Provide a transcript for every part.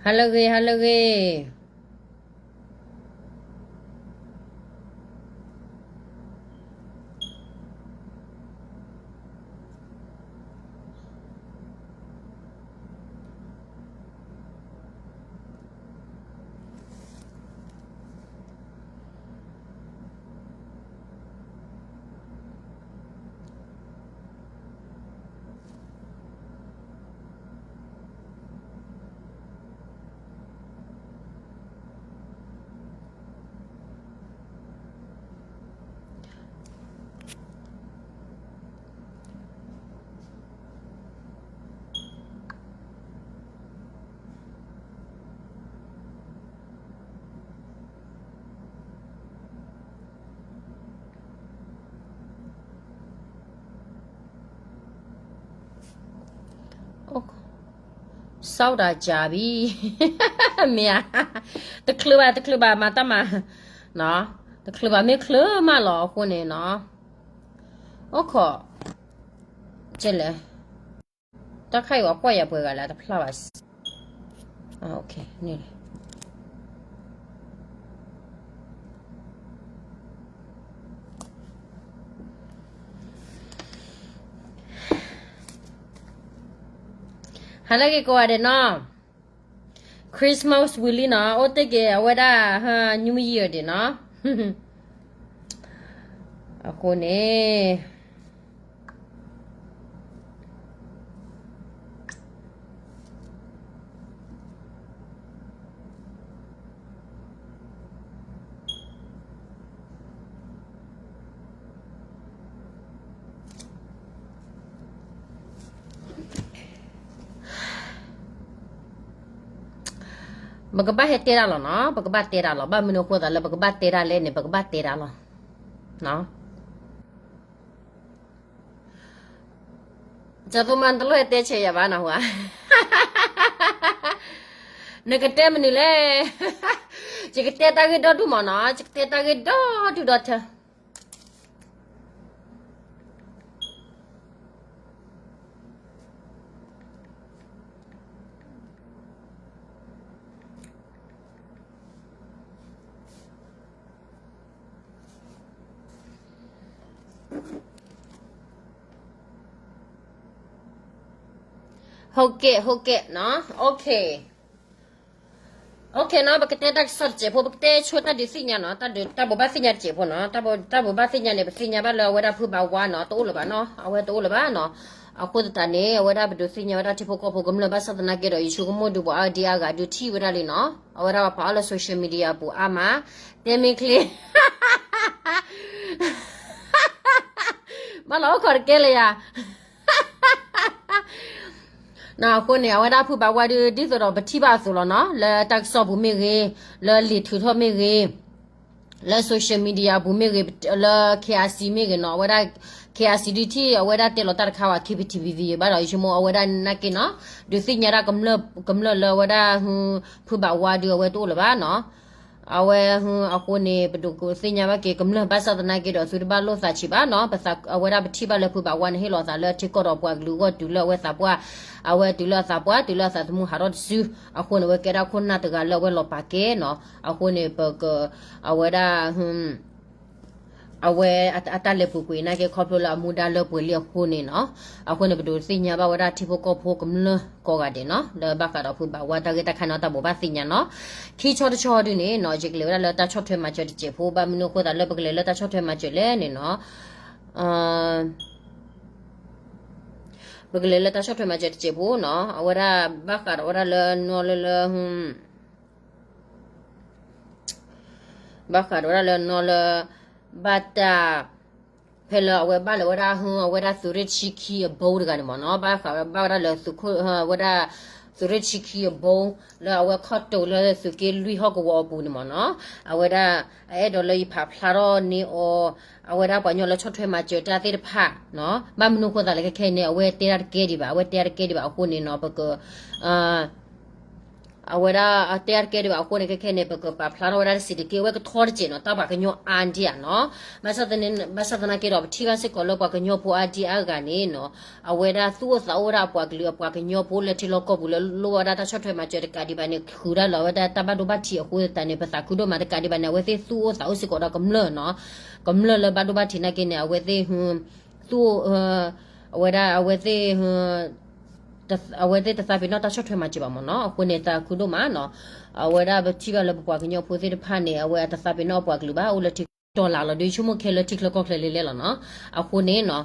ဟါလၢအဂ့ၤ ဟါလၢအဂ့ၤ. စီဒၣ်ကၢ်ဘံ, မ့ၢ်ဧါ, တချုးဘၣ် တချုးဘၣ် မၤတၢ်မၤ, တချုးဘၣ် မ့ၢ်ချုးမးလီၤ အဃိန့ၣ်နီၤ, အိၣ်ခိး, ကဲလဲၣ်, တၢ်ခါအံၤအကွၢ်ယၤပှဲၤဂၤလၢတဖျါဘၣ်, န့ၣ် ဟါလၢအဂ့ၤကိးဂၤဒဲးနီၤ, Christmas ဝံၤလံနီၤ, အိၣ်တ့ၢ်က့ၤအဝဲဒၣ် New Year ဒံးနီၤ, အဃိန့ၣ် ပကဘၣ်ဟဲတဲတၢ်လီၤနီၤ, ပကဘၣ်တဲတၢ်လီၤ, ဘၣ်မနုၤအဃိသးလၢပကဘၣ်တဲတၢ်လဲၣ်န့ၣ် ပကဘၣ်တဲတၢ်လီၤ. ကသိးမၤတလိၣ်ဟဲတဲဆဲးယၤဘၣ်နီၤ, နကတဲမနုၤလဲၣ်, ယကတဲတၢ်ဂ့ၢ်ဒီဒူၣ်မးနီၤ, ယကတဲတၢ်ဂ့ၢ်ဒီဒူၣ်ဒီထၢ ဟုတ်ကဲ့ ဟုတ်ကဲ့နီၤ, OK, OK နီၤ, ပကတဲတၢ်ကစီၣ်တစဲးဖိ, ပကတဲဆိတၢ်ဒုးသ့ၣ်ညါနီၤ, တၢ်ဘိးဘၣ်သ့ၣ်ညါတစဲးဖိနီၤ, တၢ်ဘိးဘၣ်သ့ၣ်ညါန့ၣ် ပသ့ၣ်ညါဘၣ်လၢအဝဲဒၣ်ဖုဘးဝါနီၤ, တအိၣ်လၢၤဘၣ်နီၤ, အဝဲတအိၣ်လၢၤဘၣ်နီၤ, အဃိသတးန့ၣ် အဝဲဒၣ်ပဒုးသ့ၣ်ညါဝဲဒၣ်ထံဖိကီၢ်ဖိကမျၢၢ် ဘၣ်ဆၣ်သနာ်က့ဒီး ယဆိကမိၣ်ဒုးဘိးအါဒံအါဂၤဒုးထံၣ်ဝဲဒၣ်လံနီၤ, အဝဲဒၣ်ပှၤဖးအီၣ်လၢ social media အပူၤအါမး, တဲမ့ၢ်ချ့ ဘၣ်လီၤအိၣ်ခိးတကဲလၢယၤ အဃိန့ၣ် အဝဲဒၣ်ဖုဘးဝါဒုး ဒ်သိးဒီးပထံၣ်ဘၣ်အသိးလီၤနီၤ, လၢတၢ်ကစီၣ်ပူၤမ့ၢ်ဂ့ၤ, လၢလံာ်ထုးထီၣ်မ့ၢ်ဂ့ၤ, လၢ social media ပူၤမ့ၢ်ဂ့ၤ, လၢ KIC မ့ၢ်ဂ့ၤနီၤ, အဝဲဒၣ် KIC ဒုးထံၣ် အဝဲဒၣ်တဲလီၤတၢ်တခါဝဲ KPTV ဘၣ်ဒီး ယဆိကမိၣ်အဝဲဒၣ်နာ်က့နီၤ, ဒုးသ့ၣ်ညါဒၣ်ကမျၢၢ်လၢအဝဲဒၣ် ဖုဘးဝါဒုး အဝဲတအိၣ်လၢၤဘၣ်နီၤ အဝဲ အဃိန့ၣ် ပဒိးကသ့ၣ်ညါဘၣ်က့ၤကမျၢၢ် ဘၣ်ဆၣ်သနာ်က့ဒီး သုတဘၣ်လိၣ်သးဆံးဘၣ်နီၤ, အဝဲဒၣ်ပထံၣ်ဘၣ်လၢဖုဘးဝါန့ၣ် ဟ့ၣ်လီၤသးလၢထံကီၢ်ဒီးပှၤကလုာ်အဂီၢ် တုၤလၢအဝဲသးပှၢ်, အဝဲတုၤလၢအသးပှၢ် တုၤလၢအသးသမူဟးထီၣ်တစု, အဃိန့ၣ် အဝဲကဲဒၣ်ခိၣ်နၢ်တဂၤလၢအဝဲလီၤပာ်ကဲနီၤ, အဃိန့ၣ် ပက အဝဲဒၣ် အဝဲအတၢ်လဲၤပူၤကွံာ်နာ်က့ ခီဖျိလၢအမူဒါလၢပှဲၤလံအဃိန့ၣ်နီၤ, အဃိန့ၣ် ပဒိးသ့ၣ်ညါဘၣ်ဝဲဒၣ်ထံဖိကီၢ်ဖိကမျၢၢ်ကိးဂၤဒဲးနီၤ, လၢဘၣ်ဃးဒီးဖုဘးဝါတၢ်ဂ့ၢ်တၢ်ခါန့ၣ် တၢ်ဘိးဘၣ်သ့ၣ်ညါနီၤ, ခံဆီတဆီဒုန့ၣ်နီၤ, ယကလဲၤဝဲဒၣ်လၢတၢ်ဆီၣ်ထွဲမၤစၢၤတစဲးဖိ, ဘၣ်မနုၤအဃိသးလၢပကလဲၤလၢတၢ်ဆီၣ်ထွဲမၤစၢၤလဲၣ်န့ၣ်နီၤ, ပကလဲၤလၢတၢ်ဆီၣ်ထွဲမၤစၢၤတစဲးဖိနီၤ, အဝဲဒၣ်ဘၣ်ဃးဒီးဝဲဒၣ်လၢနီၤလၢလၢ ဘၣ်ဃးဒီးဝဲဒၣ်လၢနီၤလၢလၢ ဘၣ်တၢ် ဖဲလၢအဝဲဘၣ်လၢဝဲဒၣ် အဝဲဒၣ်သုးရ့ၣ်တဆံခံအဘိတဂၤန့ၣ်မ့ၢ်နီၤ, ဘၣ်ဃးဝဲဘၣ်ဝဲဒၣ်လၢသုးခိၣ် အဝဲဒၣ် သုးရ့ၣ်တဆံခံအဘိ လၢအဝဲခီၣ်တိာ်လၢသုးက့လွံၢ်ဟီၣ်ကဝီၤအပူၤန့ၣ်မ့ၢ်နီၤ, အဝဲဒၣ် အအဲၣ်ဒိးလၢယဖးဖျါထီၣ်န့ၢ်အီၤ အဝဲဒၣ်ပှၤကညီလၢဆီၣ်ထွဲမၤစၢၤတၢ်သ့ၣ်တဖၣ်နီၤ, ဘၣ်မနုၤအဃိသးလဲၣ်ခဲခဲအံၤန့ၣ် အဝဲတဲတၢ်တကဲဒံးဘၣ်, အဝဲတဲတၢ်တကဲဒံးဘၣ်အဃိန့ၣ်နီၤ, ပက အဝဲဒၣ်အတဲအါတကဲဒံးဘၣ်အဃိန့ၣ် ခဲခဲန့ၣ် ပကပာ်ဖျါထီၣ်ဝဲဒၣ်တစဲးတက့ၢ် အဝဲကထီတစဲးနီၤ တၢ်ပှၤကညီအါဒံးဧါနီၤ. ဘၣ်ဆၣ်သနာ်က့ဒီး ပထံၣ်ဘၣ်စ့ၢ်ကီးလၢပှၤကညီဖိအါဒံးအါဂၤန့ၣ်နီၤ အဝဲဒၣ်သူၣ်အိၣ်သးအိၣ်ဝဲဒၣ်အပှၤကလုာ် အပှၤကညီဖိလၢထံလီၢ်ကီၢ်ပူၤလၢလိၣ်ဝဲဒၣ်တၢ်ဆီၣ်ထွဲမၤစၢၤတကးဒံးဘၣ်န့ၣ် ဃုာ်ဒၣ်လီၤဝဲဒၣ်တၢ်ဘၣ်ဒိဘၣ်ထံးအဃိသတးန့ၣ် ပသးခုဒိၣ်မးတကးဒံးဘၣ်န့ၣ် အဝဲသ့ၣ်သူၣ်အိၣ်သးအိၣ်စ့ၢ်ကီးဒီးကမျၢၢ်နီၤ. ကမျၢၢ်လၢဘၣ်ဒိဘၣ်ထံးနာ်က့န့ၣ် အဝဲသ့ၣ် သူၣ်အိၣ် အဝဲဒၣ်အဝဲသ့ၣ် အဝဲသ့ၣ်တသးပ့ၤနီၣ်တၢ်ဆီၣ်ထွဲမၤစၢၤဘၣ်မ့ၢ်နီၤ. အဃိန့ၣ် သးခုဒိၣ်မးနီၤ. အဝဲဒၣ်ပထံၣ်ဘၣ်လၢပပှၤကညီဖိသ့ၣ်တဖၣ်န့ၣ် အဝဲအတသးပ့ၤနီၣ်အပှၤကလုာ်ဘၣ် အိၣ်လၢထံကီၢ်လၢ်လီၤ ဒုးဆိကမိၣ်ခဲလၢထံချၢကီၢ်ချၢလဲၤလဲၤလီၤနီၤ. အဃိန့ၣ်နီၤ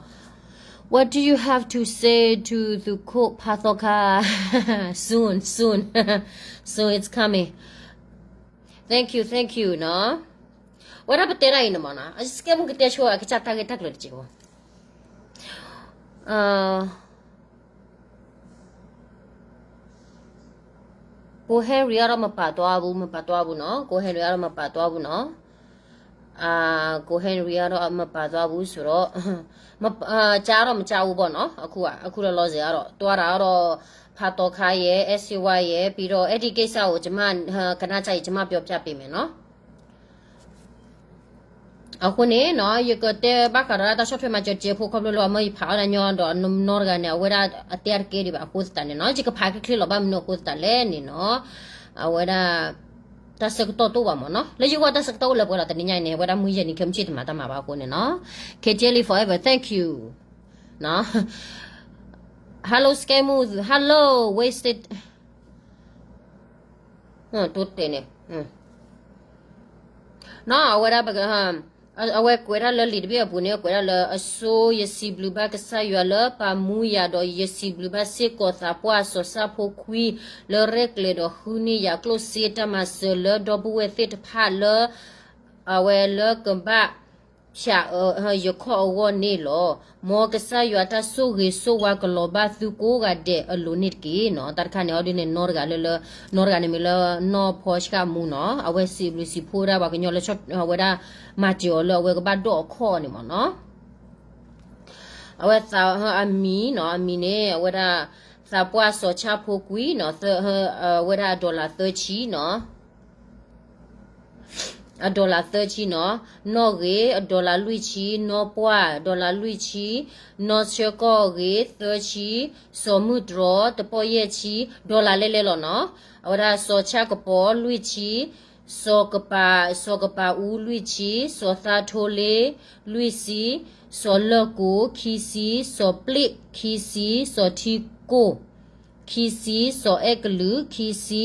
What do you have to say to သုးခိၣ်ဖးသီခါ soon soon soon it's coming. Thank you, thank you နီၤ. ဝဲဒၣ်ပတဲဒၣ်အံၤန့ၣ်မ့ၢ်နီၤ အစကဲမူကတဲဆိအကစၢ်တၢ်ဂ့ၢ်တၢ်ကျိၤတက့ၢ်ဘၣ်. ကိးဟဲရံၤအါထီၣ်မပာ်တွါဘူး မပာ်တွါဘူးနီၤ ကိးဟဲရံၤအါထီၣ်မပာ်တွါဘူးနီၤ. ကိးဟဲရံၤအါထီၣ်မပာ်တွါဘူး ဆိုတော့ ကၢထီၣ်မကၢဘူးဘၣ်နီၤ အခု အခုလီၤလီၤဆဲးအါထီၣ် တွါတၢ်အါထီၣ် ဖးတီခါယဲ အဲၣ်စ့ဝါယဲ ပြီးတော့ အဲဒီကိစ္စကို ကျွန်မ ကနန်းချစ် ကျွန်မပြောပြပေးမယ်နော်. အဃိန့ၣ်နီၤ ယကတဲဘၣ်ဃးဒီးတၢ်ဆီၣ်ထွဲမၤစၢၤတစဲးဖိခီဖျိလၢအမ့ၢ်ယဖးအီၣ်ဒၣ်ညီဒီးနီတဂၤန့ၣ် အဝဲဒၣ်အတဲအါတကဲဒံးဘၣ်အဃိသတးန့ၣ်နီၤ ယကဖးချ့ချ့လီၤ ဘၣ်မနုၤအဃိသတးလဲၣ်န့ၣ်နီၤ အဝဲဒၣ် တၢ်ဆၢကတီၢ်တအိၣ်ဘၣ်မ့ၢ်နီၤ လၢယဂီၢ်တၢ်ဆၢကတီၢ်အိၣ်လၢပှဲၤဒီးတနံၤညါအံၤန့ၣ် အဝဲဒၣ်မုၢ်ယဲၢ်နံၤခဲမုၢ်ဆ့ၣ်တမၤတၢ်မၤဘၣ်အဃိန့ၣ်နီၤ K T L forever thank you နီၤ Hello စကဲမူ Hello wasted တိတဲန့ၣ် နီၤ အဝဲဒၣ် အဝဲကွဲးဒၣ်လၢလံာ်တဘ့ၣ်အပူၤန့ၣ် ကွဲးဒၣ်လၢအဆိ ယစံးဘျုးဘၣ်ကစၢ်ယွၤလၢပာ်မူယၤဒီး ယစံးဘျုးဘၣ်စ့ၢ်ကီးသးပှၢ်စီၤဆၣ်ဖိခွံ လၢရဲၣ်ကျဲၤဒီးဃုန့ၢ်ယၤကျိၣ်စ့တၢ်မၤစၢၤလၢဒီပုၢ်ဝဲၢ်သ့ၣ်တဖၣ်လၢ အဝဲလၢကဘၣ်ဖၠးအၢယခီၣ်အဂီၢ်န့ၣ်လီၤ. မ်ကစၢ်ယွၤတၢ်ဆိၣ်ဂ့ၤဆိၣ်ဝါကလီၤဘၣ်သုကိးဂၤဒဲးအလိၤန့ၣ်တက့ၢ်နီၤ. တၢ်တခါန့ၣ် အီၤဒ်န့ၣ် နီတဂၤလၢလၢ နီတဂၤန့ၣ်မ့ၢ်လၢနီၢ်ဖီဆှၣ်မူနီၤ. အဝဲစံးဘျုးစံးဖှိၣ်ဒၣ်ပှၤကညီလၢ အဝဲဒၣ် မၤစၢၤအီၤလၢအဝဲကဘၣ်ဒိးအခီၣ်န့ၣ်မ့ၢ်နီၤ. အဝဲသးအမံၤနီၤ အမံၤန့ၣ် အဝဲဒၣ် သးပှၢ်စီၤဆၣ်ဖိကွံနီၤ အဝဲဒၣ်အ dollar သၢဆံနီၤ အ dollar သၢဆံနီၤ, နီၢ်ဂ့ၤ အ dollar လွံၢ်ဆံ, နီၢ်ပှၢ် dollar လွံၢ်ဆံ, နီၢ်ဆၢကီၢ်ဂ့ၤ သၢဆံ, စီၤမုၢ်တြီ တပီၢ်ယဲၢ်ဆံ, dollar လဲလဲလီၤနီၤ. အဝဲဒၣ်စီၤဆၣ်ကပီၤ လွံၢ်ဆံ, စီၤကပၤ စီၤကပၤအူလွံၢ်ဆံ, စီၤသးထိလ့ လွံၢ်ဆံ, စီၤလၢၢ်ကိၣ် ခံဆံ, စီၤပျ့ၣ် ခံဆံ, စီၤထံကိၣ် ခံဆံ, စီၤအဲၣ်ကလုာ် ခံဆံ,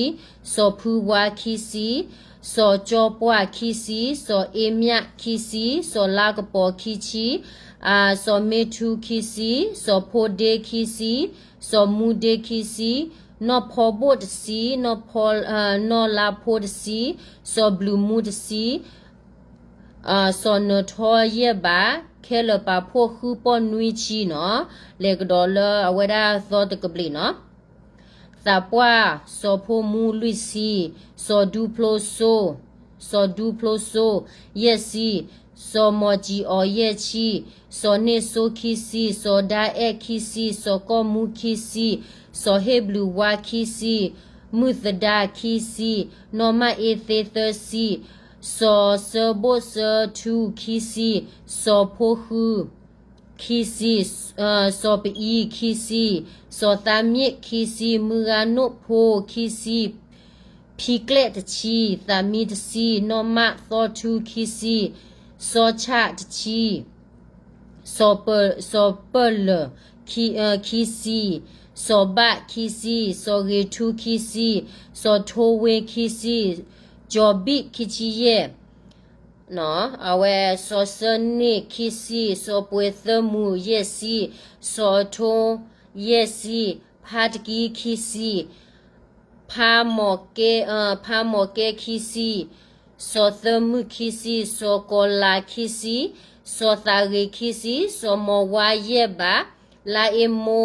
စီၤဖုဝါ ခံဆံ, စီၤကၠီပှၢ် ခံဆံ, စီၤအ့မၠၣ် ခံဆံ, စီၤလါကပီၤ ခံဆံ, စီၤမ့ထူ ခံဆံ, စီၤဖိဒ့ ခံဆံ, စီၤမူဒ့ ခံဆံ, နီၢ်ဖီဘိၣ် တဆံ, နီၢ်လါဖိ တဆံ, စီၤဘျုးမူ တဆံ, စီၤနၢၤထီ ယဲၢ်ဘး, ခဲလၢာ်ပာ်ဖှိၣ် ဃုပီၢ်နွံဆံနီၤ, လဲၤကဒီးလၢအဝဲဒၣ်သီတကဘျံးနီၤ. သးပှၢ် စီၤဖိမူ လွံၢ်ဆံ, စီၤဒူဖျိစိ စီၤဒူဖျိစိ ယဲၢ်ဆံ, စီၤမီၤစံအီၤ ယဲၢ်ဆံ, စီၤန့ၢ်စိ ခံဆံ, စီၤဒါအဲၣ် ခံဆံ, စီၤကီၢ်မူ ခံဆံ, စီၤဟ့ၣ်ဘျုးဝါ ခံဆံ, မုၢ်သဒါ ခံဆံ, နီၢ်မၣ်အ့သ့ သၢဆံ, စီၤစၢဘိၣ်စၢထူ ခံဆံ, စီၤဖိဃု ခံဆံ, စီၤပအံ ခံဆံ, စီၤသးမံၣ် ခံဆံ, မုၢ်ဂၤနိၣ်ဖိ ခံဆံ, ဖံကျဲၣ် တဆံ, သးမံ တဆံ, နီၢ်မၣ်သီထူ ခံဆံ, စီၤဆၣ် တဆံ, စီၤပၢၢ်လၢာ် ခံဆံ, စီၤဘၣ် ခံဆံ, စီၤဂ့ၤထူ ခံဆံ, စီၤထိဝ့ ခံဆံ, ကၠီၤဘံၣ် ခံဆံယဲၢ် အဝဲစီၤစၢန့ၢ် ခံဆံ, စီၤပှဲၤသၢမူ ယဲၢ်ဆံ, စီၤထိ ယဲၢ်ဆံ, ဖါတကံ ခံဆံ, ဖါမီၢ်ကဲ ဖါမီၢ်ကဲ ခံဆံ, စီၤသၢမုၢ် ခံဆံ, စီၤကီၤလၤ ခံဆံ, စီၤသးဂ့ၤ ခံဆံ, စီၤမီၤဝါ ယဲၢ်ဘး, လါအ့မိ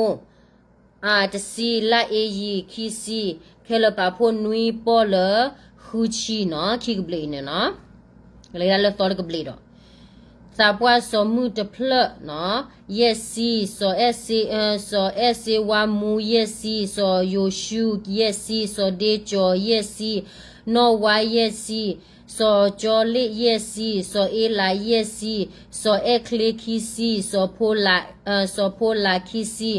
တဆံ, လါအ့ယံၤ ခံဆံ, ခဲလၢာ်ပာ်ဖှိၣ်နွံပီၢ်လၢ ဃုဆံနီၤ, ခံကဘျံးအံၤန့ၣ်နီၤ, ကလဲၤဒၣ်လၢသီတကဘျံးဒီး သးပှၢ်စီၤမုၢ်တဖျၢၣ်နီၤ, ယဲၢ်ဆံ, စီၤအဲၣ်စ့, စီၤအဲၣ်စ့ဝါမူ ယဲၢ်ဆံ, စီၤယိၤၡူ ယဲၢ်ဆံ, စီၤဒ့ကၠီၤ ယဲၢ်ဆံ, နီၢ်ဝါ ယဲၢ်ဆံ, စီၤကၠီလ့ၣ် ယဲၢ်ဆံ, စီၤအ့လး ယဲၢ်ဆံ, စီၤအဲၣ်ချ့ ခံဆံ, စီၤဖိလး, စီၤဖိလး ခံဆံ,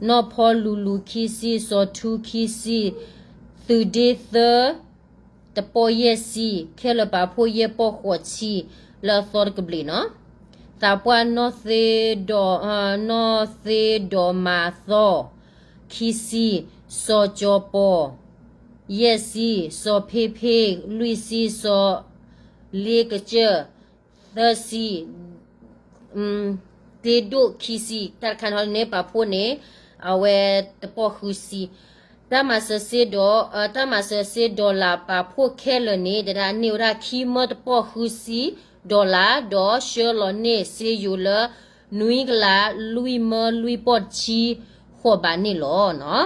နီၢ်ဖီလူၤလူၤ ခံဆံ, စီၤထူ ခံဆံ, သုးဒ့သၢ တပီၢ်ယဲၢ်ဆံ, ခဲလၢာ်ပာ်ဖှိၣ်ယဲၢ်ပီၢ်ဃိးဆံ လၢအသီတကဘျံးနီၤ. သးပှၢ်နီၢ်သ့ဒီး, နီၢ်သ့ဒီးမၤသီ ခံဆံ, စီၤကၠီၤပီၤ ယဲၢ်ဆံ, စီၤဖ့ဖ့ လွံၢ်ဆံ, စီၤလ့ကစၢၢ် သၢဆံ, သ့ဒိၣ် ခံဆံ, တၢ်တခါန့ၣ်ဟီန့ၣ်ပာ်ဖှိၣ်န့ၣ် အဝဲတပီၢ်ဃုဆံ တၢ်မၤစၢၤစ့ဒီး, တၢ်မၤစၢၤစ့ dollar ပာ်ဖှိၣ်ခဲလၢာ်န့ၣ် တဒၣ်န့ၢ်ဝဲဒၣ်ခံမၢတပီၢ်ဃုဆံ dollar ဒီးဆှၢလီၤန့ၢ်စ့ယိၤလၢ နွံကလးလွံၢ်မၢလွံၢ်ပီၢ်တဆံဃိးဘးန့ၣ်လီၤနီၤ.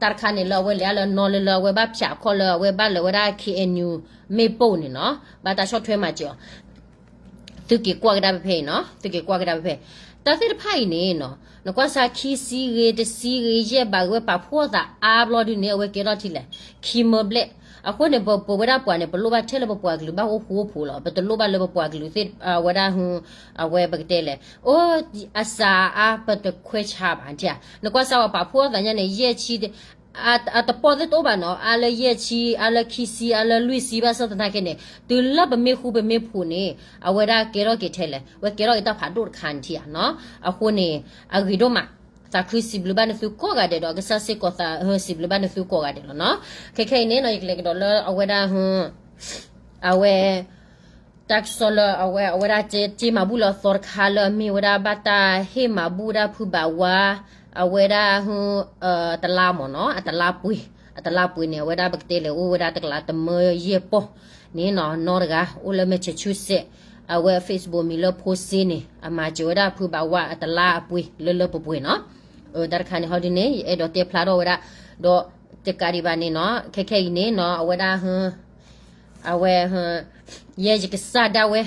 တၢ်တခါန့ၣ်လၢအဝဲလဲၤလၢနီၤလၢလၢအဝဲဘၣ်ဖၠးခီၣ်လၢ အဝဲဘၣ်လၢဝဲဒၣ် K N U မ့ၣ်ပိၢ်န့ၣ်နီၤ, ဘၣ်တၢ်ဆီၣ်ထွဲမၤစၢၤအီၤ သုက့ၤကွၢ်ကဒါဖဲဖဲအံၤနီၤ, သုက့ၤကွၢ်ကဒါဖဲဖဲ, တၢ်သ့ၣ်တဖၣ်အံၤန့ၣ်နီၤ, နကွၢ်စ့ခံဆံဂ့ၤ တဆံဂ့ၤ ယဲၢ်ဘးဂ့ၤ ဝဲပာ်ဖှိၣ်သးအါဘျီဒုန့ၣ် အဝဲကဲထီၣ်ထံလဲၣ်, ခံမၢဘျဲၣ်. အဃိန့ၣ် ပဝဲဒၣ်ပှၤန့ၣ် ပလိၣ်ဘၣ်ထဲလၢပပှၤကလုာ်ဘၣ်အိၣ်ဃူအိၣ်ဖိးလီၤ. ပတလိၣ်ဘၣ်လၢပပှၤကလုာ်သ့ၣ် အဝဲဒၣ်ဟ, အဝဲပကတဲလဲၣ်, အိၣ်အစှၤအါ ပတခွဲးဆါဘၣ်ဧါ. နကွၢ်စ့ဝဲပာ်ဖှိၣ်သးညါန့ၣ် ယဲၢ်ဆံ အတပီၢ်သ့ၣ်တအိၣ်ဘၣ်နီၤ, အါလၢယဲၢ်ဆံ အါလၢခံဆံ အါလၢလွံၢ်ဆံ ဘၣ်ဆၣ်သနာ်က့န့ၣ် တုၤလၢပမ့ၢ်ဃူပမ့ၢ်ဖိးန့ၣ် အဝဲဒၣ်ကဲထီၣ်က့ၤထဲလဲၣ်, ဝဲကဲထီၣ်က့ၤတၢ်ဖးဒိၣ်တခါန့ၣ်ထံဧါနီၤ. အဃိန့ၣ် အဂ့ၤဒိၣ်မး, သးခုစံးဘျုးဘၣ်နသုကိးဂၤဒဲးဒီး ကစၢ်စ့ၢ်ကီးသးဟ, စံးဘျုးဘၣ်နသုကိးဂၤဒဲးလီၤနီၤ. ခဲခဲအံၤန့ၣ်နီၤ ယကလဲၤကဒီးလၢအဝဲဒၣ်ဟ, အဝဲ တၢ်ကစီၣ်လၢအဝဲ အဝဲဒၣ်က့ၤမၤဘူၣ်လၢအသီတခါလၢအမ့ၢ်ဝဲဒၣ်ဘၣ်တၢ်ဟ့ၣ်မၤဘူၣ်ဝဲဒၣ်ဖုဘၣ်ဝါ အဝဲဒၣ်ဟ, အတလါမ့ၢ်နီၤ, အတလါပှ့ၤ, အတလါပှ့ၤန့ၣ် အဝဲဒၣ်ပကတဲလဲၣ်အိၣ်ဝဲဒၣ်တကလးတမၢယဲၢ်ပီၢ်န့ၣ်နီၤ, နီတဂၤ အိၣ်လၢ Massachusetts, အဝဲ Facebook မံၤလၢဖိစ့န့ၣ် အမၤစၢၤဝဲဒၣ်ဖုဘၣ်ဝါအတလါအပှ့ၤလၢလၢပှဲၤပှဲၤနီၤ. တၢ်တခါန့ၣ်ဟီဒ်န့ၣ် ယအဲၣ်ဒိးတဲဖျါထီၣ်ဝဲဒၣ်, ဒီးတကးဒံးဘၣ်န့ၣ်နီၤ, ခဲခဲအံၤန့ၣ်နီၤ အဝဲဒၣ် အဝဲ ယဲယကစၢ်ဒၣ်ဝဲ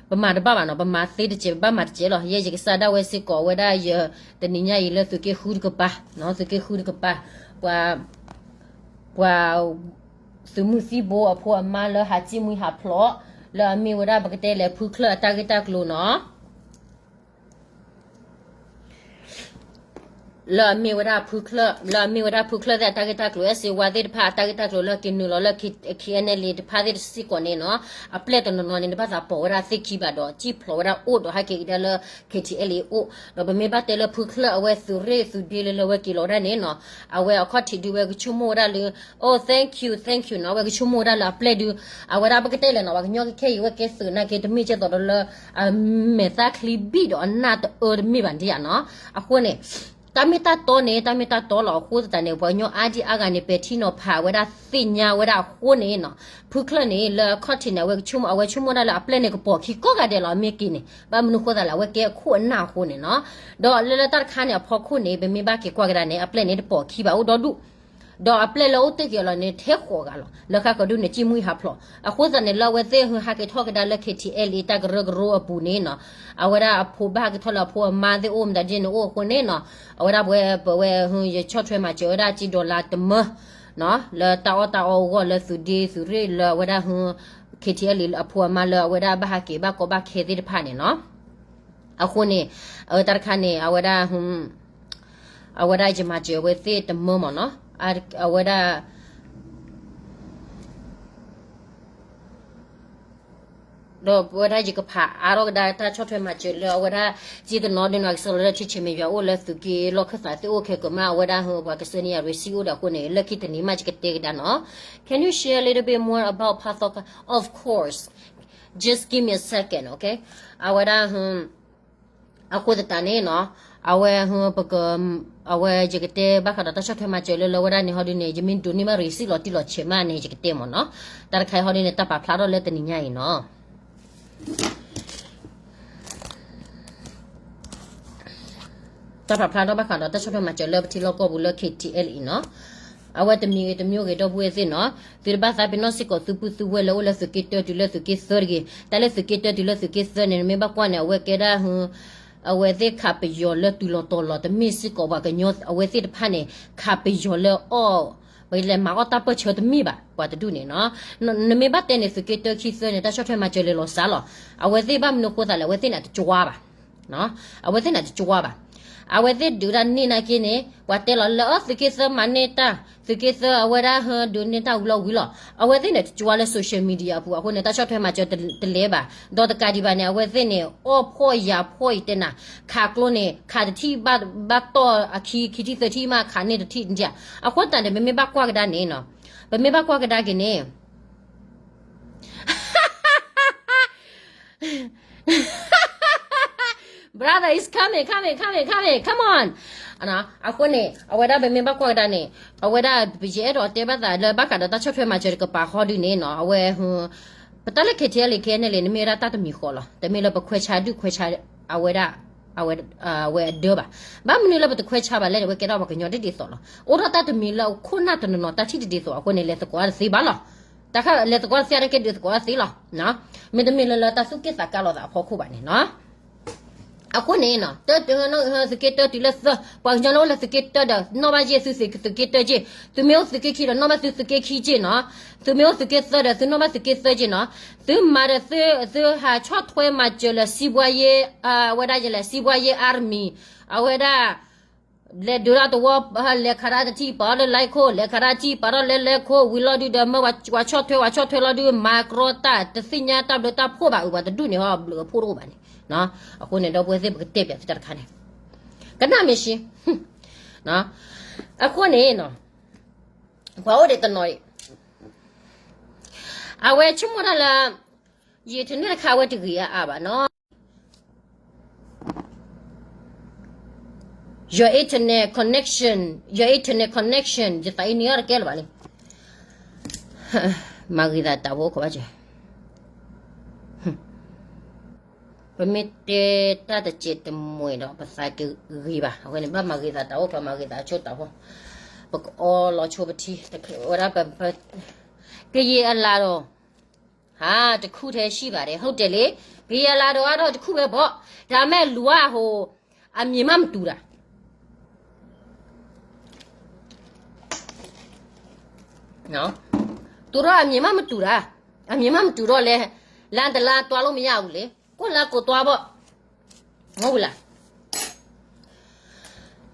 ပမၤတဘၣ်ဘၣ်နီၤ, ပမၤသ့တစဲး ပဘၣ်မၤတစဲးလီၤ. ယဲယကစၢ်ဒၣ်ဝဲစ့ၢ်ကီး အဝဲဒၣ်ယတနံၤညါအံၤလၢသုးက့ဃုတကပၤ, သုးက့ဃုတကပၤ, ပှၤ ပှၤ သုးမုၢ်သံၣ်ဘိအဖိအမါလၢဟးစံၣ်မှံဟးဖျိး လၢအမ့ၢ်ဝဲဒၣ်ပကတဲလဲၣ်ဖုချၢၣ်အတၢ်ဂ့ၢ်တၢ်ကျိၤနီၤ. လၢအမ့ၢ်ဝဲဒၣ်ဖုချၢၣ်, လၢအမ့ၢ်ဝဲဒၣ်ဖုချၢၣ်သ့ၣ်အတၢ်ဂ့ၢ်တၢ်ကျိၤ အဲၣ်စ့ဝါသ့ၣ်တဖၣ်အတၢ်ဂ့ၢ်တၢ်ကျိၤလၢက့ၤနုာ်လီၤလၢ K N L A တဖၣ်သ့ၣ်တစ့ၢ်ကီးန့ၣ်နီၤ, အပျဲၢ်တနီၤနီၤန့ၣ် တဘၣ်သးပိာ်ဝဲဒၣ်သ့ၣ်ခံဘၣ်ဒီး စံၣ်ဖျိးဝဲဒၣ်အိၣ်ဒီးဟဲက့ၤကဒါလၢ K T L A အိၣ်, ဒီးပမ့ၢ်ဘၣ်တဲလၢဖုချၢၣ်အဝဲသုးရ့ၣ်သုးဒ့လၢလၢဝဲက့ၤလီၤဝဲဒၣ်န့ၣ်နီၤ, အဝဲအခီၣ်ထံးဒုးဝဲကဆိကမိၣ်ဝဲဒၣ်လၢ Oh, thank you, thank you နီၤ, အဝဲကဆိကမိၣ်ဝဲဒၣ်လၢအပျဲၢ်ဒုး, အဝဲဒၣ်ပကတဲလဲၣ်နီၤ, ပှၤကညီခဲအံၤဝဲကဲသုးနာ်က့တမ့ၢ်ကဲသိးဒီးလၢ အမဲာ်သၣ်ချံဘံၣ်ဒီးအနၢ်တအၢတမ့ၢ်ဘၣ်ဒံးဧါနီၤ. အဃိန့ၣ် တၢ်မ့ၢ်တၢ်တီန့ၣ် တၢ်မ့ၢ်တၢ်တီလီၤ. အဃိသတးန့ၣ် ပှၤကညီအါဒံအါဂၤန့ၣ် ပဲာ်ထံနီၤဖးဝဲဒၣ်သ့ၣ်ညါဝဲဒၣ်အဃိန့ၣ်နီၤ, ဖုချၢၣ်န့ၣ် လၢအခီၣ်ထံးန့ၣ် အဝဲကဆိကမိၣ် အဝဲဆိကမိၣ်ဒၣ်လၢအပျဲၢ်န့ၣ်ကပိာ်ခံကိးဂၤဒဲးလီၤ အမ့ၢ်က့ၤန့ၣ်, ဘၣ်မနုၤဃိသတးလဲၣ် အဝဲကဲအခိၣ်အနၢ်အဃိန့ၣ်နီၤ. ဒီးလၢလၢတၢ်တခါန့ၣ် အဖီခိၣ်န့ၣ် ပမ့ၢ်ဘၣ်က့ၤကွၢ်ကဒါန့ၣ် အပျဲၢ်န့ၣ်တပိာ်ခံဘၣ်အိၣ်ဒီဒူၣ် ဒီးအပျဲၢ်လၢအိၣ်တ့ၢ်က့ၤအီၤလီၤန့ၣ် ထဲဃိးဂၤလီၤ. လၢဃၣ်ဃီဒုန့ၣ် စံၣ်မှံဟးဖျိး. အဃိသတးန့ၣ် လၢအဝဲသ့ၣ်ဟဲက့ၤထီၣ်ကဒါလၢ K T L A တၢ်ကရၢကရိအပူၤန့ၣ်နီၤ, အဝဲဒၣ်အဖိဘၣ်ဟဲက့ၤထီၣ်လၢအဖိအမါသ့ၣ်အိၣ်မတၤဒ်န့ၣ်အိၣ်အဃိန့ၣ်နီၤ, အဝဲဒၣ်ပဝဲ ပဝဲ ယဆီၣ်ထွဲမၤစၢၤဝဲဒၣ်က့ dollar တမၢ လၢတၢ်အီၣ်တၢ်အီအဂီၢ်လၢသုးဒ့သုးရ့ၣ်လၢအဝဲဒၣ် K T L A အဖိအမါလၢအဝဲဒၣ်ဘၣ်ဟဲက့ၤဘၣ်ကီဘၣ်ခဲသ့ၣ်တဖၣ်န့ၣ်နီၤ. အဃိန့ၣ် အတၢ်တခါန့ၣ် အဝဲဒၣ် အဝဲဒၣ်ယမၤစၢၤအဝဲသ့ၣ်တမၢမ့ၢ်နီၤ, အဝဲဒၣ် ဒီးပဝဲဒၣ်ယကဖးအါထီၣ်ကဒါတၢ်ဆီၣ်ထွဲမၤစၢၤလၢအဝဲဒၣ် စ့တနီၤဒ်နီၤ ကစၢ်လီၤလၢထံဆဲးမဲာ်ယွၤအိၣ်လၢသုးက့ လီၢ်ခၢၣ်သးသ့ၣ်အိၣ်ခဲကမၣ် အဝဲဒၣ်ဟ ပှၤကစၢ်န့ၢ်ယၤ receipt အိၣ်ဒီးအဃိန့ၣ် လၢခံတနံၤမးယကတဲကဒါနီၤ. Can you share a little bit more about ဖါသီခါ? Of course. Just give me a second, okay? အဝဲဒၣ် အဃိသတးန့ၣ်နီၤ, အဝဲ ပက အဝဲယကတဲဘၣ်ဃးဒီးတၢ်ဆီၣ်ထွဲမၤစၢၤလၢလၢဝဲဒၣ်န့ၣ် ဟီဒုန့ၣ် ယမ့ၢ်ဒိးန့ၢ်ဘၣ် receipt လီၤတံၢ်လီၤဆဲးမးန့ၣ် ယကတဲမ့ၢ်နီၤ. တၢ်တခါအံၤဟီဒုန့ၣ် တၢ်ပာ်ဖျါထီၣ်လၢတနံၤညါအံၤနီၤ. တၢ်ပာ်ဖျါထီၣ်ဘၣ်ဃးဒီးတၢ်ဆီၣ်ထွဲမၤစၢၤလၢပထံလီၢ်ကီၢ်ပူၤလၢ K T L A အံၤနီၤ. အဝဲတမံၤဂ့ၤတမံၤဂ့ၤ ဒီပုၢ်ဝဲၢ်သ့ၣ်နီၤ, သုတဘၣ်သးပ့ၤနီၣ်စ့ၢ်ကီးသုပုၢ်သုဝဲၢ်လၢအိၣ်လၢသုးက့တၢတုၤလၢသုးက့သၢတဂ့ၤ. တၢ်လၢသုးက့တၢတုၤလၢသုးက့သၢန့ၣ် နမ့ၢ်ဘၣ်ကွၢ်န့ၣ် အဝဲကဲဒၣ် အဝဲသ့ၣ်ခးပယီၤလၢတုၤလီၤတီၤလီၤ တမ့ၢ်စ့ၢ်ကီးပှၤကညီအဝဲသ့ၣ်တဖၣ်န့ၣ် ခးပယီၤလၢအီၣ် ပလဲၤမၤအီၣ်တၢ်ပၢၢ်ဆၢတမ့ၢ်ဘၣ် ပှၤတဒူၣ်န့ၣ်နီၤ. နမ့ၢ်ဘၣ်တဲန့ၣ် သုးက့တၢခံသၢန့ၣ် တၢ်ဆီၣ်ထွဲမၤစၢၤလဲၤလီၤစးလီၤ. အဝဲသ့ၣ်ဘၣ်မနုၤအဃိသးလဲၣ် အဝဲသ့ၣ်န့ၣ်တကြွားဘၣ် အဝဲသ့ၣ်န့ၣ်တကြွားဘၣ်. အဝဲသ့ၣ်ဒုးတၢ်န့ၢ်နာ်က့န့ၣ် ပှၤတဲလီၤလၢအီၤ သုးက့သၢမၤန့ၢ်တၢ် သုးက့သၢအဝဲဒၣ်ဟဲဒုးန့ၢ်တၢ်ဝံၤလီၤဝံၤလီၤ. အဝဲသ့ၣ်န့ၣ်တကြွားလၢ social media အပူၤအဃိန့ၣ် တၢ်ဆီၣ်ထွဲမၤစၢၤတလဲၤဘၣ်. ဒီးတကးဒံးဘၣ်န့ၣ် အဝဲသ့ၣ်န့ၣ် အီၣ်ဖှီၣ်ယာ်ဖှီၣ်အံၤတဲနၤ ခးကျိန့ၣ် ခးတထံၣ်ဘၣ်တီၢ်အခံ ခံထံၣ်သၢထံၣ်မး ခးန့ၢ်တထံၣ်ဒၣ်. အဃိသတးန့ၣ် ပမ့ၢ်ဘၣ်ကွၢ်ကဒါန့ၣ်နီၤ, ပမ့ၢ်ဘၣ်ကွၢ်ကဒါက့ၤန့ၣ် Brother is coming, coming, coming, coming, come on. အဃိန့ၣ် အဝဲဒၣ်ပမ့ၢ်ဘၣ်ကွၢ်ကဒါန့ၣ် အဝဲဒၣ်ပယအဲၣ်ဒိးတဲဘၣ်သးလၢဘၣ်ဃးဒီးတၢ်ဆီၣ်ထွဲမၤစၢၤတကပၤဃီဒုန့ၣ်နီၤ, အဝဲ ပတၢ်လၢ KTLA KNLA န့ၣ် မ့ၢ်ဝဲဒၣ်တၢ်တမံၤဃီလီၤ. တမ့ၢ်လၢပခွဲးဆါဒုၣ်ခွဲးဆါ အဝဲဒၣ် အဝဲအဒၢဘၣ်. ဘၣ်မနုၤလၢပတခွဲးဆါဘၣ်လဲၣ်န့ၣ် အဝဲကဲထီၣ်ပှၤကညီဒ်ဒ်သိးလီၤ. အိၣ်ထီၣ်တၢ်တမံၤလၢအခိၣ်နၢ်တနီၤနီၤ တၢ်ထံၣ်တဒ်သိးအဃိန့ၣ် လဲၤသကိးတၢ်တသ့ဘၣ်လီၤ. တၢ်ခါလဲၤသကိးတၢ်သ့ဒုးသကိးတၢ်သ့လီၤ. မ့တမ့ၢ်လၢလၢတၢ်သူၣ်က့ၣ်သးကါလိာ်သးအဖီခိၣ်ဘၣ်န့ၣ်နီၤ. အဃိန့ၣ်နီၤ တၢ်တဟၢနီၣ်သုးက့တၢတုၤလၢသၢ, ပှၤကညီလၢအိၣ်လၢသုးက့တၢဒီး နီၣ်ဘၣ်ယဲၢ်သုသုးက့တၢက့ၢ်. သုမ့ၢ်အိၣ်သုးက့ခံဒီး နီၣ်ဘၣ်သုသုးက့ခံက့ၢ်နီၤ. သုမ့ၢ်အိၣ်သုးက့သၢဒီး သုနီၣ်ဘၣ်သုးက့သၢက့ၢ်နီၤ. သုမၤဒီးသု သုဟးဆီၣ်ထွဲမၤစၢၤလၢ စံးဘှါယ့ အဝဲဒၣ်ယလဲၣ် စံးဘှါယ့ army အဝဲဒၣ် လဲၤဒုးတၢ်တဝီ လဲၤခးတၢ်တထံၣ်ပာ်ထီၣ်လၢလဲခိၣ် လဲၤခးတၢ်တထံၣ်ပာ်ထီၣ်လၢလဲခိၣ် ဝံၤလီၤဒုးဒီး မၢဝၤဆီၣ်ထွဲ ဝၤဆီၣ်ထွဲလီၤဒုး မၤကြီတၢ် တသ့ၣ်ညါတၢ်ဘျုးတၢ်ဖှိၣ်ဘၣ် အုးပှၤတဒူၣ်န့ၣ်ဟီ ဘျုးအဖှိၣ်တအိၣ်ဘၣ်န့ၣ်. အဃိန့ၣ် ဒီပုၢ်ဝဲၢ်သ့ၣ် ပကတဲပၠးသုတၢ်တခါန့ၣ် ကနၣ်မ့ၢ်ဆံ အဃိန့ၣ်နီၤ ပှၤအိၣ်ဒံးတနီၤအံၤ အဝဲဆိကမိၣ်တၢ်လၢ ယ internet တခါအဝဲတဂ့ၤအါအါဘၣ်နီၤ. Your internet connection, your internet connection ယသးအံၤန့ၣ်အတကဲလၢၤဘၣ်လံ. မၤဂ့ၤသးတၢ်ဖိခိၣ်ဘၣ်စၢၤ ပမ့ၢ်တဲတၢ်တစဲးတမှဲၤဒီး ပသးကဂ့ၤဘၣ်. အဝဲန့ၣ် ဘၣ်မၤဂ့ၤသးတၢ်အိၣ်ဖျါ မၤဂ့ၤသးအဆိတၢ်ဖိ, ပကအီလီၤဆိပထံ, ဝဲဒၣ်ပ, ကယံာ်အလၤဒီး, ဟါ, တစ်ခုထဲရှိပါတယ်, ဟုတ်တယ်လေ, ကယံာ်အလၤဒီးအါထီၣ်တစ်ခုပဲပေါ့, ဒါပေမဲ့ လူကဟို, အမြင်မှမတူတာ နော်, သူတို့အမြင်မှမတူတာ, အမြင်မှမတူတော့လဲ, လမ်းတစ်လမ်းသွားလို့မရဘူးလေ, ကိုယ့်လမ်းကိုယ်သွားပေါ့, မဟုတ်ဘူးလား,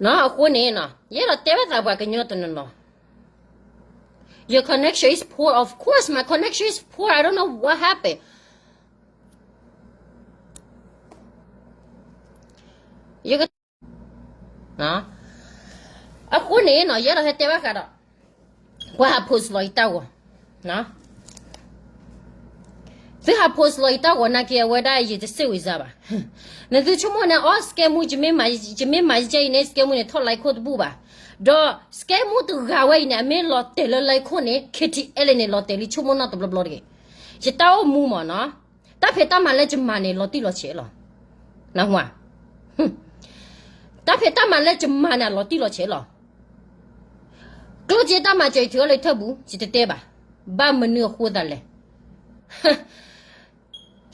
နော်, အဃိန့ၣ်နော်, ယဲဒီးတဲဘၣ်သးပှၤကညီတနီၤနီၤ, your connection is poor, of course my connection is poor, I don't know what happened. အဃိန့ၣ်နီၤ ယဲဒီးဟဲတဲဘၣ်ဃးဒီး ပှၤဟး post လီၤယတၢ်ဂီၤ, သုဟး post လီၤယတၢ်ဂီၤနာ်က့ အဝဲဒၣ်ယတစိတ်ဝင်စားဘၣ်, နသုဆိကမိၣ်န့ၣ် အီ scam မူ ယမ့ၢ်မၤယကဲမူန့ၣ် ထီၣ် like ခိၣ်တဘူၣ်ဘၣ်, ဒီး scam မူတဂၤဝဲအံၤန့ၣ် အမ့ၢ်လီၤတဲာ်လၢ like ခိၣ်န့ၣ် KTLA န့ၣ် လီၤတဲာ်လံဆိကမိၣ်နီၣ်တဘျီဘျီတဂ့ၤ, ယတၢ်အိၣ်မူမ့ၢ်နီၤ, တၢ်ဖံးတၢ်မၤလၢယမၤန့ၣ် လီၤတံၢ်လီၤဆဲးလီၤ, နၢ်ဟူဧါ တၢ်ဖံးတၢ်မၤလၢယမၤန့ၣ် လီၤတံၢ်လီၤဆဲးလီၤ, ကျိၣ်စ့တၢ်မၤစၢၤ ယထုးအီၤလၢယထၢၣ်ပူၤ ယတတဲဘၣ်, ဘၣ်မနုၤအဃိသးလဲၣ်,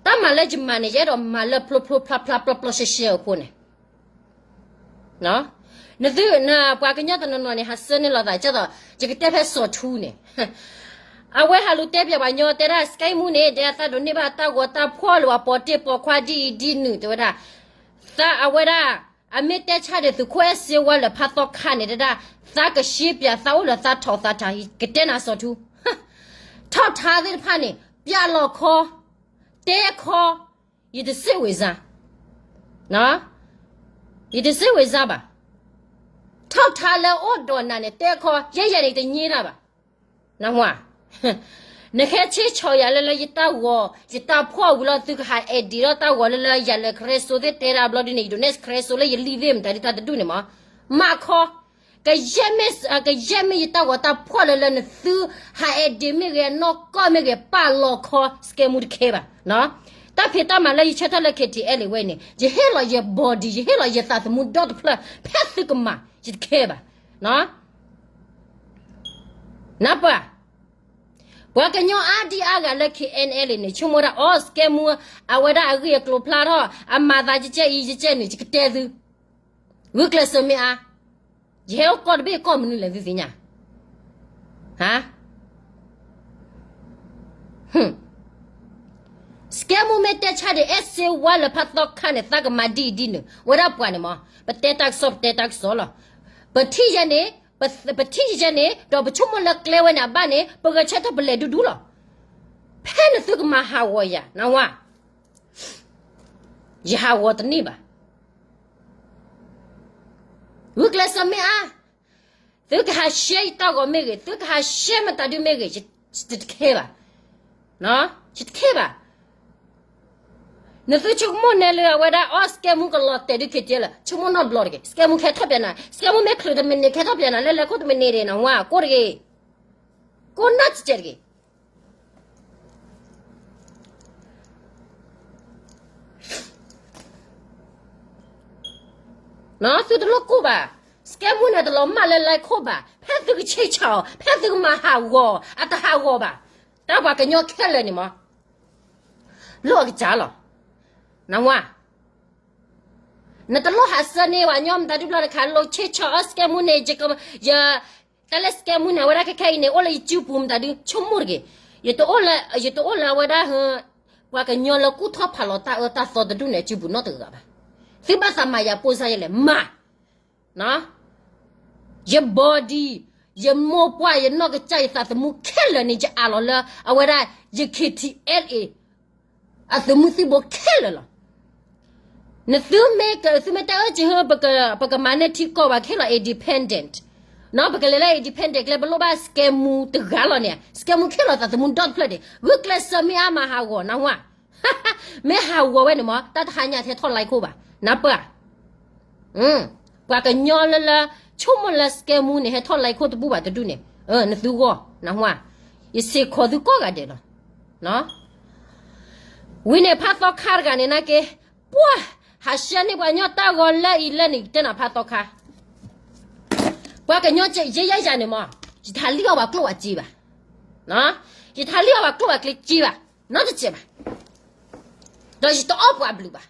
တၢ်မၤလၢယမၤန့ၣ် ယအဲၣ်ဒိးမၤလၢဖျိဖျိဖျါဖျါပျီပျီရှဲရှဲအဃိန့ၣ် နသု, ပှၤကညီတနီၤနီၤန့ၣ် ဟးဆၢန့ၢ်လိာ်သး ကသိး ယကတဲဖဲစီၤထူန့ၣ်, အဝဲဟးလူၤတဲပၠးပှၤညီတဲဒၣ် scam မူန့ၣ် တဲသးဒိးန့ၢ်ဘၣ်တၢ်ဂီၤတၢ်ဖှီၣ်လၢပှၤပိာ်တ့ၢ်ပိာ်ခွါဒ်အံၤဒ်နုၤ တဲဝဲဒၣ်, သးအဝဲဒၣ်, အမ့ၢ်တဲဆါဒ်သုးခိၣ်အဲၣ်စ့ဝါလၢဖးသီခါန့ၣ် တဲဒၣ်, သးကရှဲပၠးသးအိၣ်လၢသးထီၣ်သးထး ကတဲနၤစီၤထူ, ထီၣ်ထါသ့ၣ်တဖၣ်န့ၣ် ပၠးလီၤခီ, တဲခီ, ယတစိတ်ဝင်စား, ယတစိတ်ဝင်စားဘၣ်, ထီၣ်ထါလၢအိၣ်ဒီးနၤန့ၣ် တဲခီ ယဲယဲန့ၣ် တညံဒၣ်ဘၣ်, နၢ်ဟူဧါ, နဟဲဆ့ဆီၣ်ယၤလၢလၢယတၢ်ဂီၤ ယတၢ်ဖှီၣ်ဝံၤလီၤ သုကဟး edit ဒီးတၢ်ဂီၤလၢလၢယၤလဲၤ cancel သ့ၣ်တဲဒၣ်ဘျီဒ်န့ၣ် ယဒိးန့ၢ် cancel လၢယလံသ့ၣ်မတၤဒ်တၢ်တဒူၣ်န့ၣ်မး, မၤခီ ကယဲၢ်မ့ၢ်, ကယဲၢ်မ့ၢ်ယတၢ်ဂီၤတၢ်ဖှီၣ်လၢလၢနသုဟး edit မ့ၢ်ဂ့ၤ နီၢ်ကီၢ်မ့ၢ်ဂ့ၤ ပာ်လီၤခီ scam မူတခဲဘၣ်, တၢ်ဖံးတၢ်မၤလၢယဆၢထၢၣ်လၢ KTLA ဝဲန့ၣ် ယဟ့ၣ်လီၤယ body ယဟ့ၣ်လီၤယသးသမူဒီတဖျၢၣ် ဖဲသုကမၤ ယတခဲဘၣ်, နၢ်ပၢၢ်, ပှၤကညီအါဒံအါဂၤလၢ K N L A န့ၣ် ဆိကမိၣ်ဒၣ်အီၤ စကဲမူ အဝဲဒၣ်အဂ့ၢ်အကျိၤဖျါထီၣ် အမၤသးကဲကဲအံၤကဲကဲန့ၣ် ယကတဲသု, ဂုာ်ကျဲးစၢးမ့ၢ်အါ, ယဟဲအိၣ်ကီၢ်တဘ့ၣ်ကီၢ်မနုၤလဲၣ်သုသ့ၣ်ညါ, ဟါ စကဲမူမ့ၢ်တဲဆါဒံး အဲၣ်စ့ဝါလၢဖးသီခါန့ၣ် သးကမၤဒ်အံၤဒ်နုၤ ဝဲဒၣ်ပှၤန့ၣ်မး ပတဲတၢ်ကစီၣ် ပတဲတၢ်ကစီၣ်လီၤ. ပထံၣ်ယဲန့ၣ်, ပထံၣ်ယဲန့ၣ် ဒီးပဆိကမိၣ်လၢကျဲဝဲန့ၣ်အဘၣ်န့ၣ် ပဂဲၤဆၢထၢၣ်ပလဲၤဒူဒူလီၤ. ဖဲန့ၣ်သုကမၤဟးဂီၤယၤ နၢ်ဟူဧါ, ယဟးဂီၤတန့ၢ်ဘၣ်. ဂုာ်ကျဲးစၢးမ့ၢ်အါ, သုကဟးရှဲယတၢ်ဂီၤမ့ၢ်ဂ့ၤ, သုကဟးရှဲမတၤဒုမ့ၢ်ဂ့ၤ, ယတခဲဘၣ်, ယတခဲဘၣ်. နသုဆိကမိၣ်နဲလၢအဝဲဒၣ်အီၤ စကဲမူကလီၤတဲာ်ဒုး K T L A ဆိကမိၣ်နီတဘျီတဂ့ၤ. စကဲမူကဟဲထီၣ်ပျဲနၤ, စကဲမူမ့ၢ်ချုးတမံၤန့ၣ် ကဟဲထီၣ်ပျဲနၤ လၢလဲၤခိၣ်တမံၤန့ၣ်ဒံး နၢ်ဟူဧါ, ကိၢ်တဂ့ၤ, ကိၢ်နီၢ်စဲးတဂ့ၤ. သုတလိၣ်ကိၢ်ဘၣ်, စကဲမူန့ၣ်တလီၤမၢ်လၢလဲၤခိၣ်ဘၣ်, ဖဲသုကဆ့ၣ်ဆၣ်အီၤ, ဖဲသုကမၤဟးဂီၤအီၤ, အတဟးဂီၤဘၣ်. တၢ်ပှၤကညီခဲလၢာ်န့ၣ်မး လိၣ်အကစၢ်လီၤ. နၢ်ဟူဧါ, နတလိၣ်ဟးဆှၢန့ၢ်ပှၤကညီမတၤဒုဘျီတခါ, လိၣ်ဆ့ၣ်ဆၣ်အီၤ စကဲမူန့ၣ်, ယ, တၢ်လၢစကဲမူန့ၣ် အဝဲဒၣ်ခဲခဲအံၤန့ၣ် အိၣ်လၢယစုပူၤမတၤဒု ဆိကမိၣ်တဂ့ၤ. ယတအိၣ်လၢ, ယတအိၣ်လၢအဝဲဒၣ် ပှၤကညီလၢကူၣ်ထီၣ်ဖးလီၤတၢ်အၢတၢ်သီတဒူၣ်န့ၣ် အစုပူၤနီတဂၤဘၣ်. သုဘၣ်သးမၤယၤပိၢ်စါယဲလဲၣ်, မၤ ယ body, ယမိၢ်ပှၢ်, ယနီၢ်ကစၢ်, ယသးသမူခဲလၢာ်န့ၣ် ယအးလီၤလၢအဝဲဒၣ်ယ K T L A အသုးမုၢ်သံၣ်ဘိခဲလၢာ်လီၤ. နသုမ့ၢ်က, သုမ့ၢ်တဲအၢကဟၢ, ပကမၤန့ၢ်ထံကီၢ်ဘၣ်ခဲလီၤ independent, ပကလဲၤလၢ independent ကျဲ ပလိၣ်ဘၣ်စကဲမူတဂၤလီၤန့ၣ်, စကဲမူခဲလၢာ်သးသမူဒီတဖျၢၣ်န့ၣ်, ဂုာ်ကျဲးစၢးမ့ၢ်အါ မၤဟးဂီၤ နၢ်ဟူဧါ. မ့ၢ်ဟးဂီၤဝဲန့ၣ်မး တၢ်တဟါညါထဲထီၣ်လၢခိၣ်ဘၣ်, နၢ်ပၢၢ်ဧါ. ပှၤကညီလၢလၢ ဆိကမိၣ်လၢစကဲမူန့ၣ် ဟဲထီၣ်လၢခိၣ်တဘူၣ်ဘၣ်တဒူၣ်န့ၣ်, နသုဂီၢ် နၢ်ဟူဧါ. ယစ့ၢ်ကီးသုကိးဂၤဒဲးလီၤ. ဝံၤန့ၣ်ဖးသီခါတဂၤန့ၣ်နာ်က့, ပှၤဟးဆှၢန့ၢ်ပှၤကညီတၢ်ဂီၤလၢအံၤလၢန့ၣ် ယတဲနၤဖးသီခါ, ပှၤကညီယဲယၤယၤန့ၣ်မး, ယတဟးလံၣ်အီၣ်ပှၤကျိၣ်ပှၤစ့ဘၣ်, ယတဟးလံၣ်အီၣ်ပှၤကျိၣ်ပှၤစ့ဘၣ်, နီတစဲးဘၣ်, ဒီးယတအီၣ်ပှၤဘျုးဘၣ်.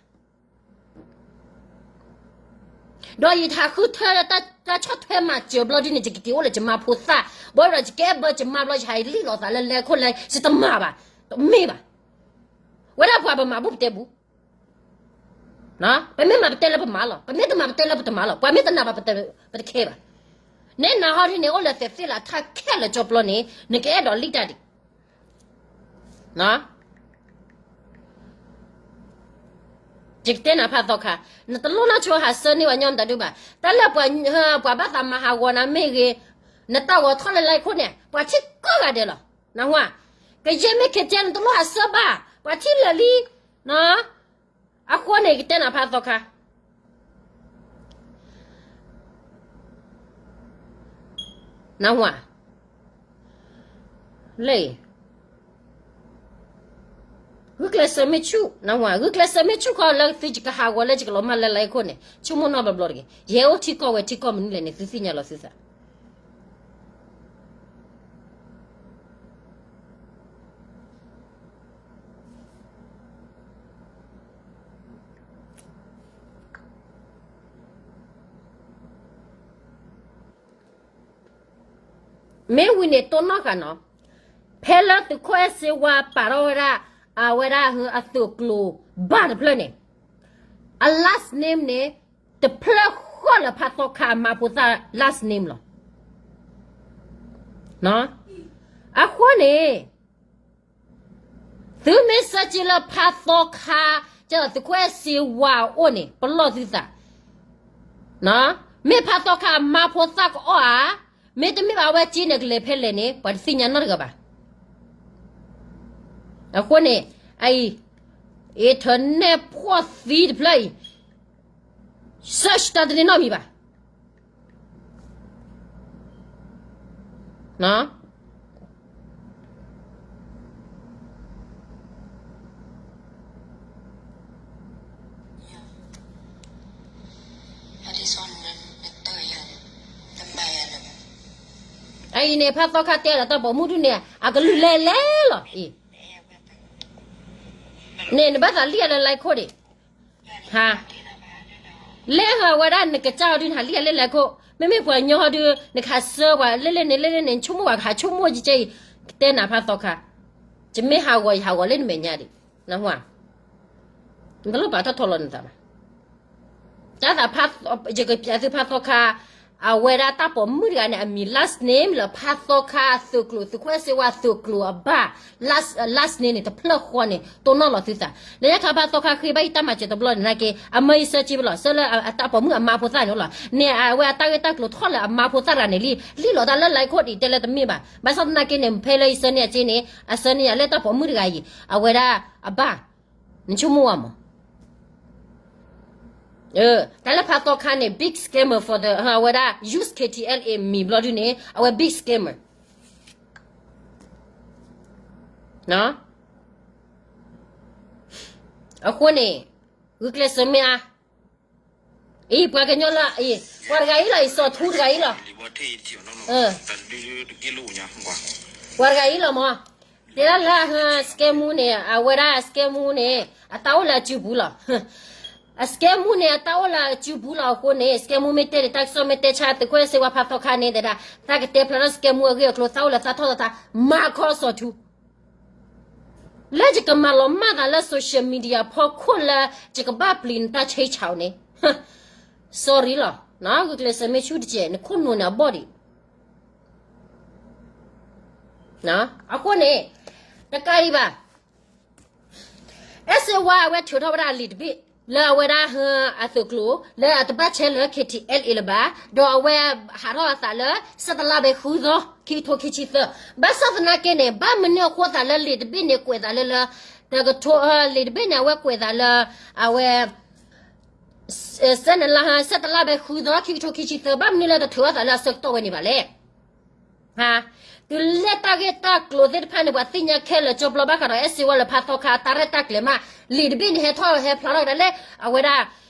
ဒီးယတဟးဃုထၢတၢ်ဆီၣ်ထွဲမၤစၢၤဘျီဒ်န့ၣ် ယကက့ၤအိၣ်လၢယမါဖိသၣ်, ဘၣ်ဒီးယကဲဘၢယမါဘျီ ယဟးလံၣ်လီၤသးလၢလဲၤခိၣ်လဲၤ ယတမၤဘၣ်, တမ့ၢ်ဘၣ်. ဝဲဒၣ်ပှၤပမၤဘူၣ်ပတဲဘူၣ်, ပမ့ၢ်မၤပတဲလၢပမၤလီၤ, ပမ့ၢ်တမၤပတဲလၢပတမၤလီၤ, ပှၤမ့ၢ်တနာ်ဘၣ်ပတခဲဘၣ်. နဲနၤဟီဒ်န့ၣ် အိၣ်လၢသဲးသ့ၣ်လၢထးခဲလၢာ်ကၠီပျီန့ၣ် နကအဲၣ်ဒိးလံၣ်တၢ်ဒံး ယကတဲနၤဖးသီခါ, နတလိၣ်နီၢ်ဆိဟးဆှၢန့ၢ်ပှၤကညီမတၤဒုဘၣ်. တၢ်လၢပှၤဘၣ်သးမၤဟးဂီၤနၤမ့ၢ်ဂ့ၤ, နတၢ်ဂီၤထီၣ်လၢလၢခိၣ်န့ၣ် ပှၤထံၣ်ကိးဂၤဒဲးလီၤ. နၢ်ဟူဧါ, ကယဲၢ်မ့ၢ်ခဲကဲ နတလိၣ်ဟးဆှၢဘၣ်, ပှၤထံၣ်လၢာ်လံ. အဃိန့ၣ် ယကတဲနၤဖးသီခါ နၢ်ဟူဧါ, လၢ ဂုာ်ကျဲးစၢးမ့ၢ်ဆူၣ်, နၢ်ဟူဧါ, ဂုာ်ကျဲးစၢးမ့ၢ်ဆူၣ်ခီလၢသုယကဟးဂီၤလၢယကလီၤမၢ်လၢလၢခိၣ်န့ၣ် ဆိကမိၣ်နီတဘျီဘျီတဂ့ၤ. ယဟဲအိၣ်ထံကီၢ်ဝဲထံကီၢ်မနုၤလဲၣ်န့ၣ် သုသ့ၣ်ညါလီၤသုသး မ့ၢ်ဝံၤန့ၣ်တိၢ်နီၣ်ဃာ်နီၤ, ဖဲလၢသုးခိၣ်အဲၣ်စ့ဝါပာ်ထီၣ်ဝဲဒၣ် အဝဲဒၣ်အသုးကျိၤဘၣ်တဖျၢၣ်န့ၣ်, အ last name န့ၣ် တဖျၢၣ်ဃီလၢဖးသီခါအမါဖိသၣ် last name လီၤ. အဃိန့ၣ် သုမ့ၢ်စၢက့လၢဖးသီခါ ကဲသုးခိၣ်အဲၣ်စ့ဝါအအိၣ်န့ၣ် ပလီၢ်သုသး, မ့ၢ်ဖးသီခါအမါဖိသၣ်ကအီၣ်ဧါ, မ့တမ့ၢ်ဘၣ်ဝဲက့န့ၣ် ကလဲၤဖဲလဲၣ်န့ၣ် ပှၤတသ့ၣ်ညါနီတဂၤဘၣ်. အဃိန့ၣ် အအံၤ internet ဖှီၣ်သံတဖျၢၣ်အံၤ search တၢ်တန့ၢ်နီတမံၤဘၣ်. အံၤန့ၣ် ဖါသီခါတဲဒီးတၢ်ပိာ်မုၣ်ဒုန့ၣ် အကလုၢ်လဲၤလဲၤလီၤအံၤ န့ၣ် နဘၣ်သးလံၣ်အလၢ like ခိၣ်ဒံး ဟါ လဲၤဟးဝဲဒၣ်နကစၢ်ဟီဒု နဟးလံၣ်အလၢ like ခိၣ် မ့မ့ၢ်ပှၤကညီဟီဒု နကဟးစၢၤပှၤ လဲၤလဲၤန့ၣ် လဲၤလဲၤန့ၣ် နဆိကမိၣ်ပှၤကဟးဆိကမိၣ်ကဲကဲအံၤ တဲနၤဖါသီခါ ယမ့ၢ်ဟးဂီၤ ယဟးဂီၤလၢနမဲာ်ညါဒံး နဟါ နတလိၣ်ပာ်ထီၣ်ထီလီၤနသးဘၣ် တၢ်သးဖါ ယကပျးသုဖါသီခါ အဝဲဒၣ်တၢ်ပိာ်မုၣ်တဂၤန့ၣ် အမံၤ last name လၢဖါသီခါအသုးကျိၤ သုးခိၣ်အဲၣ်စ့ဝါအသုးကျိၤအဘၣ် last name န့ၣ် တဖျၢၣ်ဃီန့ၣ် တိၢ်နီၣ်လီၤသုသး လၢညါခါဖါသီခါဃ့ဘၣ်ယတၢ်မၤစၢၤတဘျီန့ၣ်နာ်က့ အမၢယဆၢက့ဘၣ်လီၤ ဆၢလၢအတၢ်ပိာ်မုၣ်အမါဖိသၣ်န့ၣ်လီၤ န့ၣ်အဝဲအတၢ်ဂ့ၢ်တၢ်ကျိၤထီၣ်လၢအမါဖိသၣ်တဂၤန့ၣ်လံ လံၣ်လီၤတၢ်လၢ like ခိၣ်ဒံး တဲလၢတမ့ၢ်ဘၣ် ဘၣ်ဆၣ်သနာ်က့န့ၣ် ဖဲလၢယဆၢန့ၢ်အစ့န့ၣ် အဆၢန့ၢ်ယၤလၢတၢ်ပိာ်မုၣ်တဂၤအံၤ အဝဲဒၣ်အဘၣ် နဆိကမိၣ်ဝဲမး တၢ်လၢဖါသီခါန့ၣ် big scammer for the အဝဲဒၣ် use K T L A မံၤဘျီဒုန့ၣ် အဝဲ big scammer အဃိန့ၣ် ဂုာ်ကျဲးစၢးမ့ၢ်အါ အံၤ ပှၤကညီလၢ အံၤ ပှၤတဂၤအံၤလီၤ အံၤစီၤထူတဂၤအံၤလီၤ ပှၤတဂၤအံၤလီၤမး တဲဒၣ်လၢ scam န့ၣ် အဝဲဒၣ် scam န့ၣ် အတၢ်အိၣ်လၢအစုပူၤလီၤ အ scam န့ၣ် အတၢ်အိၣ်လၢအစုပူၤလီၤအဃိန့ၣ် scam မ့ၢ်တဲန့ၣ် တၢ်ကစီၣ်မ့ၢ်တဲဆါ သုးခိၣ်အဲၣ်စ့ဝါဖါသီခါန့ၣ်တဲဒၣ် သးကတဲဖျါထီၣ် scam အဂ့ၢ်အကျိၤ သးအိၣ်လၢသးထီၣ်သးထါ မၤခီစီၤထူ လၢယကမၤလီၤမၢ်သးလၢ social media ဖီခိၣ်လၢ ယကဘၣ်ပျံၤနတၢ်ဆဲးဆးန့ၣ် sorry လီၤ ဂုာ်ကျဲးစၢးမ့ၢ်ဆူၣ်တကဲး နခိၣ်နူာ်န့ၣ်အဘီၣ်ဒံး အဃိန့ၣ် တကးဒံးဘၣ် အဲၣ်စ့ဝါအဝဲထုးထီၣ်ဝဲဒၣ်အလံာ်တဘ့ၣ် လၢအဝဲဒၣ်အသုးကျိၤ လၢအတဘၣ်ဆဲးလၢ K T L A လၢၤဘၣ် ဒီးအဝဲဟးထီၣ်အသးလၢ ဆဲးတလါဘဲဃုသီ ခံကထိခံဆံသၢ ဘၣ်ဆၣ်သနာ်က့န့ၣ် ဘၣ်မနုၤအဃိသးလၢလံာ်တဘ့ၣ်န့ၣ် ကွဲးသးလၢလၢ တကထိ လံာ်တဘ့ၣ်န့ၣ် အဝဲကွဲးသးလၢ အဝဲ ဆဲးနလါ ဆဲးတလါဘဲဃုသီ ခံကထိခံဆံသၢ ဘၣ်မနုၤလၢတထုးထီၣ်သးလၢအဆၢကတီၢ်ဝဲန့ၣ်ဘၣ်လဲၣ် တုၤလၢတၢ်ဂ့ၢ်တၢ်ကျိၤသ့ၣ်တဖၣ်န့ၣ် ပှၤသ့ၣ်ညါခဲလၢာ်ကၠီပျီဘၣ်ဃးဒီး အဲၣ်စ့ဝါလၢဖါသီခါ တၢ်ရဲၣ်တၢ်ကျဲၤမး လံာ်တဘ့ၣ်န့ၣ် ဟဲထီၣ်ဟဲဖျါထီၣ်ကဒါလၢ အဝဲဒၣ်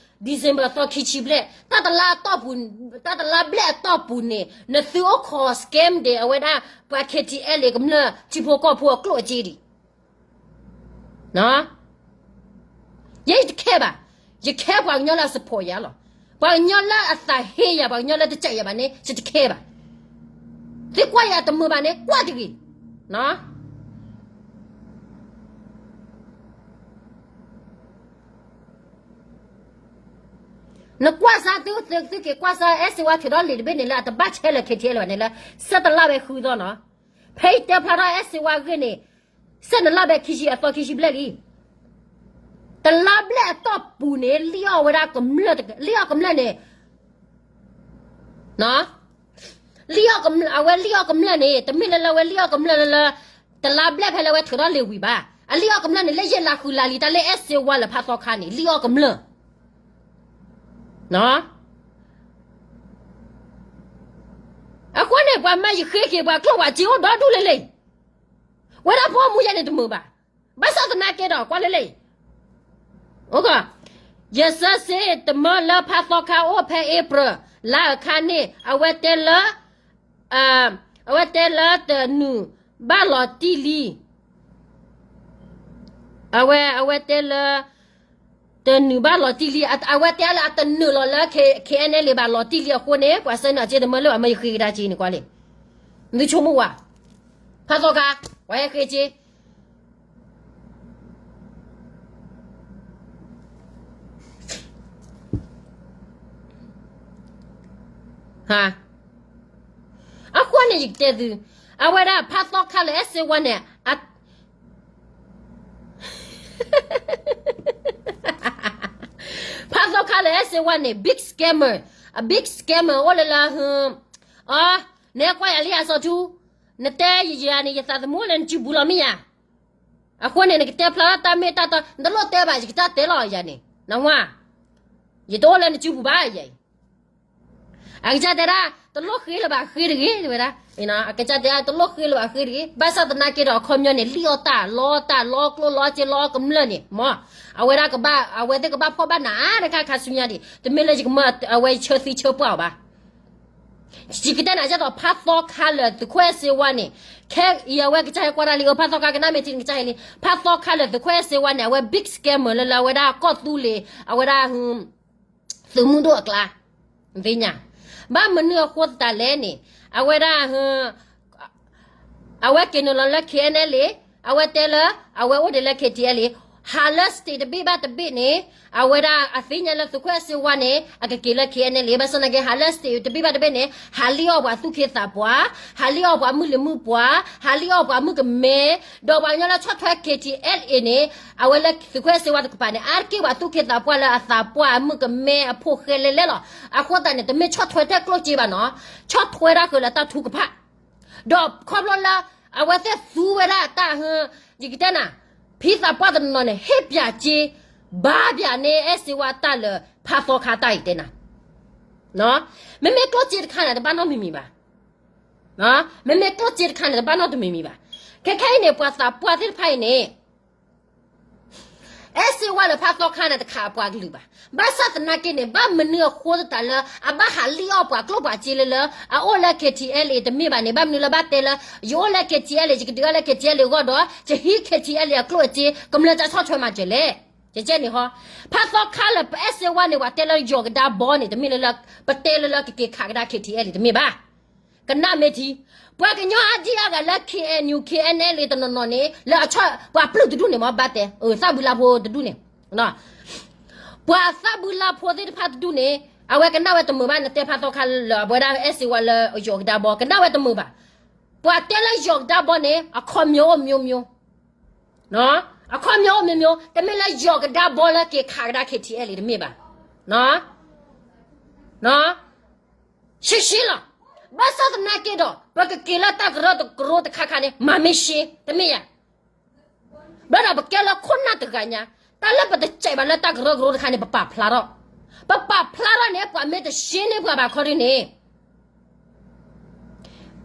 December သီခံဆံဘျဲၣ် တၢ်တလါအတီၢ်ပူၤ တၢ်တလါဘျဲၣ်အတီၢ်ပူၤန့ၣ် နသုအိၣ်ခိး scam ဒံး အဝဲဒၣ် ပှၤ K T L A ကမျၢၢ် ထံဖိကီၢ်ဖိအကျိၣ်အစ့ဒံး ယဲယတခဲဘၣ်, ယခဲပှၤကညီလၢအ support ယၤလီၤ. ပှၤကညီလၢအသးဟ့ယၤ, ပှၤကညီလၢတစဲးယၤဘၣ်န့ၣ် ယတခဲဘၣ်. သုကွၢ်ယၤတမုာ်ဘၣ်န့ၣ် ကွၢ်တဂ့ၤ. နကွၢ်စၢ်သု, သုက့ၤကွၢ်စၢ် အဲၣ်စ့ဝါထုးထီၣ်လံာ်တဘ့ၣ်န့ၣ်လၢအတဘၣ်ဆဲးလၢ K T L A ဘၣ်န့ၣ်လၢ ဆဲးတလါဘဲဃုသီနီၤ. ဖဲယတဲဖျါထီၣ်အဲၣ်စ့ဝါအဂ့ၢ်န့ၣ် ဆဲးနလါဘဲခံဆံအသီခံဆံဘျဲၣ်လံ. တလါဘျဲၣ်အတီၢ်ပူၤန့ၣ် လံၣ်အီၣ်ဝဲဒၣ်ကမျၢၢ်, လံၣ်အီၣ်ကမျၢၢ်န့ၣ်, လံၣ်အီၣ်ကမျၢၢ်, အဝဲလံၣ်အီၣ်ကမျၢၢ်န့ၣ် တမ့ၢ်လၢလၢအဝဲလံၣ်အီၣ်ကမျၢၢ်လၢလၢ တလါဘျဲၣ်ဖဲလၢအဝဲထုးထီၣ်လံာ်ဝံၤဘၣ်. အလံၣ်အီၣ်ကမျၢၢ်န့ၣ် လၢယဲၢ်လါဃုလါလံ တၢ်လၢအဲၣ်စ့ဝါလၢဖါသီခါန့ၣ် လံၣ်အီၣ်ကမျၢၢ် အဃိန့ၣ် ပှၤမၤယဃ့က့ၤ ပှၤကျိၣ်ပှၤစ့အိၣ်ဒီဒူၣ်လၢလၢအံၤ, ဝဲဒၣ်ဖိမူယဲန့ၣ်တမုာ်ဘၣ်. ဘၣ်ဆၣ်သနာ်က့ဒီး ကွၢ်လၢလၢအံၤ, ယဆၢစ့တမၢလၢဖါသီခါအိၣ်ဖဲ April လါအခါန့ၣ် အဝဲတဲလၢ အဝဲတဲလၢတနုာ်ဘၣ်လီၤတံၢ်လံ, အဝဲ အဝဲတဲလၢ တနုာ်ဘၣ်လီၤတံၢ်လံ, အဝဲတဲလၢအတနုာ်လီၤလၢ K N L A ဘၣ်လီၤတံၢ်လံအဃိန့ၣ် ပှၤဆၢနုာ်အစ့တမၢလၢအမၢယဃ့ကဒါက့ၤန့ၣ်ကွၢ်လံ. နသုဆိကမိၣ်ဝဲ, ဖါသီခါ ပှၤဟဲဃ့က့ၤ အဃိန့ၣ် ယကတဲသု, အဝဲဒၣ်ဖါသီခါလၢအဲၣ်စ့ဝါန့ၣ်, ဖါသီခါလၢအဲၣ်စ့ဝါန့ၣ် big scammer, အ big scammer အိၣ်လၢလၢ, အ, နကွၢ်ယၤလံအစီၤထူ, နတဲယၤန့ၣ် ယသးသမူလၢနစုပူၤလီၤမ့ၢ်ဧါ. အဃိန့ၣ် နကတဲဖျါထီၣ်တၢ်မ့ၢ်တၢ်တီ, နတလိၣ်တဲဘၣ် ယကတၢ်တဲလီၤယၤန့ၣ်, နဝါ, ယတအိၣ်လၢနစုပူၤဘၣ်ယၤအံၤ. အကစၢ်တဲဒၣ် တလိၣ်ဃ့လၢၤဘၣ်ဃ့တဂ့ၤ တဲဝဲဒၣ်, အကစၢ်တဲဒၣ် တလိၣ်ဃ့လၢၤဘၣ်ဃ့တဂ့ၤ. ဘၣ်ဆၣ်သနာ်က့ဒီး အခီပညီန့ၣ် လံၣ်အီၣ်တၢ် လီတၢ် လီကျိလီစ့ လီကမျၢၢ်န့ၣ် မ့ၢ်, အဝဲဒၣ်ကဘၣ် အဝဲသ့ၣ်ကဘၣ်ဖှီၣ်ဘၣ်နးတခါခါဆူညါဒံး, တမ့ၢ်လၢယကမၢအဝဲဆၢသံဆၢပှၢ်အီၤဘၣ်. ယကတဲနၤဒ်သိး ဖးသီခါလၢာ်သုးခိၣ်အဲၣ်စ့ဝါန့ၣ်, ခဲအံၤအဝဲကစၢ်ဟဲကွၢ်တၢ်လံ အဖးသီခါကနၣ်မ့ၢ်ထံန့ၣ် ကစၢ်ဟဲလံ, ဖးသီခါလၢာ်သုးခိၣ်အဲၣ်စ့ဝါန့ၣ် အဝဲ big scammer လၢလၢအဝဲဒၣ်ကီၢ်သူလ့ၤ အဝဲဒၣ် သုးမုၢ်ဒိၣ်အကျါ, သ့ၣ်ညါ, ဘၣ်မနုၤအဃိသတးလဲၣ်န့ၣ်, အဝဲဒၣ် အဝဲက့ၤနုာ်လီၤလၢ K N L A, အဝဲတဲလၢ အဝဲအိၣ်ဒံးလၢ K T L A, ဟးလၢ state တဘ့ၣ်ဘၣ်တဘ့ၣ်န့ၣ်, အဝဲဒၣ်အသ့ၣ်ညါလၢသုးခိၣ်အဲၣ်စ့ဝါန့ၣ် အကက့ၤလၢ K N L A, ဘၣ်ဆၣ်သနာ်က့ ဟးလၢ state တဘ့ၣ်ဘၣ်တဘ့ၣ်န့ၣ် ဟးလံၣ်အီၣ်ပှၤသူၣ်က့သးပှၢ်, ဟးလံၣ်အီၣ်ပှၤမုၣ်လံၤမုၣ်ပှၢ်, ဟးလံၣ်အီၣ်ပှၤမုၣ်ကမဲ, ဒီးပှၤကညီလၢဆီၣ်ထွဲ K T L A န့ၣ်, အဝဲလၢသုးခိၣ်အဲၣ်စ့ဝါတကပၤန့ၣ် အါတက့ၢ်ပှၤသူၣ်က့သးပှၢ်လၢအသးပှၢ်အမုၣ်ကမဲအဖိဃဲလဲၣ်လဲၣ်လီၤ. အဃိသတးန့ၣ် တမ့ၢ်ဆီၣ်ထွဲထဲကျိၣ်စ့ဘၣ်နီၤ, ဆီၣ်ထွဲတၢ်ဃုာ်လၢတၢ်ထုကဖၣ် ဒီးခီဖျိလၢ အဝဲသ့ၣ်သူဝဲဒၣ်တၢ်ဟ, ယကတဲနၤ, ဖံသးပှၢ်တနီၤနီၤန့ၣ် ဟ့ၣ်ပၠးစ့, ဘါပၠးန့ၢ်အဲၣ်စ့ဝါတၢ်လၢဖးသီခါတၢ်အံၤတဲနၤ, မ့မ့ၢ်ကျိၣ်စ့တခါန့ၣ် တဘၣ်နီတမံၤမံၤဘၣ်, မ့မ့ၢ်ကျိၣ်စ့တခါန့ၣ် တဘၣ်နီတမံၤမံၤဘၣ်. ခဲခဲအံၤန့ၣ် ပှၤသးပှၢ်သ့ၣ်တဖၣ်အံၤန့ၣ် အဲၣ်စ့ဝါလၢဖးသီခါန့ၣ် တခးပှၤကလုာ်ဘၣ်. ဘၣ်ဆၣ်သနာ်က့န့ၣ် ဘၣ်မနုၤအဃိသတးလၢ အဘၣ်ဟးလံၣ်အီၣ်ပှၤကျိၣ်ပှၤစ့လၢလၢ အအိၣ်လၢ K T L A တမ့ၢ်ဘၣ်န့ၣ် ဘၣ်မနုၤလၢဘၣ်တဲလၢ ယအိၣ်လၢ K T L A ယကဒုးအီၣ်လၢ K T L A အဂီၢ်ဒီး ယဟံး K T L A အကျိၣ်အစ့ ကမျၢၢ်တၢ်ဆီၣ်ထွဲမၤစၢၤလဲၣ်. ကကဲန့ၣ်ဟီ, ဖးသီခါလၢပအဲၣ်စ့ဝါန့ၣ် ပှၤတဲလၢယီၤကဒါဘီန့ၣ် တမ့ၢ်လၢလၢ ပတဲလၢလၢကက့ၤခးကဒါ K T L A တမ့ၢ်ဘၣ်. ကနၣ်မ့ၢ်ထံ, ပှၤကညီအါဒံအါဂၤလၢ K N U K N L A တနီၤနီၤန့ၣ် လၢအဆီၣ်ပှၤပျုၢ်တဒူၣ်န့ၣ်မ့ၢ်ဘၣ်တဲ, သၣ်ဘုလါဖိတဒူၣ်န့ၣ်, ပှၤသၣ်ဘုလါဖိသ့ၣ်တဖၣ်တဒူၣ်န့ၣ် အဝဲကနၣ်ဝဲတမုာ်ဘၣ် နတဲဖးသီခါလၢအဝဲဒၣ်အဲၣ်စ့ဝါလၢယီၤကဒါဘီ ကနၣ်ဝဲတမုာ်ဘၣ်. ပှၤတဲလၢယီၤကဒါဘီန့ၣ် အခီပညီအိၣ်မျိုးမျိုး, အခီပညီအိၣ်မျိုးမျိုး, တမ့ၢ်လၢယီၤကဒါဘီလၢက့ၤခးကဒါ K T L A တမ့ၢ်ဘၣ်. ရှဲရှဲလီၤ. ဘၣ်ဆၣ်သနာ်က့ဒီး ပကက့ၤလၢတၢ်ကရၢကရိတခါခါန့ၣ် မၤမ့ၢ်ရှဲ တမ့ၢ်ယၤ ဘျီဒီးပကဲလၢခိၣ်နၢ်တဂၤညါ, တၢ်လၢပတစဲးဘၣ်လၢတၢ်ကရၢကရိတခါန့ၣ် ပပာ်ဖျါထီၣ်, ပပာ်ဖျါထီၣ်န့ၣ် ပှၤမ့ၢ်တရှဲန့ၢ်ပှၤဘၣ်ခီဒ်န့ၣ်,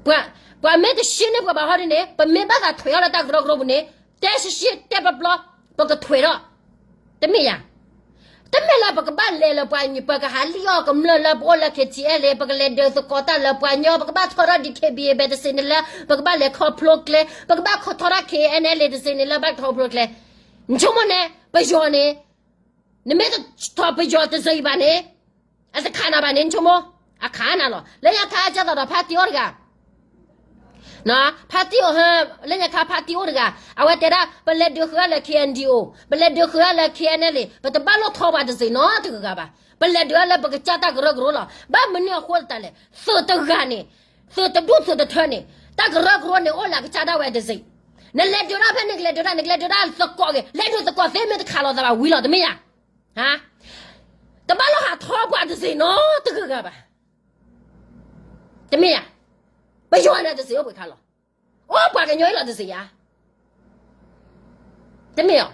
ပှၤမ့ၢ်တရှဲန့ၢ်ပှၤဘၣ်ခီဒ်န့ၣ် ပမ့ၢ်ဘၣ်သးထွဲးအီၤလၢတၢ်ကရၢကရိပူၤန့ၣ် တဲရှဲရှဲတဲပျီပျီ ပကထွဲးထီၣ်, တမ့ၢ်ယၤ တမ့ၢ်လၢပကဘၣ်လဲၤလၢပှၤ ပကဟးလံၣ်အီၣ်ကမျၢၢ်လၢပအိၣ်လၢ K T L A ပကလဲၤဒုးသကိးတၢ်လၢပှၤညီ ပကဘၣ်ထီထီၣ် D K B A ဘဲတစ့န့ၣ်လၢ ပကဘၣ်လဲၤခီဖျိကျဲ ပကဘၣ်ခီထီထီၣ် K N L A တစ့န့ၣ်လၢ ဘၣ်ခီဖျိကျဲ, နဆိကမိၣ်န့ၣ် ပယီၤန့ၣ် နမ့ၢ်တထီၣ်ပယီၤတစ့ဘၣ်န့ၣ် အတခးနၤဘၣ်န့ၣ် နဆိကမိၣ် အခးနၤလီၤ. လၢညါခါဒ်သိးဒီးဖါတံၢ်အိၣ်တဂၤ ဖါတံၢ်အိၣ်, လၢညါခါဖါတံၢ်အိၣ်တဂၤ အဝဲတဲဒၣ် ပလဲၤဒုးဃုာ်အီၤလၢ K N D O, ပလဲၤဒုးဃုာ်အီၤလၢ K N L A, ပတဘၣ်လိၣ်ထီပှၤတစ့နီတဂၤဂၤဘၣ်. ပလဲၤဒုးအီၤလၢပကစၢ်တၢ်ကရၢကရိလီၤ. ဘၣ်မနုၤအဃိသတးလဲၣ်, သုးတဂၤန့ၣ်, သုးတဒူၣ်သုးတထၢန့ၣ် တၢ်ကရၢကရိန့ၣ် အိၣ်လၢအကစၢ်ဒၣ်ဝဲတစ့. နလဲၤဒုးတၢ်ဖဲန့ၣ် နကလဲၤဒုးတၢ်, နကလဲၤဒုးတၢ်သကိးဂ့ၤ, လဲၤဒုးသကိးသ့မ့ၢ်တခးလိာ်သးဘၣ်ဝံၤလီၤ တမ့ၢ်ဧါ. တဘၣ်လိၣ်ဟးထီပှၤတစ့နီတဂၤဂၤဘၣ်. တမ့ၢ်ဧါ. ပယီၤန့ၣ်တစ့အိၣ်ပှဲၤခါလီၤ. အိၣ်ပှၤကညီအံၤလီၤတစ့ဧါ. တမ့ၢ်ဧါ.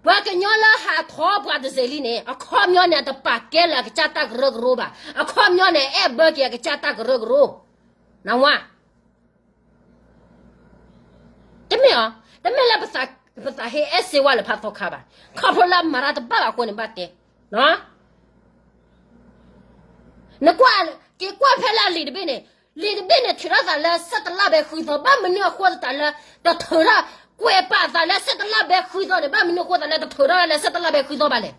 ပှၤကညီလၢဟးထီပှၤတစ့လံန့ၣ် အခီပညီန့ၣ် အတပာ်ကဲလၢအကစၢ်တၢ်ကရၢကရိဘၣ်. အခီပညီန့ၣ် အဲၣ်ဘၢက့ၤအကစၢ်တၢ်ကရၢကရိ, နဝါ တမ့ၢ်ဧါ. တမ့ၢ်လၢပသးဟ့အဲၣ်စ့ဝါလၢဖးသီခါဘၣ်. ခီဖျိလၢမၤတၢ်တဘၣ်ဘၣ်အဃိန့ၣ် ဘၣ်တဲ, နကွၢ်, က့ၤကွၢ်ဖဲလၢအလံာ်တဘ့ၣ်န့ၣ်, လံာ်တဘ့ၣ်န့ၣ် ထုးထီၣ်သးလၢ ဆယ့်တစ်လပိုင်း ဃုသီ, ဘၣ်မနုၤအဃိသတးလၢ တထုးထီၣ်, ကွဲးပာ်သးလၢ ဆယ့်တစ်လပိုင်း ဃုသီန့ၣ် ဘၣ်မနုၤအဃိသတးလၢ တထုးထီၣ်လၢ ဆယ့်တစ်လပိုင်း ဃုသီဘၣ်လဲၣ်.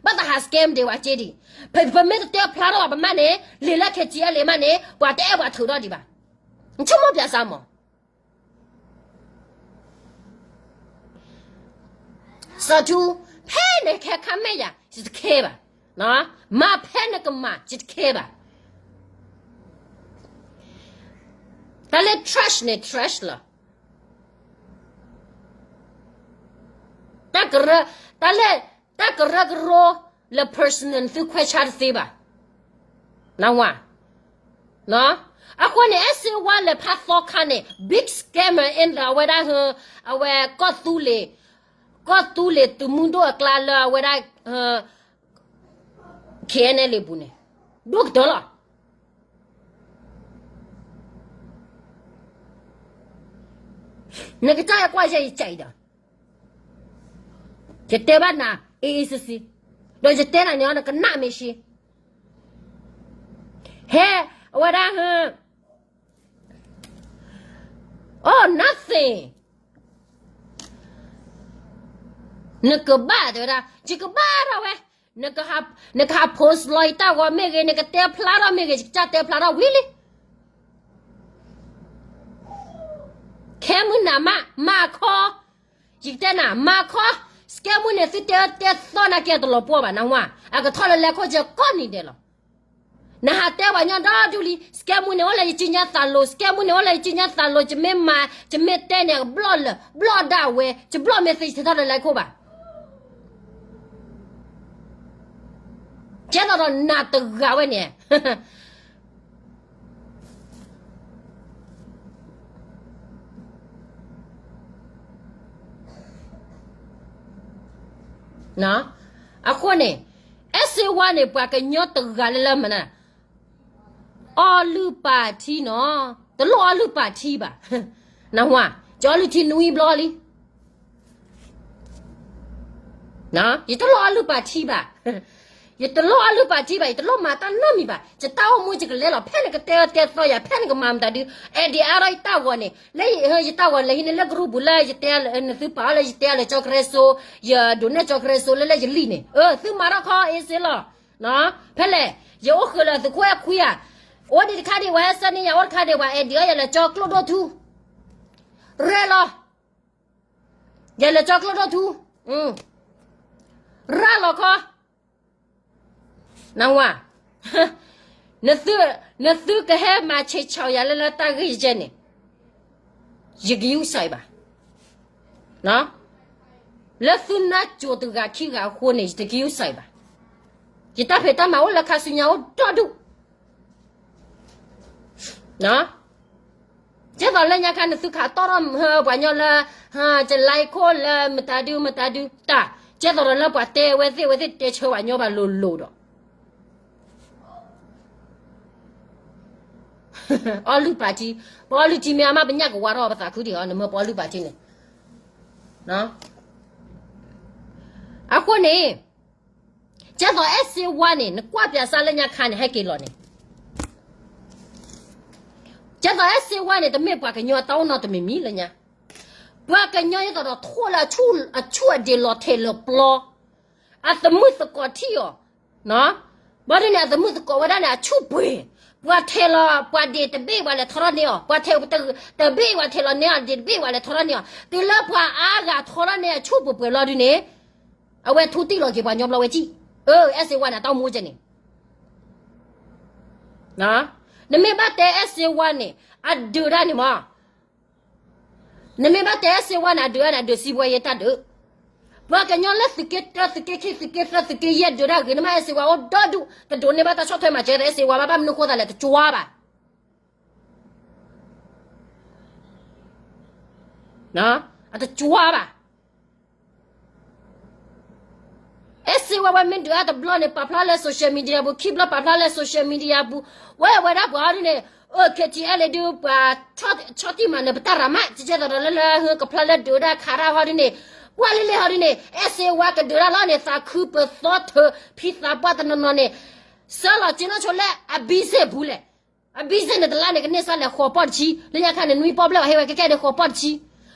ဘၣ်သးဟး scam ဒံးဝဲက့ဒံး. ပမ့ၢ်တတဲဖျါထီၣ်ဘၣ်ပမးန့ၣ်, လံာ်လၢ K T L A မးန့ၣ် ပှၤတအဲၣ်ပှၤထုးထီၣ်ဒံးဘၣ်. နဆိကမိၣ်ပၠးစၢ်မး စီၤထူ, ဖဲနကဟဲခါမဲာ်ယၤ ယတခဲဘၣ်. မၤဖဲနကမၤ ယတခဲဘၣ်. တၢ်လၢ trash န့ၣ် trash လီၤ. တၢ်ကရၢ, တၢ်လၢ, တၢ်ကရၢကရိလၢ personal သုခွဲးဆါတသ့ဘၣ်. နဝါ အဃိန့ၣ် အဲၣ်စ့ဝါလၢဖးသီခါန့ၣ် big scammer in the အဝဲဒၣ်, အဝဲကီၢ်သူလ့ၤ, ကီၢ်သူလ့ၤသုးမုၢ်ဒိၣ်အကျါလၢအဝဲဒၣ် K N L A ပူၤန့ၣ် ဒိၣ်ကတၢၢ်လီၤ. နကစၢ်ယကွၢ်ယဲယကဲအံၤဒီး ယတဲဘၣ်နၤ အ့အ့စံစံ, ဒီးယတဲနၤန့ၣ် နကနၣ်မ့ၢ်ရှ့, ဟဲ အဝဲဒၣ် ဟ oh nothing နကဘၣ်တဲဝဲဒၣ် ယကဘၣ်ထီၣ်ဝဲ, နကဟး post လီၤယတၢ်ဂီၤမ့ၢ်ဂ့ၤ နကတဲဖျါထီၣ်မ့ၢ်ဂ့ၤ ယကတဲဖျါထီၣ်ဝံၤလံ. ခဲမုၢ်နၤမး မၤခီ, ယကတဲနၤ မၤခီ, စကဲမုၢ်န့ၣ် သုတဲတဲသီနာ်က့ တလီၤပှီၢ်ဘၣ် နဟါ, အကထီၣ်လၢလဲၤခိၣ်ကဲကိးနံၤဒဲးလီၤ. နဟးတဲပှၤညီဒီဒူၣ်လံ စကဲမုၢ်န့ၣ်အိၣ်လၢယစုညါသးလိၤ စကဲမုၢ်န့ၣ်အိၣ်လၢယစုညါသးလိၤ ယမ့ၢ်မၤ ယမ့ၢ်တဲန့ၣ် ဘျီၣ်လၢ ဘျီၣ်ဒၣ်ဝဲ ယဘျီၣ်မ့ၢ်သ့ ယထီၣ်လၢလဲၤခိၣ်ဘၣ်. ကဲသိးဒီးနၤတဂၤဝဲန့ၣ် အဃိန့ၣ် အဲၣ်စ့ဝါန့ၣ် ပှၤကညီတဂၤလၢလၢမနုၤ အီလုၢ်ပာ်ထံနီၤ, တလိၣ်အီလုၢ်ပာ်ထံဘၣ်. နဟါ, ယအီလုၢ်ထံနွံဘျီလံ. ယတလိၣ်အီလုၢ်ပာ်ထံဘၣ်. ယတလိၣ်အီလုၢ်ပာ်ထံဘၣ်, ယတလိၣ်မၤတၢ်နီတမံၤဘၣ်. ယတၢ်အိၣ်မူယကလဲၤလီၤ ဖဲနကတဲအၢတဲသီယၤ ဖဲနကမၤမတၤဒု အဲၣ်ဒိးအါထီၣ်ယတၢ်ဂီၤန့ၣ် လၢယတၢ်ဂီၤ လဲၤဟံးန့ၢ်လၢကရူၢ်ပူၤလၢယတဲလၢ နသုပာ်အီၤလၢယတဲလၢကၠီကရဲစိ, ယဒိးန့ၢ်ကၠီကရဲစိလၢလၢယလံၣ်န့ၣ် သုမၤထီၣ်ခီအ့စ့လီၤ. ဖဲလဲၣ်, ယအိၣ်ဃုာ်လၢသုးခိၣ်အဲၣ်ခွံဧါ, အိၣ်ဒံးတခါဒံး ပှၤဟဲဆၢန့ၢ်ယၤ အိၣ်တခါဒံး ပှၤအဲၣ်ဒိးအီၤ ယလဲၤကၠီကျိၣ်ဒိၣ်ထူ, ရဲၣ်လီၤ, ယလဲၤကၠီကျိၣ်ဒိၣ်ထူ, ရၤလီၤခီ နဝါ, နသုကဟဲမၤဆဲးဆီၣ်ယၤလၢလၢတၢ်ဂ့ၢ်ယဲန့ၣ်, ယကယူးစၢ်ဘၣ်. လၢသုနၢ်စိၤတဂၤခံဂၤအဃိန့ၣ် ယတကယူးစၢ်ဘၣ်. ယတၢ်ဖံးတၢ်မၤအိၣ်လၢခါဆူညါအိၣ်ဒီဒူၣ်. ကဲသိးလၢညါခါန့ၣ် သုခးတီၢ်ထီၣ်ပှၤညီလၢ ကလံခိၣ်လၢမတၤဒုမတၤဒုတၢ်, ကဲသိးဒီးလၢပှၤတဲအဝဲသ့ၣ် အဝဲသ့ၣ်တဲဆၢပှၤညီဘၣ်လိၤလိၤဒီး အီလုၢ်ပာ်ထံ, ပအီလုၢ်ထံမ့ၢ်အါမး ပညၣ်ကဝါထီၣ်ပသးခုဒံးအီၤ နမ့ၢ်ပအီလုၢ်ပာ်ထံန့ၣ်. အဃိန့ၣ် ကဲသိးအဲၣ်စ့ဝါန့ၣ် နကွၢ်ပၠးစၢ်လၢညါခါန့ၣ် ဟဲက့ၤလီၤန့ၣ် ကဲသိးအဲၣ်စ့ဝါန့ၣ် တမ့ၢ်ပှၤကညီအတၢ်အိၣ်နီတမံၤမံၤလၢညါ, ပှၤကညီဒ်သိးဒီးထိၣ်လၢအဆူၣ်အဒ့ၣ်လီၤထဲးလီၤပျီ, အသမုၣ်သကိးထံၣ်အီၤ, ဘၣ်ဒ်န့ၣ် အသမုၣ်သကိးဝဲဒၣ်န့ၣ် အဆူၣ်ပှ့ၤ, ပှၤထဲးလီၤပှၤဒ့ၣ်တဘ့ၣ် ပှၤလဲၤထီထီၣ်န့ၢ်အီၤ, ပှၤထဲးတဘ့ၣ် ပှၤထဲးလီၤန့ၢ်အီၤ ဒ့ၣ်တဘ့ၣ်ပှၤလဲၤထီထီၣ်န့ၢ်အီၤ, တုၤလၢပှၤအါဂၤထီထီၣ်န့ၢ်အဆူၣ်ပှ့ၤပှဲၤလီၤဒုန့ၣ်, အဝဲထူတံၢ်လီၤက့ၤပှၤညီဘျီဝဲကံၣ်, အၢ အဲၣ်စ့ဝါန့ၣ် အတၢ်အိၣ်မူကဲန့ၣ် နမ့ၢ်ဘၣ်တဲအဲၣ်စ့ဝါန့ၣ် အဒုးတၢ်န့ၣ်မး, နမ့ၢ်ဘၣ်တဲအဲၣ်စ့ဝါန့ၣ် အဒုးတၢ်န့ၣ် အဒုးစံးဘှဲယဲတၢ်ဒုး, ပှၤကညီလၢသုးက့တၢ သုးက့ခံ သုးက့သၢ သုးက့ယဲၢ်ဒုးတၢ်ဂ့ၤန့ၣ်မး အဲၣ်စ့ဝါအိၣ်ဒီဒူၣ် တဒိးန့ၢ်ဘၣ်တၢ်ဆီၣ်ထွဲမၤစၢၤဒီးအဲၣ်စ့ဝါဘၣ် ဘၣ်မနုၤဃိသးလဲၣ် တကွၢ်ဘၣ် အတကွၢ်ဘၣ် အဲၣ်စ့ဝါဝဲမ့ၢ်ဒုးအါတဘျီန့ၣ် ပာ်ဖျါလၢ social media ပူၤ ခံဘျီပာ်ဖျါလၢ social media ပူၤ ဝဲဝဲဒၣ်ပှၤဟီဒုန့ၣ်, အိၣ် KTLA ဒုး ပှၤဆီၣ်တံၢ်မၤနၢၤပတၢ်ရၤမး ကကဲသိးဒီးလၢလၢကဖျါလၢဒုးဒၣ်ခးတၢ်ဟီဒုန့ၣ်, ကွၢ်လံလံဟီဒုန့ၣ် အဲၣ်စ့ဝါကဒုးတၢ်လီၤန့ၣ် သးခုပသီထၢ ဖံသးပှၢ်တနီၤနီၤန့ၣ်, ဆှၢလီၤက့ၤနီၢ်ဆိလၢအ business ပူၤလဲၣ် အ business န့ၣ်တလါန့ၣ် ကန့ၢ်စၢ်လဲၣ် ဃိးပီၢ်တဆံ, လၢညါခါန့ၣ် နွံပီၢ်ဘျဲၣ်ဘၣ် ဟ့ၣ်ဝဲကဲကဲန့ၣ် ဃိးပီၢ်တဆံ,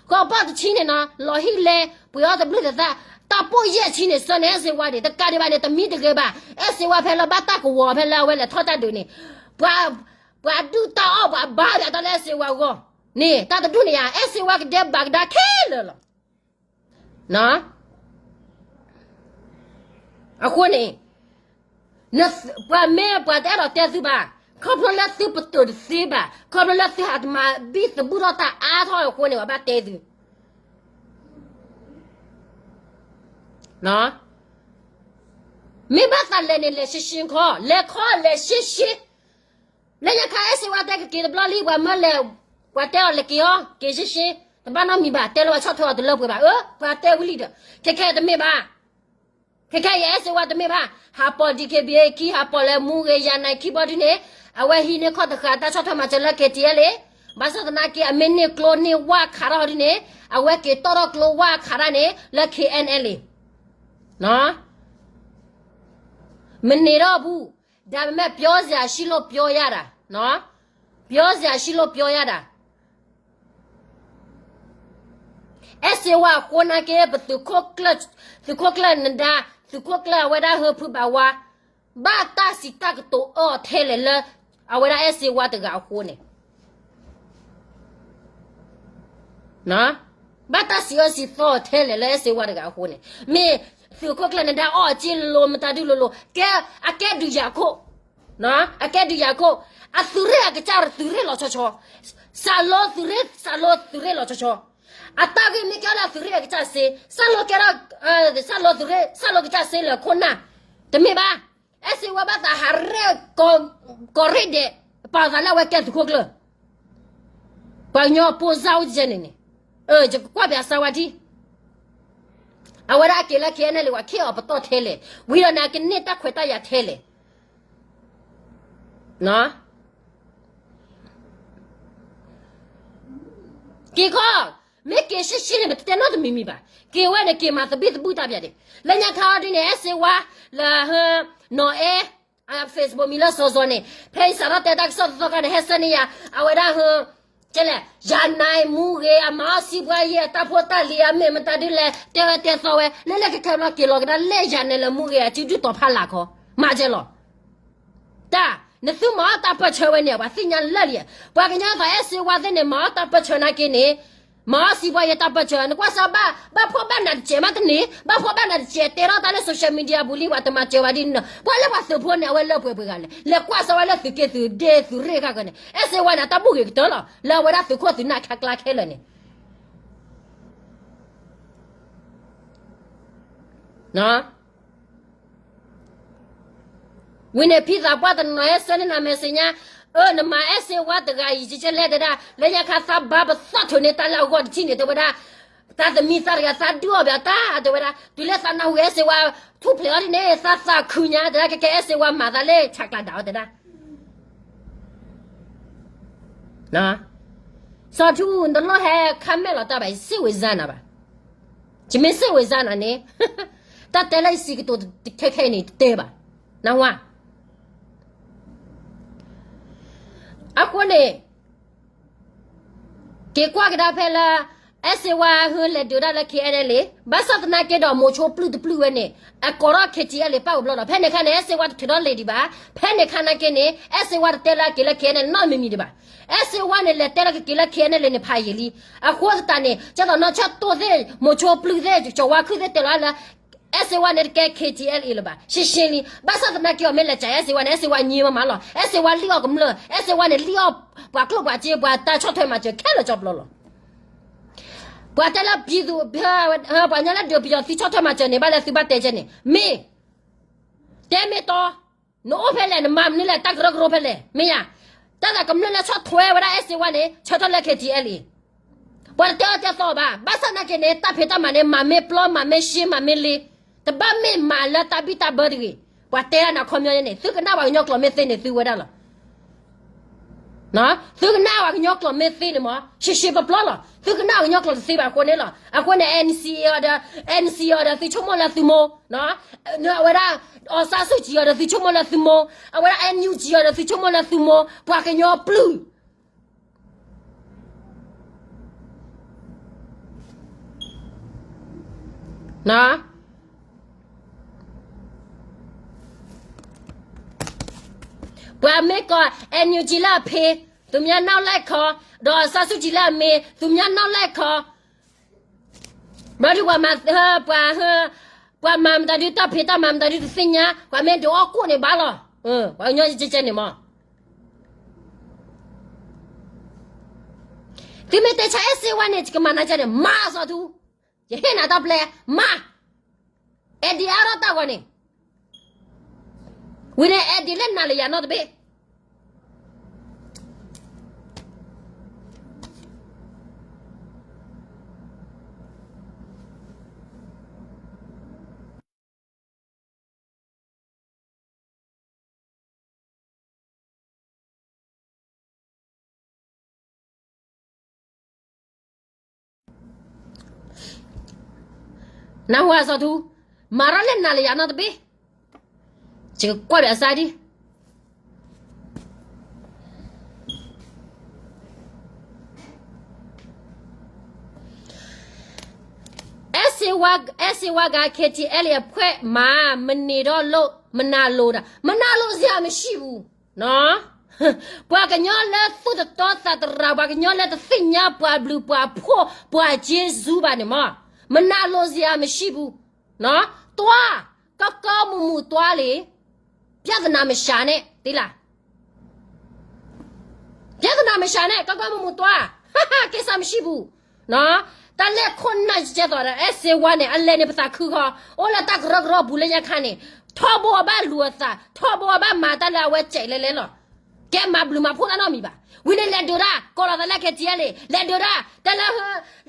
ဃိးပီၢ်တဆံန့ၣ်နီၤ လီၤဟံၣ်လဲ ပှ့ၤအီၣ်တဘျုးတသၣ်, တၢ်ပိၢ်ယဲၢ်ဆံန့ၣ် ဆှၢန့ၢ်အဲၣ်စ့ဝါန့ၣ် တကးဒံးဘၣ်န့ၣ် တမံတဂ့ၤဘၣ်, အဲၣ်စ့ဝါဖဲလၢဘၣ်တၢ်ကဝီၤဖဲလၢအဝဲလဲၤထီၣ်တၢ်ဒုးန့ၣ်, ပှၤ ပှၤဒုၣ်တၢ်အီၣ် ပှၤဘါယွၤတၢ်လၢအဲၣ်စ့ဝါအဂီၢ်, န့ၣ် တၢ်တဒူၣ်န့ၣ်ယါ အဲၣ်စ့ဝါကဒဲဘၣ်ကဒါခဲလၢာ်လီၤ. အဃိန့ၣ် ပှၤမ့ၢ်ပှၤတအဲၣ်ဒိးတဲသုဘၣ်, ခီဖျိလၢသုပတုာ်တသ့ဘၣ်, ခီဖျိလၢသုဟးတမၤဘံၣ်သဘုၣ်ထီၣ်တၢ်အါထီၣ်အဃိန့ၣ် ပှၤဘၣ်တဲသု မ့ၢ်ဘၣ်သးလဲၤန့ၣ် လဲၤရှဲရှဲခီ, လဲၤခီလဲၤရှဲရှဲ, လၢညါခါအဲၣ်စ့ဝါတဲကက့ၤတဘျီလံ ပှၤမၢလဲၤ, ပှၤတဲအီၤလဲၤက့ၤအီၤ က့ၤရှဲရှဲ, တဘၣ်နီတမံၤဘၣ်, တဲလၢပှၤဆီၣ်ထွဲအီၤတလၢပှဲၤဘၣ်, အၢ ပှၤတဲဝံၤလံဒီး, ခဲခဲတမ့ၢ်ဘၣ်, ခဲခဲအံၤအဲၣ်စ့ဝါတမ့ၢ်ဘၣ်, ဟးပိာ် DKBA ခံ ဟးပိာ်လဲၤမူဂ့ၤ ယၤနၤခံဘီဒုန့ၣ်, အဝဲဟံးန့ၢ်ခီၣ်တဃာ်တၢ်ဆီၣ်ထွဲမၤစၢၤလၢ KTLA, ဘၣ်ဆၣ်သနာ်က့ အမ့ၢ်န့ၢ်ကျိန့ၢ်ဝၣ်ခးထီၣ်ဒုန့ၣ်, အဝဲက့ၤတီၣ်ထီၣ်ကျိဝၣ်ခးတၢ်န့ၣ် လၢ KNLA မ့ၢ်န့ၢ်ဒီးအပူၤ, ဒါပေမဲ့ ပြောစရာရှိလို့ ပြောရတာ, ပြောစရာရှိလို့ပြောရတာ အဲၣ်စ့ဝါအဃိနာ်က့ ပသုးခိၣ်ကျၢၢ် သုးခိၣ်ကျၢၢ်နဒါ သုးခိၣ်ကျၢၢ်အဝဲဒၣ်ဟၢဖုဘၣ်ဝါ ဘၣ်တၢ်စံးတၢ်ကတိၤအီၤထဲလဲၣ်လၢ အဝဲဒၣ်အဲၣ်စ့ဝါတဂၤအဃိန့ၣ် ဘၣ်တၢ်စံးအၢစံးသီအီၤထဲလဲၣ်လၢအဲၣ်စ့ဝါတဂၤအဃိန့ၣ် မ့ၢ်သုးခိၣ်ကျၢၢ်နဒါအီၣ်အစ့လိၤမတၤဒုလိၤလိၤ ကဲ အကဲဒုးယၤခိၣ် အကဲဒုးယၤခိၣ် အသုးရ့ၣ်အကစၢ်သုးရ့ၣ်လီၤဆီဆီ စးလိသုးရ့ၣ် စးလိသုးရ့ၣ်လီၤဆီဆီ အတၢ်ဂ့ၢ်မ့ၢ်ကဲလၢသုးရ့ၣ်အကစၢ်စ့ စးလိကဲထီၣ် စးလိသုးရ့ၣ် စးလိကစၢ်စ့လၢခိၣ်နၢ် တမ့ၢ်ဘၣ် အဲၣ်စ့ဝါဘၣ်သးဟးရဲၣ် ကီၢ်ရ့ၣ်ဒဲး ပာ်သးလၢအဝဲကဲသုးခိၣ်ကျၢၢ် ပှၤကညီဖိစၢ်အိၣ်ကဲန့ၣ်န့ၣ် ယကကွၢ်ပၠးစၢဝါထံ အဝဲဒၣ်အက့ၤလၢ ခဲအံၤန့ၣ်လံ ပှၤခ့ၣ်အီၤပတီၢ်ထဲလဲၣ် ဝံၤဒီးန့ၣ် အကန့ၢ်တၢ်ခွဲးတၢ်ယာ်ထဲလဲၣ် က့ၤခီ မ့ၢ်က့ၤရှဲရှဲန့ၣ် ပတတဲနီတမံၤမံၤဘၣ် က့ၤဝဲန့ၣ်က့ၤမၤသဘံၣ်သဘုၣ်တၢ်ပၠးဒံး လၢညါခါအီၤဒ်န့ၣ် အဲၣ်စ့ဝါ လၢဟၢ နီၢ်အဲၣ် အ Facebook မံၤလၢစီၤစီၤန့ၣ် ဖဲအံၤစးထီၣ်တဲတၢ်ကစီၣ်သီခါန့ၣ် ဟဲဆှၢန့ၢ်ယၤ အဝဲဒၣ်ဟၢ ကဲလဲၣ် ယၤနၤမူဂ့ၤ အမၤအီၣ်စံးပှၤယဲၢ် တၢ်ဖိတၢ်လံၤအမ့ၢ်မတၤဒ်လဲၣ် တဲဝဲတဲသီဝဲ လၢလၢခဲခဲဘျီက့ၤလီၤကဒါလၢယၤနၤလၢမူဂ့ၤ အစုဒုၣ်တီၤဖးလာ်ခီ မၤကဲလီၤ တၢ် နသုမၤအီၣ်တၢ်ပၢၢ်ဆၢဝဲန့ၣ် ပှၤသ့ၣ်ညါလၢာ်လံ ပှၤကညီသးအဲၣ်စ့ဝါသ့ၣ်န့ၣ် မၤအီၣ်တၢ်ပၢၢ်ဆၢနာ်က့န့ၣ် မၤအီၣ်စံးပှၤယဲၢ်တၢ်ပၢၢ်ဆၢ နကွၢ်စၢဘၣ် ဘၣ်ဖှီၣ်ဘၣ်နးတစဲးမးတန့ၢ် ဘၣ်ဖှီၣ်ဘၣ်နးတစဲး တဲထီၣ်တၢ်လၢ social media ပူၤလံ ပှၤတမၤစၢၤဘၣ်ဒ်န့ၣ် ပှၤလၢပှၤသုးဖိန့ၣ် အဝဲလၢပှဲၤပှဲၤဂၤလဲၣ် လဲၤကွၢ်စၢဝဲလၢသုးက့သုးဒ့သုးရ့ၣ်ခါကန့ၣ် အဲၣ်စ့ဝါန့ၣ် အတၢ်ဘူၣ်ဂ့ၤကတၢၢ်လီၤ လၢအဝဲဒၣ်သုးခိၣ်သုးနၢ်ခါကျါခဲလၢာ်န့ၣ် ဝံၤန့ၣ် ဖံသးပှၢ်တနီၤဟဲဆှၢန့ၢ်နၤ message ညါ အၢ နမၤအဲၣ်စ့ဝါတဂၤအံၤ ကကလဲၣ်တဲဒၣ် လၢညါခါသးဘါပသီၣ်ထုးန့ၢ်တၢ်လၢအဂီၢ်တထံၣ်န့ၣ် တဲဝဲဒၣ် တၢ်သမံသးတဂၤသးဒုးအီၣ်ဘၣ်တၢ် တဲဝဲဒၣ် တုၤလၢသးနၢ်ဟူအဲၣ်စ့ဝါ ထူၣ်ဖျဲးအီၤဒ်န့ၣ် သးသးခုညါ တဲဒၣ် ကကဲအဲၣ်စ့ဝါမၤသးလၢဆးကျးဒၣ်အီၤတဲဒၣ် စီၤထူ နတလိၣ်ဟဲခါမဲာ်လီၤတၢ်ဘၣ် ယစ့ဝဲစါနၤဘၣ် ယမ့ၢ်စ့ဝဲစါနၤန့ၣ် တၢ်တဲလၢယစံးကတိၤခဲခဲအံၤန့ၣ် တတဲဘၣ် နၢ်ဟူဧါ အဃိန့ၣ် က့ၤကွၢ်ကဒါဖဲလၢ အဲၣ်စ့ဝါဟၢလဲၤဒုးတၢ်လၢ ခဲအံၤန့ၣ်လံ ဘၣ်ဆၣ်သနာ်က့ဒီး မိၤဆိပျုၢ်တပျုၢ်ဝဲန့ၣ် အကိးထီၣ် KTLA ပၣ်ဝဲဘျီဒီး ဖဲန့ၣ်ခါန့ၣ် အဲၣ်စ့ဝါတထုးထီၣ်လံာ်ဒံးဘၣ် ဖဲန့ၣ်ခါနာ်က့န့ၣ် အဲၣ်စ့ဝါတတဲလၢက့ၤလၢ ခဲအံၤန့ၣ် နီတမံၤမံၤဒံးဘၣ် အဲၣ်စ့ဝါန့ၣ် လဲၤတဲလၢကက့ၤလၢ ခဲအံၤန့ၣ်လံန့ၣ် ဖးယံာ်လံ အဃိသတးန့ၣ် ကၠီသးနီၢ်ဆၢတိၢ်သ့ၣ် မိၤဆိပျုၢ်သ့ၣ် ကၠီဝါခုၣ်သ့ၣ်တဲလီၤလၢ အဲၣ်စ့ဝါန့ၣ်တကဲ KTLA လၢၤဘၣ် ရှင်းရှင်းလံ ဘၣ်ဆၣ်သနာ်က့အီၤမ့ၢ်လဲၤစးအဲၣ်စ့ဝါန့ၣ် အဲၣ်စ့ဝါညံမးမးလီၤ အဲၣ်စ့ဝါလံၣ်အီၣ်ကမျၢၢ် အဲၣ်စ့ဝါန့ၣ် လံၣ်အီၣ်ပှၤကျိၣ်ပှၤစ့ ပှၤတၢ်ဆီၣ်ထွဲမၤစၢၤခဲလၢာ်ကၠီပျီလီၤ ပှၤတဲလၢပံသူ ပှၤကညီလၢဒုးပယီၤသုးဆီၣ်ထွဲမၤစၢၤန့ၣ် ဘၣ်လၢသုဘၣ်တဲကဲန့ၣ် မ့ၢ် တဲမ့ၢ်တီ နအိၣ်ဖဲလဲၣ် နမၤမနုၤလဲၣ် တၢ်ကရၢကရိဖဲလဲၣ် မ့ၢ်ယါ တၢ်သးကမျၢၢ်လၢဆီၣ်ထွဲဝဲဒၣ်အဲၣ်စ့ဝါန့ၣ် ဆၢထၢၣ်လၢ KTLA ပှၤတတဲအီၤတဲသီဘၣ် ဘၣ်ဆၣ်သနာ်က့န့ၣ် တၢ်ဖံးတၢ်မၤန့ၣ် မၤမ့ၢ်ပျီ မၤမ့ၢ်ရှဲ မၤမ့ၢ်လ့ တဘၣ်မ့ၢ်မၤလၢတၢ်ဘံၣ်တၢ်ဘၢတဂ့ၤ ပှၤတဲဒၣ်နၤခီပညီန့ၣ် သုကနၣ်ပှၤကညီကျိာ်မ့ၢ်သ့န့ၣ် သုဝဲဒၣ်လီၤ သုကနၣ်ပှၤကညီကျိာ်မ့ၢ်သ့န့ၣ်မး ရှဲရှဲပျီပျီလီၤ သုကနၣ်ပှၤကညီကျိာ်တသ့ဘၣ်အဃိန့ၣ်လီၤ အဃိန့ၣ် NCA အီၤဒီး NCA အီၤဒီး သုဆိကမိၣ်လၢသုမိၢ် အဝဲဒၣ် အောင်ဆန်းစုကြည် အီၤဒီး သုဆိကမိၣ်လၢသုမိၢ် အဝဲဒၣ် NUG အီၤဒီး သုဆိကမိၣ်လၢသုမိၢ် ပှၤကညီပျုၢ် ပှၤမ့ၢ်ကိး NUG လၢအဖံ သုမ့ၢ်နီၣ်လဲၣ်ခီ, ဒီးအောင်ဆန်းစုကြည်လၢအမ့ၢ် သုမ့ၢ်နီၣ်လဲၣ်ခီ, ဘျီဒုးပှၤမၤ ပှၤ ပှၤမၤမတၤဒုး တၢ်ဖံးတၢ်မၤမတၤဒုးတသ့ၣ်ညါ, ပှၤမ့ၢ်ဒုးအီၣ်ကိၣ်န့ၣ်ဘၣ်လီၤ. ပှၤကညီကဲကဲန့ၣ်မး သုမ့ၢ်တဲဆါအဲၣ်စ့ဝါန့ၣ် ယကမၤနၤကဲန့ၣ် မၤစီၤထူ, ယဟ့ၣ်နၤတၢ်ပျဲ မၤ, အဲၣ်ဒိးအါထီၣ်တၢ်ဂီၤန့ၣ်, ဝံၤန့ၣ် အဲၣ်ဒိးလဲၤနၤလၢယၤနီတဘ့ၣ်. နၢ်ဟူဧါစီၤထူ, မၤထီၣ်လဲၤနၤလၢယၤနီတဘ့ၣ်, ယကကွၢ်ဒီးအစၢ်ဒံး. အဲၣ်စ့ဝါဂၤ ခဲထံအဲလ့ၣ်အဖှဲးမး မန့ၢ်ဒီးလိာ် မနၤလိာ်ဒၣ် မနၤလိာ်စရာမရှိဘူး ပှၤကညီလၢသူၣ်တတီသးတရၣ် ပှၤကညီလၢတသ့ၣ်ညါပှၤဘျုးပှၤဖှိၣ် ပှၤက့စူဘၣ်န့ၣ်မး မနၤလိာ်စရာမရှိဘူး တွၤ ကကီမုာ်မုာ်တွၤလံ ပြဿနာမရှာနဲ့ သ့လၢ ပြဿနာမရှာနဲ့ ကကီမုာ်မုာ်တွၤ ကိစ္စမရှိဘူး တၢ်လဲၢ်ခိၣ်နၢ်ကဲသိးဒီး အဲၣ်စ့ဝါန့ၣ် အလဲၤန့ၣ်ပသးခုဃီ အိၣ်လၢတၢ်ကရၢကရိပူၤလၢညါခါန့ၣ် ထီဘိအဘၣ်လူၤအသး ထီဘိအဘၣ်မၤတၢ်လၢအဝဲစဲးလဲၤလဲၤလီၤ ကဲမၤဘျုးမၤဖှိၣ်တၢ်နီတမံၤဘၣ် ဝံၤန့ၣ်လဲၤဒုးတၢ် ကိးလီၤသးလၢ ခဲထံအဲလ့ၣ် လဲၤဒုးတၢ် တဲလၢ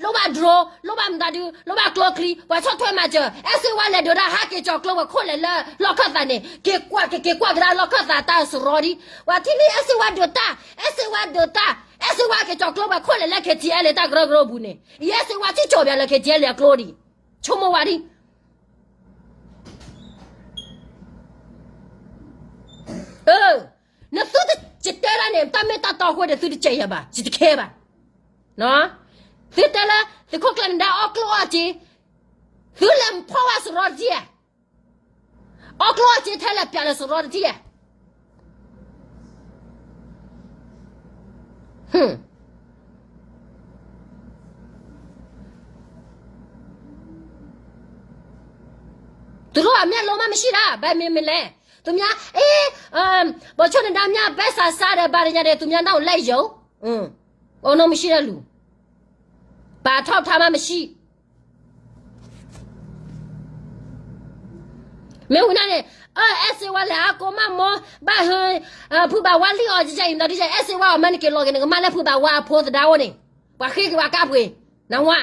လိၣ်ဘၣ် drone လိၣ်ဘၣ်မတၤဒု လိၣ်ဘၣ်ကျိချံ ပှၤဆီၣ်ထွဲမၤစၢၤ အဲၣ်စ့ဝါလဲၤဒုးတၢ် ဟးက့ၤကၠီၤကျိဝဲခိၣ်လဲၤလၢလီၢ်ခၢၣ်သးန့ၣ် က့ၤကွၢ်က့ၤက့ၤကွၢ်ကဒါလီၢ်ခၢၣ်သးတၢ်စရီဒံး ပှၤထံၣ်လံ အဲၣ်စ့ဝါဒုးတၢ် အဲၣ်စ့ဝါဒုးတၢ် အဲၣ်စ့ဝါက့ၤကၠီၤကျိဝဲခိၣ်လဲၤလၢ ခဲထံအဲလ့ၣ် တၢ်ကရၢကရိပူၤန့ၣ် ယအဲၣ်စ့ဝါစံၣ်ကၠီၤပၠးလၢ ခဲထံအဲလ့ၣ် အကျိဒံး ဆိကမိၣ်ဝဲဒံး နသုတတဲတၢ်န့ၣ် တၢ်မ့ၢ်တၢ်တီအဃိန့ၣ် သုတစဲးယၤဘၣ် ယတခဲဘၣ် သုတဲလၢ သုးခိၣ်ကျၢၢ်နဒါအီၣ်ကျိၣ်အီၣ်စ့ သုလဲၤဖီၣ်ဝဲစရီတထံၣ်ဧါ အီၣ်ကျိၣ်အီၣ်စ့ထဲလဲၤပၠးလၢစရီတထံၣ်ဧါ သူတို့အမျက်လုံးမှမရှိတာ ဘယ်မင်းမလဲ သူများ အေး ဗိုလ်ချုပ်နဒါမြတ် ဘက်ဆာဆာတယ် ဘာညာတယ် သူများနောက်လိုက်ရုံ အုံး အုံး နောက်မရှိတဲ့လူ ဘာထောက်ထားမှမရှိ မ့ၢ်ဝံၤန့ၣ် အဲၣ်စ့ဝါ လဲၤအါကိးမးမီ ဘၣ်ဟၢ ဖုဘၣ်ဝါလံၣ်အီၤ ကကဲအံၤ မတၤဒ် အဲၣ်စ့ဝါအီၤ မ့ၢ်နက့ၤလီၤက့ၤ နကမၣ်လၢဖုဘၣ်ဝါအဖိသဒါအိၣ်န့ၣ် ပှၤဃ့က့ၤဝဲကါပှ့ၤ နဝါ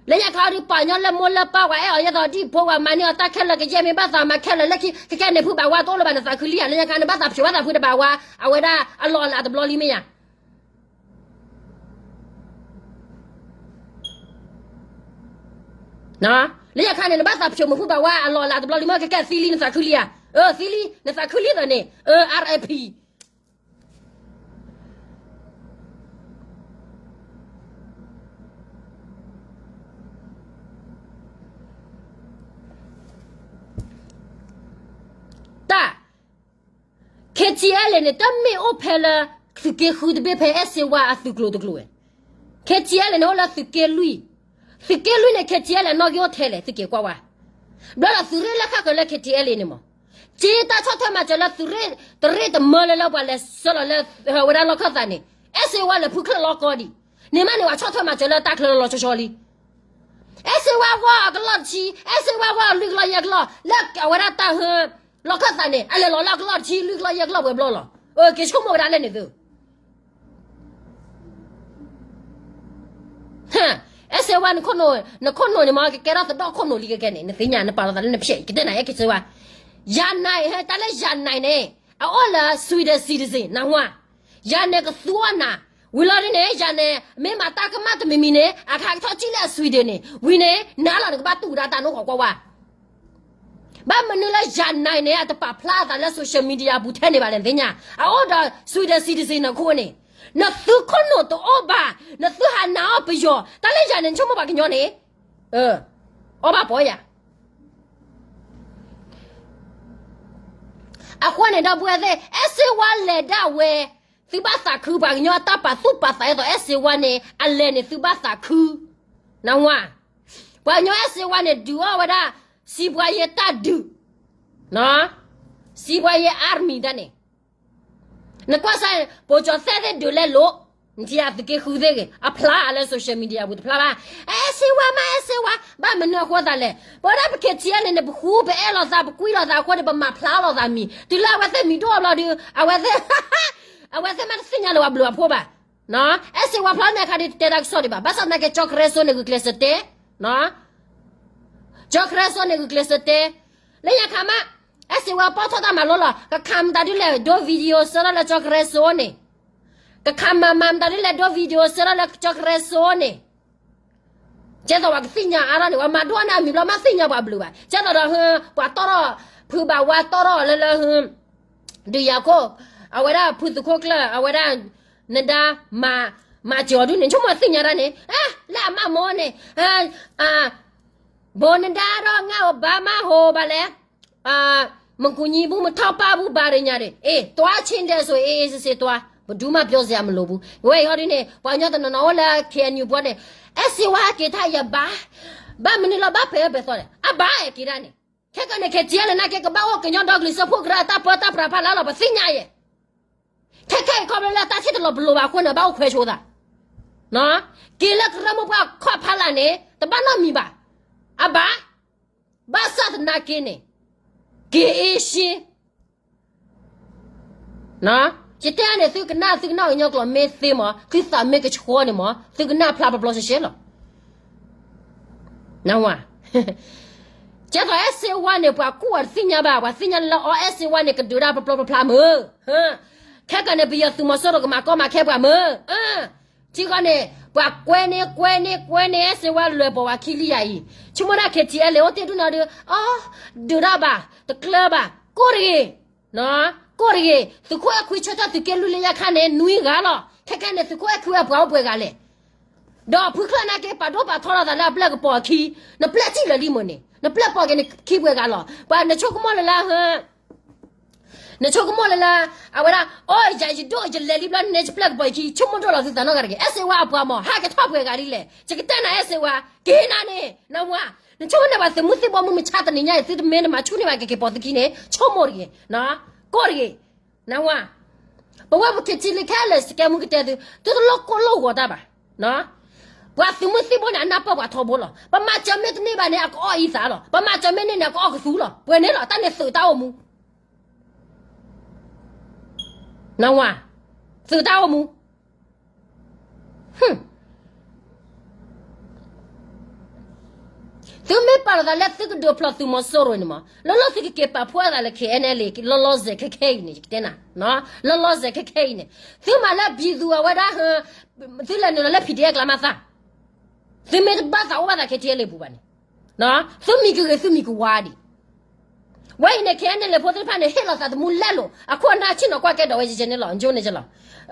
လၢညါခါအံၤဒုး ပှၤကညီလၢမိၢ်လၢပၢ် ပှၤအဲၣ်အီၤ ယဲသိးဒ်ဖိ ပှၤမၤန့ၢ်အီၤတၢ်ခဲလၢာ် ကယဲၢ်မ့ၢ်ဘၣ်သးမၤခဲလၢာ် လၢခံကကဲန့ၣ် ဖုဘၣ်ဝါတအိၣ်လၢၤဘၣ် နသးခုလံဧါ လၢညါခါ နဘၣ်သးဖျိးဘၣ်သးဖုတဘၣ်ဝါ အဝဲဒၣ်အလီၢ်အလၤတဘျီလံမ့ၢ်ဧါ လၢညါခါန့ၣ် နဘၣ်သးဖျိးမုာ်ဖုဘၣ်ဝါ အလီၢ်အလၤတဘျီလံ မ့ၢ်ကကဲသံလံ နသးခုလံဧါ အၢ သံလံ နသးခုလံသးန့ၣ် အၢ R I P တၢ် ခဲထံအဲလ့ၣ်န့ၣ် တမ့ၢ်အိၣ်ဖဲလၢ သုးက့ဃုတဘ့ၣ်ဖဲအဲၣ်စ့ဝါအသုးကျိၤတကျိၤဝဲ ခဲထံအဲလ့ၣ်န့ၣ် အိၣ်လၢသုးက့လွံၢ် သုးက့လွံၢ်န့ၣ် ခဲထံအဲလ့ၣ်နီၣ်ဂံၢ်အိၣ်ထဲလဲၣ် သုးက့ၤကွၢ်ဝါ ဘျီဒီးသုးရ့ၣ်လၢဃၣ်ဃၢၤလၢခဲထံအဲလ့ၣ်န့ၣ်မး က့တၢ်ဆီၣ်ထွဲမၤစၢၤလၢသုးရ့ၣ် တရ့ၣ်တမၢလၢလၢပှၤလဲၤဆှၢလီၤလၢ ဝဲဒၣ်လီၢ်ခၢၣ်သးန့ၣ် အဲၣ်စ့ဝါလဲၤဖုချၢၣ်လီၤကီဒံး န့ၣ်မးန့ၣ် ပှၤဆီၣ်ထွဲမၤစၢၤလၢတၢ်ချၢလီၤလီၤဆီဆီလံ အဲၣ်စ့ဝါဂီၢ်အကလီၢ်တဆံ အဲၣ်စ့ဝါဂီၢ်လွံၢ်ကလီၢ်ယဲၢ်ကလီၢ် လၢအဝဲဒၣ်တၢ်ဟၢ လီၢ်ခၢၣ်သးန့ၣ် အလဲၤလီၤလၢအကလီၢ်တဆံလွံၢ်ကလီၢ်ယဲၢ်ကလီၢ်ဝဲၤဘျီလီၤ အက့ၤဆိကမိၣ်ဝဲဒၣ်လဲၣ်န့ၣ်သု အဲၣ်စ့ဝါ နခိၣ်နူာ်န့ၣ်မ့ၢ် ကကဲထီၣ်သဒီၣ်ခိၣ်နူာ်လံကကဲန့ၣ် နသ့ၣ်ညါ နပာ်လီၤသးလၢနဖျဲး ယကတဲနၤ အဲၣ်စ့ဝါ ယၤနၤ တၢ်လၢယၤနၤန့ၣ် အအိၣ်လၢ Sweden citizen နၢ်ဟူဧါ ယၤန့ၣ်ကသူအီၣ်နၤ ဝံၤလီၤဒ်န့ၣ် ယၤန့ၣ် မ့ၢ်မၤတၢ်ကမၣ်တမံၤမံၤန့ၣ် အခါကထီၣ်ကံၣ်လၢအ Sweden န့ၣ် ဝံၤန့ၣ် နၤလီၤနကဘၣ်တူၢ်ဒၣ်တၢ်နိၣ်ဃီကွၢ်ဝါ ဘၣ်မနုၤလၢယၤနၤန့ၣ် အတပာ်ဖျါအသးလၢ social media ပူၤထဲန့ၣ်ဘၣ်လဲၣ် နသ့ၣ်ညါ အအိၣ်ဒီး Sweden citizen နခိၣ်န့ၣ် နသုခိၣ်နူာ်တအိၣ်ဘၣ် နသုဟးနၤအီၣ်ပယီၤ တၢ်လၢယၤန့ၣ် နဆိကမိၣ်ပှၤကညီန့ၣ် အီၣ်ဘၣ်ပီယၤ အဃိန့ၣ်ဒီပုၢ်ဝဲၢ်သ့ၣ် အဲၣ်စ့ဝါလဲၤဒၣ်ဝဲ သုဘၣ်သးခု ပှၤကညီအတၢ်ပာ်သူၣ်ပာ်သးအသိး အဲၣ်စ့ဝါန့ၣ် အလဲၤန့ၣ် သုဘၣ်သးခု နၢ်ဟူဧါ ပှၤကညီအဲၣ်စ့ဝါန့ၣ် ဒုးအီၣ်ဝဲဒၣ် စံးပှၤယဲတၢ်ဒုး စံးပှၤယဲ army တၢ်န့ၣ် နကွၢ်စၢ် ပိကၠီၤသဲၣ်သ့ၣ်ဒုးလဲလိာ် နထံၣ်သုးက့ဃုသ့ၣ်ဂ့ၤ အဖျါလၢ social media ပူၤတဖျါဘၣ် အဲၣ်စ့ဝါမး အဲၣ်စ့ဝါ ဘၣ်မနုၤအဃိသးလဲၣ် ပဝဲဒၣ်ပ ခဲထံအဲလ့ၣ်န့ၣ် ပဃူပအဲၣ်လိာ်သး ပကွံလိာ်သးအဃိန့ၣ် ပမၤဖျါလိာ်သးမံၤ တုၤလၢအဝဲသ့ၣ်မံၤဒိၣ်အဘျီဒီး အဝဲသ့ၣ် အဝဲသ့ၣ်မးတသ့ၣ်ညါလၢၤဘၣ်ဘျုးဘၣ်ဖှိၣ်ဘၣ် အဲၣ်စ့ဝါဖျါန့ၣ်အခါဒီး တတဲတၢ်ကစီၣ်ဒံးဘၣ် ဘၣ်ဆၣ်သနာ်က့ ကၠီကရၢစိန့ၣ် ဂုာ်ကျဲးစၢးတဲ ကၠီကရၢစိန့ၣ် ဂုာ်ကျဲးစၢးတဲ လၢညါခါမး အဲၣ်စ့ဝါပီၣ်ထီၣ်တၢ်မၤလိလီၤ ကခးမတၤဒုလဲၣ် ဒိ video စၢထီၣ်လၢကၠီကရၢစိန့ၣ် ကခးမၤမၤမတၤဒုလဲၣ် ဒိ video စၢထီၣ်လၢကၠီကရၢစိန့ၣ် ကဲသိးပှၤကသ့ၣ်ညါအါထီၣ်န့ၣ် ပှၤမၤဒိၣ်န့ၢ်အမံၤဘျီ မ့ၢ်သ့ၣ်ညါပှၤဘျုးဘၣ် ကဲသိးဒီး ပှၤတီၣ်ထီၣ် ဖုဘၣ်ဝါတီၣ်ထီၣ်လၢလၢ ဒုးယၤခိၣ် အဝဲဒၣ်ဖုသုးခိၣ်ကျၢၢ် အဝဲဒၣ် နဒါ မၤစၢၤအီၤဒုန့ၣ် ဆိကမိၣ်သ့ၣ်ညါတၢ်န့ၣ် လၢအမးမ့ၢ်န့ၣ် အ ဘိးနဒါဒီးငါအိၣ်ဘၣ်မးဟိဘၣ်လဲၣ်, မကူညီဘူး မထောက်ပံ့ဘူး ဘာတွေညာတွေ, အေး သွားချင်းတယ်ဆို အေးအေးဆေးဆေးသွား, ဘယ်သူမှပြောစရာမလိုဘူး. ဝဲအံၤဟီဒ်န့ၣ် ပှၤကညီတနီၤနီၤအိၣ်လၢ ခ့ၣ်အဲၣ်ယူၣ်ပူၤန့ၣ်, အဲၣ်စ့ဝါက့ၤထါယဘၣ်, ဘၣ်မနုၤလီၤဘၣ်ဖဲဘဲသီန့ၣ် အဘၣ်အဲၣ်က့ၤဒၣ်န့ၣ်, ခဲကနံၣ် ခ့ၣ်ထံးအဲၣ်လၢနက့ၤကဘၣ်အိၣ်ကညီဒီကလုာ်စၢဖှိၣ်ကရၢ တၢ်ပၢတၢ်ပြးဖးလၢလီၤ ပသ့ၣ်ညါယဲၢ် ခဲခဲအံၤခီဖျိလၢတၢ်ထံၣ်တလီၤပလိာ်ဘၣ်အဃိန့ၣ် ဘၣ်အိၣ်ခွဲဆိသး, က့ၤလၢကရၢမိၢ်ပှၢ်ခီၣ်ဖးလာ်န့ၣ် တဘၣ်နီတမံၤဘၣ်, အဘၣ်, ဘၣ်ဆၣ်သနာ်က့န့ၣ် က့ၤအ့ၣ်ရှ့ ယတဲန့ၣ် သုကနၣ် သုကနၣ်ကညီကျိာ်မ့ၢ်သ့မး သုသးမ့ၢ်ကဆှီန့ၣ်မး သုကနၣ်ဖျါပျီပျီရှဲရှဲလီၤ. နဝၤ, ကဲသိးအဲၣ်စ့ဝါန့ၣ် ပှၤကူၣ်အီၤတသ့ၣ်ညါဘၣ်, ပှၤသ့ၣ်ညါလၢအီ အဲၣ်စ့ဝါန့ၣ် ကဒုးတၢ်ပျီပျီဖျါဖျါမုၢ်, ခဲကနံၣ်န့ၣ် ပယီၤသုးမီၤစိရိၤကမၤကီမၤခဲပှၤမုၢ်, ထံဃီန့ၣ် ပှၤကွဲန့ၢ်ကွဲန့ၢ်ကွဲန့ၢ်အဲၣ်စ့ဝါလွဲၢ်ပိာ်ဝဲခံလံယၤအံၤ, ဆိကမိၣ်ဒၣ် ခ့ၣ်ထံးအဲၣ်လၢအိၣ်တ့ၢ်ဒူၣ်နီၤဒီး အီ ဒုးတၢ်ဘၣ် တကျၢၤဘၣ် ကိၢ်တဂ့ၤ ကိၢ်တဂ့ၤ, သုးခိၣ်အဲၣ်ခွံဆၢထၢၣ်သုးက့လွံၢ်လၢယခါန့ၣ် နွံဂၤလီၤ. ခဲခဲန့ၣ် သုးခိၣ်အဲၣ်ခွံဝဲပှၤအိၣ်ပှဲၤဂၤလဲၣ်, ဒီးဖုချၢၣ်နာ်က့ ပာ်ဒိၣ်ပာ်ထီထီၣ်သးလၢအပျဲၢ်ကပီၤအခံ, နပျဲၢ်စံၣ်လၢာ်လံမုၢ်န့ၣ် နပျဲၢ်ပိာ်က့ၤနခံပှဲၤဂၤလီၤ. ပှၤနဆိကမိၣ်လၢလၢ နဆိကမိၣ်လၢလၢ အဝဲဒၣ် အိ ယၤယဒိၣ်ယလဲၤလံဘျီန့ၣ် ယပျဲၢ်ကပီၤယခံ ဆိကမိၣ်ဒိၣ်လီၤသုသးနီၢ်ဂၤတဂ့ၤ. အဲၣ်စ့ဝါအပှၤမး ဟးကထီၣ်ပှဲၤဂၤလံလဲၣ်. ယကတဲနၤအဲၣ်စ့ဝါ က့ၤနၤန့ၣ် နဝၤ, နဆိကမိၣ်န့ၣ် ပှၤသုးမုၢ်သံၣ်ဘိမုၢ်မဆါတနံၤညါအံၤ သုတမ့ၢ်နမၤဆူၣ်န့ၢ်ဘၣ်က့ၤက့ၤပိာ်သုခံန့ၣ် ဆိကမိၣ်တဂ့ၤ, ကိၢ်တဂ့ၤ, နဝၤ. ပဝဲပခ့ၣ်ထံးလံခဲလၢာ် စကဲမူကတဲသု သုတလိၣ်ကိၢ်လိၣ်ဂီၤတၢ်ဘၣ်. ပှၤသုးမုၢ်သံၣ်ဘိန့ၣ် အနၢ်ပၢၢ်ပှၤထီဘိလီၤ. ပမၤစၢၤမ့ၢ်တန့ၢ်ဘၣ်န့ၣ် အကအီၣ်အံသးလီၤ. ပမၤစၢၤမ့ၢ်န့ၢ်န့ၣ် အကအီၣ်ကသူလီၤ. ပှဲၤန့ၣ်လီၤ. တၢ်န့ၣ်သုးတၢ်အိၣ်မူ နဝၤ, သုးတၢ်အိၣ်မူ, သုမ့ၢ်ပာ်လီၤသးလၢသုကဒုးဖျိးသုးမီၤစိရိၤန့ၣ်မး လီၤလီၤသုကက့ၤပာ်ဖှိၣ်အသးလၢ ခ့ၣ်အဲၣ်အဲၣ်လ့ၣ် လီၤလီၤဆဲးခဲခဲအံၤန့ၣ် ယကတဲနၤ, လီၤလီၤဆဲးခဲခဲအံၤန့ၣ် သုမၤလၢဘံၤသူအဝဲဒၣ် သုလဲၤနုာ်လီၤလၢ ပီၣ်ဒံၣ်အဲၣ် ကျါမးသၣ်, သုမ့ၢ်တဘၣ်သးအိၣ်ဘၣ်သး ခ့ၣ်ထံးအဲၣ်လ့ၣ်ပူၤဘၣ်န့ၣ် သုမံၤကဂ့ၤ သုမံၤကဝါဒံး. ဝဲအံၤန့ၣ် ခ့ၣ်အဲၣ်အဲၣ်လ့ၣ်ဖိသ့ၣ်တဖၣ်န့ၣ် ဟ့ၣ်လီၤသးသမူလဲလိာ် အခိၣ်အနၢ်ဆ့ၣ်နီၤကွၢ်ကဲဒီးဝဲယဲန့ၣ်လီၤ. ယိန့ၣ်လီၤ.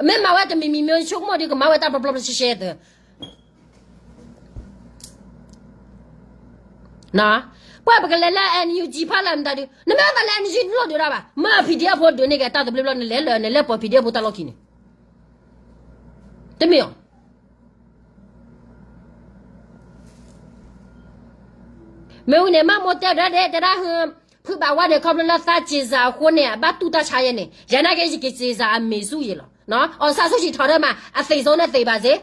မ့ၢ်မၤဝဲတမံၤမံၤမ့ၢ်ဆိကမိၣ်ဒီး ကမၤဝဲတၢ်ပျီပျီရှဲရှဲသု ပှၢ်ပကလဲၤလၢ NUG ဖးလၢမတၤဒုး နမ့ၢ်ဘၣ်သးလၢ NUG နလိၣ်ဒုးတၢ်ဘၣ်. မ့ၢ် ပီၣ်ဒံၣ်အဲၣ် ဖိဒုးန့ၢ်က့ၤတၢ်သဘျ့ဘျီ နလဲၤလၢ နလဲၤပိာ် ပီၣ်ဒံၣ်အဲၣ် ဖိတၢ်လီၢ်ခံန့ၣ် တမ့ၢ်အီၤ မ့ၢ်ဝံၤန့ၣ် မၤမိၢ်တဲဒၣ်ဒဲး တဲဒၣ် ဖုဘၣ်ဝါန့ၣ် ခီဖျိလၢသးစ့ၤစၤအဃိန့ၣ် အဘၣ်တူၢ်တၢ်ဆါယဲန့ၣ် ယနာ်က့ ယက့ၤစ့ၤစၤအမ့ၢ်ဆူၣ်ယဲလီၤ. အောင်ဆန်းစုကြည် ထီၣ်ထဲမှာ အသေဆုံးနဲ့သေပါစေ.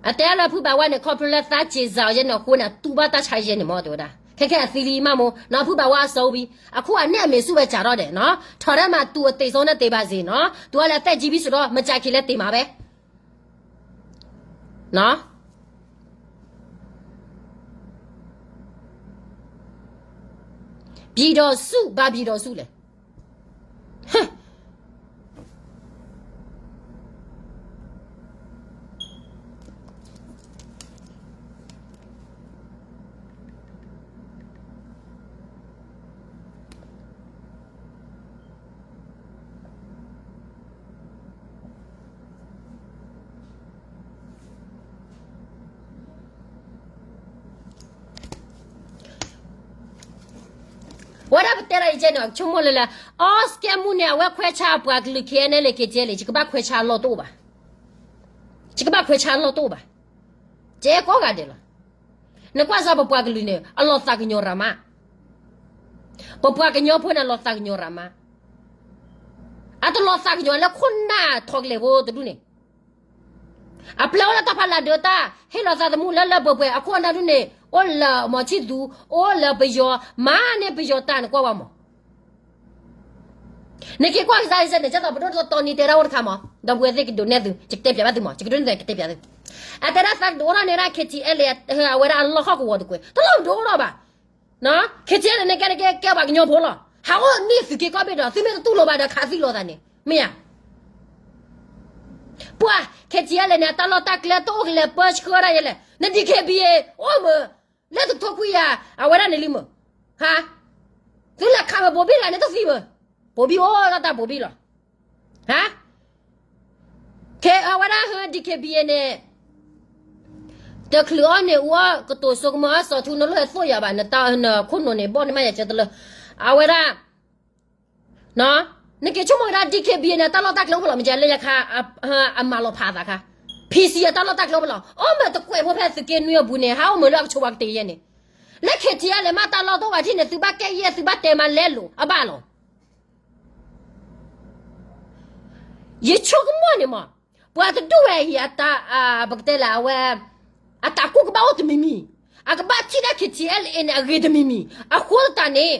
အတဲလၢဖုဘၣ်ဝါန့ၣ် ခီဖျိလၢသးစ့ၤစၤအီၤယဲန့ၣ်အဃိန့ၣ် အတူၢ်ဘၣ်တၢ်ဆါယဲန့ၣ်မ့ၢ်တဲဝဲဒၣ် ခဲခဲအသံလံမးမိၢ် နီၢ်ဖုဘၣ်ဝါအစီဝံ အခိၣ်အနၢ်အမ့ၢ်ဆူၣ်ဝဲစးထီၣ်ဒဲး ထီၣ်ထဲမှာ သူအသေဆုံးနဲ့သေပါစေနော် သူကလည်းအသက်ကြီးပြီဆိုတော့ မကြာခင်လည်းသေမှာပဲ ပြည်တော်စု ဘာပြည်တော်စုလဲ ဝဲဒၣ်ပတဲလၢယကဲန့ၣ် ဆိကမိၣ်လၢလၢ အီစကဲမူန့ၣ် အဝဲခွဲးဆါအပှၤကလုာ် ခ့ၣ်အဲၣ်အဲၣ်လ့ၣ် ခ့ၣ်ထံးအဲၣ်လ့ၣ် ယကဘၣ်ခွဲးဆါလီၢ်တအိၣ်ဘၣ် ယကဘၣ်ခွဲးဆါလီၢ်တအိၣ်ဘၣ် ကဲကိးဂၤဒဲးလီၤ နကွၢ်စၢ်ပပှၤကလုာ်န့ၣ် အလီၤသးကညီၤရၤမး ပပှၤကညီဖိန့ၣ် အလီၤသးကညီၤရၤမး အတလီၤသးကညီၤလၢခိၣ်နၢ်ထီၣ်ကလဲာ်ဖိတဒူၣ်န့ၣ် အပျဲၢ်အိၣ်လၢတၢ်ဖးလၢဒၢးတၢ် ဟ့ၣ်လီၤသးသမူလၢလၢပှဲၤပှဲၤ အခိၣ်အနၢ်ဒူၣ်န့ၣ် အိၣ်လၢမီၤဆံၣ်သူ အိၣ်လၢပယီၤ မၤန့ၢ်ပယီၤတၢ်န့ၣ်ကွၢ်ဝဲမး နက့ၤကွၢ်ကဒါက့ၤစဲန့ၣ် ကဲသိးပဒိၣ်တီနံၤတဲဒၣ်အိၣ်တခါမး ဒီပုၢ်ဝဲၢ်သ့ၣ်ကဒုးနဲၣ်သု ယကတဲပၠးဘၣ်သုမး ယကဒုးနဲၣ်သု ယကတဲပၠးသု အတဲဒၣ်သးကဒုးအိၣ်ထီၣ်န့ၣ်ဒၣ် ခ့ၣ်ထံးအဲၣ်လ့ၣ် အဝဲဒၣ်အလီၢ်ဟီၣ်ကဝီၤတကွဲး တလိၣ်ဒုးအိၣ်ထီၣ်ဘၣ် ခ့ၣ်ထံးအဲၣ်လ့ၣ်န့ၣ် ကဲကဲကဲပှၤကညီဖိလီၤ ဟးအိၣ်န့ၢ်သုးက့ၤကီၢ်ဘ့ၣ်ဒီး သုမ့ၢ်တတူၢ်လိာ်ဘၣ်ဒီး ခးသံလိာ်သးန့ၣ် မ့ၢ်ဧါ ပှၤ ခ့ၣ်ထံးအဲၣ်လ့ၣ်န့ၣ် အတၢ်လီၢ်တၢ်ကျဲတအိၣ်ကလဲၤပၢဆှၢဒၣ်ယဲလဲၣ် န DKBA အိၣ်မး လၢတထိခွံယၤ အဝဲဒၣ်န့ၣ်လံမး ဟါ သုလဲၤခးမ့ၢ်ဘိးဘံၣ်လၢန့ၣ်တသံမး ဘိးဘံၣ်အိၣ်ဒီးတၢ်ဘိးဘံၣ်လီၤ. ဟါ, ခဲအဝဲဒၣ်ဟၢ DKBA န့ၣ် တချုးအီၣ်န့ၣ် အူအီၣ်ကတိၤစိကမီၤအစီၤထူ နလိၣ်ဟဲသိၣ်ယၤဘၣ် နတၢ်နခိၣ်နူာ်န့ၣ် ဘီၣ်န့ၢ်မးယၤကၢတလၢ အဝဲဒၣ် နက့ၤဆိကမိၣ်ကဒါ DKBA န့ၣ် တၢ်လီၢ်တၢ်ကျဲအိၣ်ဖဲလဲၣ် မ့ၢ်ကဲလၢယခါ အမၤလီၤဖးသးခါ PC အတၢ်လီၢ်တၢ်ကျဲအိၣ်ဖဲလဲၣ် အိၣ်မ့ၢ်တကွဲးဖိဖဲသုးက့နွံအပူၤန့ၣ် ဟးအိၣ်မ့ၢ်လၢအကဆိးဝါကတ့ယဲန့ၣ် လၢ KTLA မ့ၢ်တၢ်လီၢ်တအိၣ်ဘၣ်ထံၣ်န့ၣ် သုဘၣ်ကဲယဲၢ် သုဘၣ်တဲမးလဲလိာ်အဘၣ်လီၤ. ယဆိကမိၣ်န့ၣ်မး ပှၤတဒူၣ်ဝဲအံၤ ပကတဲလၢအဝဲ အတၢ်ကူၣ်ကဘၣ်အိၣ်တမံၤမံၤ အကဘၣ်ထံၣ်ဒၣ် KTLA န့ၣ် အဂ့ၤတမံၤမံၤ အဃိသတးန့ၣ်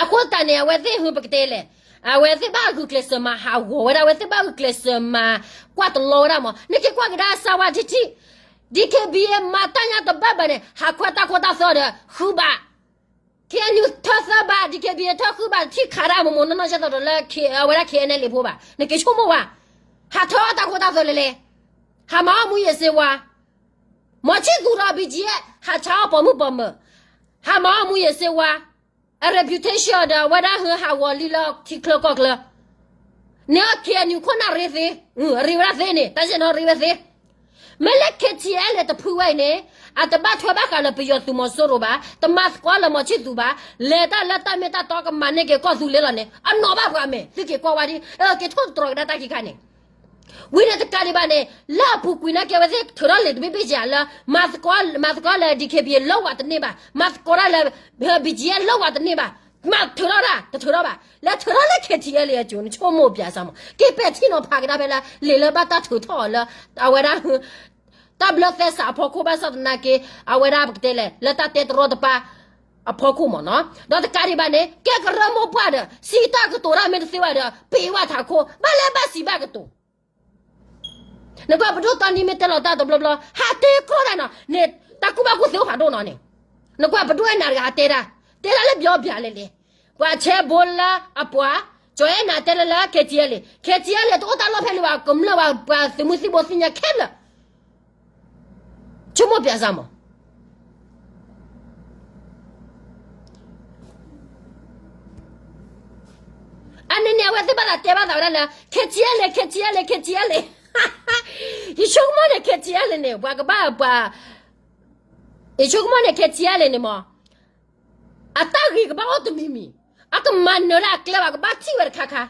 အဃိသတးန့ၣ် အဝဲသ့ၣ်ဟူပကတဲလဲၣ် အဝဲသ့ၣ်ဘၣ်ဂုာ်ကျဲးစၢးမၤဟးဂီၤဝဲဒၣ် အဝဲသ့ၣ်ဘၣ်ဂုာ်ကျဲးစၢးမၤကွၢ်တလီဝဲဒၣ်မး နက့ၤကွၢ်ကဒါ စးဝါထံထံ DKBA မၤတၢ်ညါတဘၣ်ဘၣ်န့ၣ် ဟးခွဲးတၢ်ခိတၢ်သွဲဒီး ဃုဘၣ် KNU ထၢသၢဘၣ် DKBA ထၢဃုဘၣ် ထံၣ်ခးဒၣ်မိၢ်မိၢ်နီၢ်နီၢ် ဆဲသိးဒီးလၢ အဝဲဒၣ် KNLA ဖိဘၣ် နက့ၤဆိကမိၣ်ဝဲ ဟးထၢအီၣ်တၢ်ခိတၢ်သွဲလဲၤလဲၤ ဟးမၤအီၣ်မူးယ့ၤစ့ဝါ မီၤဆံၣ်သူၣ်ဒီး BGF ဟးဆါအီၣ်ပိာ်မုၣ်ပိာ်မၢၤ ဟးမၤအီၣ်မူးယ့ၤစ့ဝါ အ reputation ဒီးအဝဲဒၣ်ဟၢဟးဂီၤလံလၢထံချၢကီၢ်ချၢ န့ၣ်အီၤ KNU ခိၣ်နၢ်ရ့သ့ အရ့ဝဲဒၣ်သ့န့ၣ် တၢ်စဲနီၤရ့ဝဲသ့ မ့ၢ်လၢ KTLA တဖုဝဲအံၤန့ၣ် အတဘၣ်ထွဲဘၣ်ဃးလၢပယီၤသုးမီၤစိရိၤဘၣ် တမၤသကိးလၢမီၤဆံၣ်သူၣ်ဘၣ် လဲၤတၢ်လၢတၢ်မ့ၢ်တၢ်တီကမၤန့ၢ်က့ၤကီၢ်သူလ့ၤလီၤန့ၣ် အနီၢ်ဘၣ်ပှၤမဲာ် သုက့ၤကွၢ်ဝဲဒ် က့ၤထိၣ်သတြီၤကဒါတၢ်ခံခါန့ၣ် ဝံၤန့ၣ်တကးဒံးဘၣ်န့ၣ် လၢအပူၤကွံာ်နာ်က့ အဝဲသ့ၣ်ထုးထီၣ်လံာ်တဘ့ၣ်ဘ့ၣ်က့ၤလၢ မၤသကိးလၢ DKBA လၢဝဲတန့ၢ်ဘၣ် မၤသကိးတၢ်လၢ BGF လၢဝဲတန့ၢ်ဘၣ် မၤထုးထီၣ်တၢ် တထုးထီၣ်ဘၣ် လဲၤထုးထီၣ်လၢ KTLA အကၠိ နဆိကမိၣ်ပၠးစၢ်မး က့ၤပဲာ်ထံနီၤဖးကဒါဖဲလၢ လံာ်လၢဘၣ်တၢ်ထုးထီၣ်အီၤလၢ အဝဲဒၣ် တၢ်ဘျၢသဲစးအဖီခိၣ်ဘၣ်ဆၣ်သနာ်က့ အဝဲဒၣ်ပကတဲလဲၣ် လၢတၢ်တဲတရီတပါ အဖီခိၣ်မးနီၤ ဒီးတကးဒံးဘၣ်န့ၣ် ကဲကရၢမိၢ်ပှၢ်ဒီး စံးတၢ်ကတိၤတၢ်မ့ၢ်တသ့ဘၣ်ဒီး ပ့ၤဝဲထးခိၣ် ဘၣ်လဲၣ်ဘၣ်စံးဘၣ်ကတိၤ နကွၢ်ပဒိၣ်တီနံမ့ၢ်တဲလီၤတၢ်တဘျီဘျီ ဟးတဲကြီတၢ်နီၤ န့ၣ်တၢ်ကူၣ်ဘၣ်ကူၣ်သ့အိၣ်ဖးဒိၣ်နီၤန့ၣ် နကွၢ်ပဒိၣ်အဲၣ်နၤတဂၤဟးတဲတၢ် တဲတၢ်လၢပျီပျးလဲၣ်လဲၣ် ပှၤဆဲဘိလၢအပှၤ ကၠီၤအဲၣ်နၤတဲလၢလၢ KTLA KTLA တအိၣ်တၢ်လီၢ်ဖဲလၢၤဘၣ် ကမျၢၢ်ဘၣ်ပှၤသုးမုၢ်သံၣ်ဘိသ့ၣ်ညါခဲလၢာ် ဆိကမိၣ်ပၠးစၢ်မး အန့ၣ်န့ၣ် အဝဲသ့ၣ်ဘၣ်သးတဲဘၣ်သးဝဲဒၣ်လၢ KTLA KTLA KTLA ယဆိကမိၣ်န့ၣ် KTLA န့ၣ် ပှၤကဘၣ်ပှၤ ယဆိကမိၣ်န့ၣ် KTLA န့ၣ်မး အတၢ်ဂ့ၤကဘၣ်အိၣ်တမံၤမံၤ အကမၤနၢၤဒၣ်အကျဲဘၣ် ကဘၣ်ထံၣ်ဝဲတခါခါ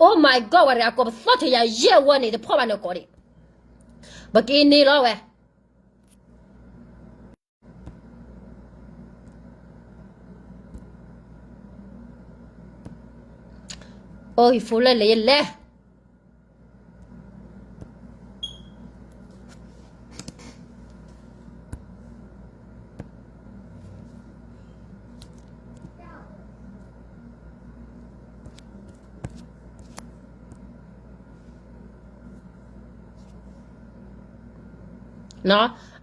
Oh my God ဝဲတဂၤကိးပသီၣ်ထဲယၤ ယဲၢ်ဝီန့ၣ် တဖီၣ်ဘၣ်နၢၤကိးဒံး ပက့ၤန့ၣ်လီၤဝဲ အိၣ် ယဖိလၢလဲၤယလဲၤ